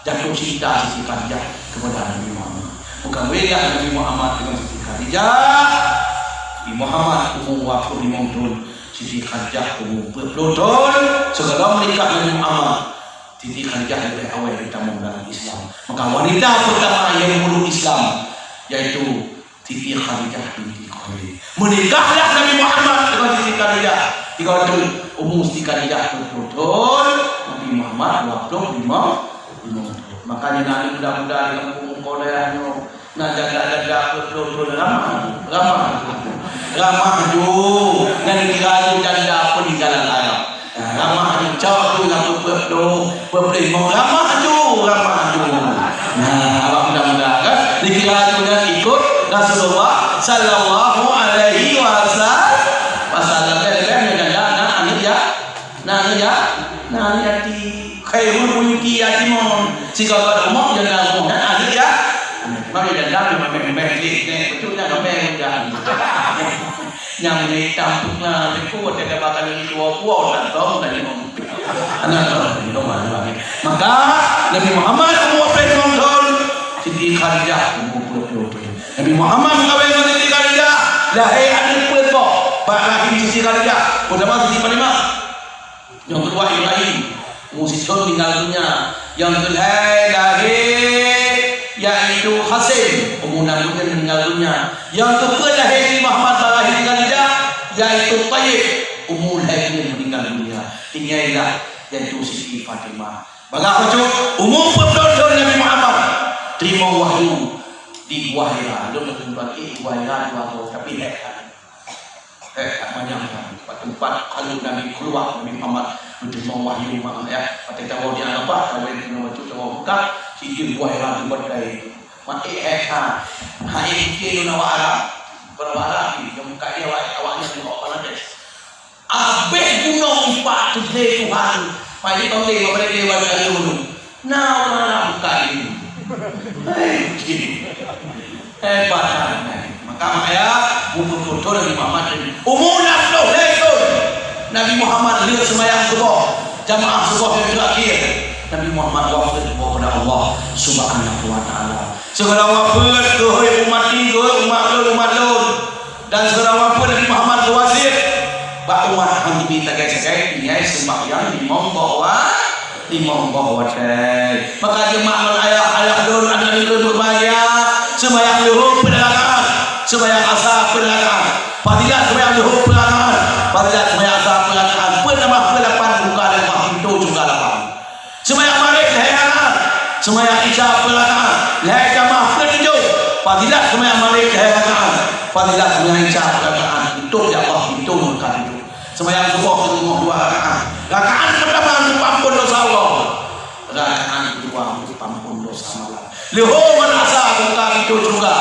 Jatuh cinta Siti Khadijah kepada Nabi Muhammad. Meukawenlah Nabi Muhammad dengan Siti Khadijah. Nabi Muhammad umu dua ploh limong thon, Siti Khadijah umu peuet ploh thon. Sigohlom meunikah Nabi Muhammad, Siti Khadijah leubeh awai geutamong dalam Islam. Maka wanita pertama yang memeluk Islam yaitu Siti Khadijah binti Khuwailid. Meunikahlah Nabi Muhammad dengan Siti Khadijah. Tiga thon umu Siti Khadijah peuet ploh thon, Nabi Muhammad dua ploh limong, limong thon. Makanya na muda-muda di kampung Korea nyoe, na janda-janda peuet ploh thon ramah, ramah. Ramah ju, nyan dikira ju janda peninggalan Arab. Nah, ramah ju, cok ju lam peuet ploh, peuet ploh limong, ramah ju, ramah ju. Nah, awak muda-muda kan, dikira ju nyan ikut Rasulullah sallallahu alaihi wasallam. Pasal kan, kan, janda na aneuk ya, na aneuk ya, na aneuk yatim. Khairul buyuti yatimun. Sigoe-goe rumoh janda rumoh nyan aneuk ya. Mami janda memang meh-meh lé, neh, beutôi nyan meh janda. Nyang itam peuet na, siku watèe ka bakal lagi dua puluh, aneuk dong tadi, Om. Aneuk dong tadi, Om, aneuk lagi. Maka, Nabi Muhammad umur peuet thon, Siti Khadijah umur peuet ploh thon. Nabi Muhammad meukawen ngon Siti Khadijah, lahé aneuk peuet boh bak rahim Siti Khadijah. Peue nama Siti Fatimah? Nyang keudua Ibrahim, umur sithon meninggal dunia. Nyang keulhèe lahé, yaitu Qasim, umur nam buleuen meninggal dunia. Nyang keupeuet lahé Nabi Muhammad bak rahim Khadijah, yaitu Thayyib, umur lhèe buleuen meninggal dunia. Tinggai lah, yaitu Siti Fatimah. Bagaih bacut, umur peuet ploh thon Nabi Muhammad teurimong wahyu di Gua Hira. Lôn lôn bagi Gua Hira dua boh, tapi hèk that. Eh, tak manyang kan. Bak teumpat khalwat Nabi, khalwat Nabi Muhammad, meuteurimong wahyu, mak, ya. Watèe tawoe di Arafah, tawoe di Arafah, tawoe Mekah, sijeuem Gua Hira teubat dai. Mak, eh, eh, ha. Ha, eh, pike lôn awak Arab. Kon awak Arab ni, nyang Mekah ni awak, awak nyan tengok Bangladesh. Abéh gunong ipak teudeh Tuhan. Mak, ini tong deh, mak, balik deh, balik deh, balik deh. Nah, ureueng Arab buka ilmu. Hei, hebat kan? Maka, maka ya, buku tutur Nabi Muhammad ini. Umur enam puluh lhèe thon. Nabi Muhammad lheueh seumayang suboh. Jamaah suboh nyang terakhir. Nabi Muhammad wafeuet kepada Allah Subhanahu wa Taala. Segala wafeuet, keuhai umat ni, keuhai umat lôn, umat lôn. Dan segala wafeuet Nabi Muhammad geuwasiet bak umat, han jibi sagai-sagai tinggai seumbahyang limong boh wa-, limong boh watèe. Maka jeuet mak ngon ayah, ayah lôn, aneuk-aneuk lôn beubahgia, seumbahyang luhô peuet rakaat, seumbahyang asa peuet rakaat, fadilat seumbahyang luhô peuet rakaat, fadilat seumbahyang asa peuet rakaat, peuet nambah peuet lapan, buka lapan, pintoe syeuruga lapan. Seumbahyang magrib lhèe rakaat, seumbahyang isya peuet rakaat, lhèe tamah peuet tujoh, fadilat seumbahyang magrib lhèe rakaat. Fadilah seumayang Isya rakaat, tutup ya Allah, pintoe nuraka tutup. Seumayang suboh teungoh dua rakaat. Rakaat peurtama untuk peuampôn dosa Allah. Rakaat kedua untuk peuampôn dosa malam. Leuhô ngon asa buka pintoe syeuruga.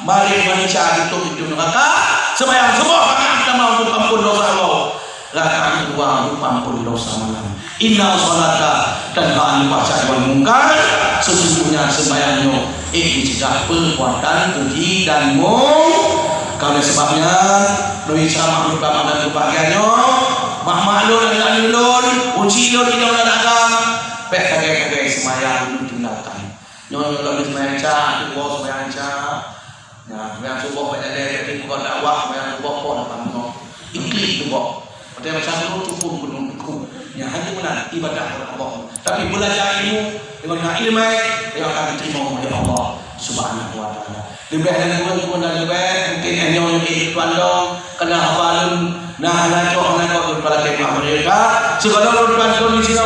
Magrib ngon Isya tutup pintoe nuraka. Seumayang suboh rakaat peurtama untuk peuampôn dosa Allah. Rakaat kedua untuk peuampôn dosa malam. Inna sholata tanha 'anil fahsya'i wal munkar. Sesungguhnya sembahyang nyoe, eh, mencegah perbuatan keji dan mung-, karena sebabnya, Nabi sama untuk ramadan kebahagiaan nyoe, mak-mak lôn, aneuk-aneuk lôn, uci lôn, inong dan agam, bèk sagai-sagai sembahyang lôn tinggalkan. Nyoe, nyoe lôn sembahyang Isya, tu boh sembahyang Isya. Nah, sembahyang suboh bak jalan, jadi bukan dakwah, sembahyang suboh pun apa nyoe. Iklik tu boh. Watèe macam tu, tu pun gunung tu. Nyan hanya meunan ibadah kepada Allah. Tapi belajar ilmu, dengan ilmu, yang akan diterima oleh Allah Subhanahu wa Taala. Leubeh dan kurang pun dan leubeh, mungkin hanya yang itu tuan dong, kena haba lôn, nah, hana cok, hana cok, lôn pala kemah mereka. Segala lôn tuan dong di sini,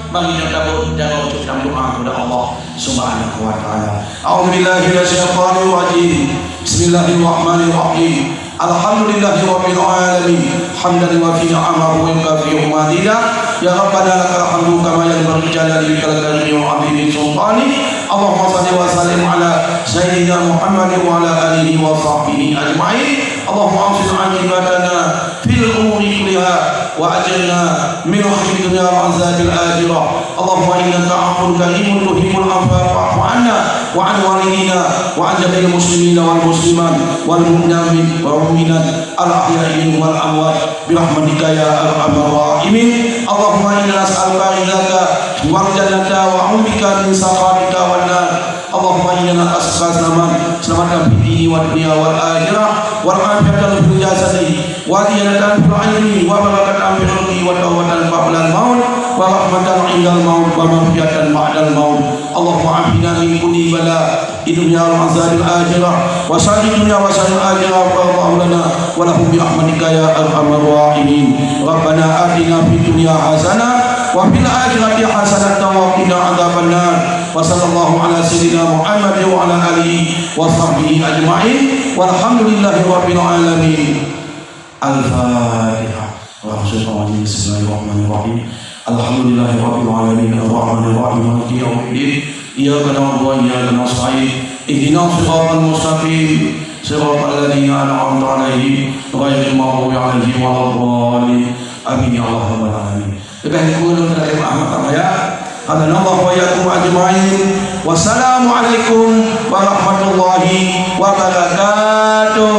mari kita berdoa untuk dalam doa kepada Allah Subhanahu wa Taala. A'udzubillahi minasyaitonirrajim. Bismillahirrahmanirrahim. Alhamdulillahirabbil alamin. Hamdan yuwafi ni'amahu wa yukafi mazidah. Ya Rabbana lakal hamdu kama yanbaghi li jalali wajhikal karimi wa 'azimi sultanik. Allahumma shalli wa sallim ala sayyidina Muhammadin wa ala alihi wa sahbihi ajma'in. Allahumma ahsin aqibatana fil umuri kulliha wa ajirna min khizyi dunya wa azabil akhirah. Allahumma innaka 'afuwun karimun tuhibbul 'afwa fa'fu 'anna wa 'an walidina wa 'an jami'il muslimina wal muslimat wal mu'minin wal mu'minat al ahya'i minhum wal amwat bi rahmatika ya arhamar rahimin. Allahumma inna nas'aluka ridhaka wal jannata wa a'udzubika min sakhatika wan nar. Allahumma inna nas'aluka salaman, salamatan fid dini wad dunya wal akhirah, wal afiyatan fil jasadi, wa ziyadatan fil ilmi, wa barakatan fil rizqi, wa taubatan qablal maut, wa rahmatan indal maut, wa maghfiratan ba'dal maut. Allahumma afina min kulli bala, fid dunya wa azabil akhirah, wa syarrid dunya wa syarril akhirah, wa lana wa lahum bi rahmatika ya arhamar rahimin. Rabbana atina fid dunya hasanah, wa fil akhirati hasanatan wa qina adzabannar. Wa sallallahu ala sayyidina Muhammad wa ala alihi wa sahbihi ajma'in. Walhamdulillahi rabbil alamin. Al-Fatihah. Allahumma shalli ala Muhammad. Bismillahirrahmanirrahim. Alhamdulillahi rabbil alamin. Arrahmanirrahim. Maliki yaumiddin. Iyyaka na'budu wa iyyaka nasta'in. Ihdinas siratal mustaqim. Siratal ladzina an'amta 'alaihim, ghairil maghdubi 'alaihim waladdallin. Amin ya Allah rabbal alamin. Leubeh kurang lôn teurimong maaf, ya. Hadanallahu wa iyyakum ajma'in. Wassalamualaikum warahmatullahi wabarakatuh.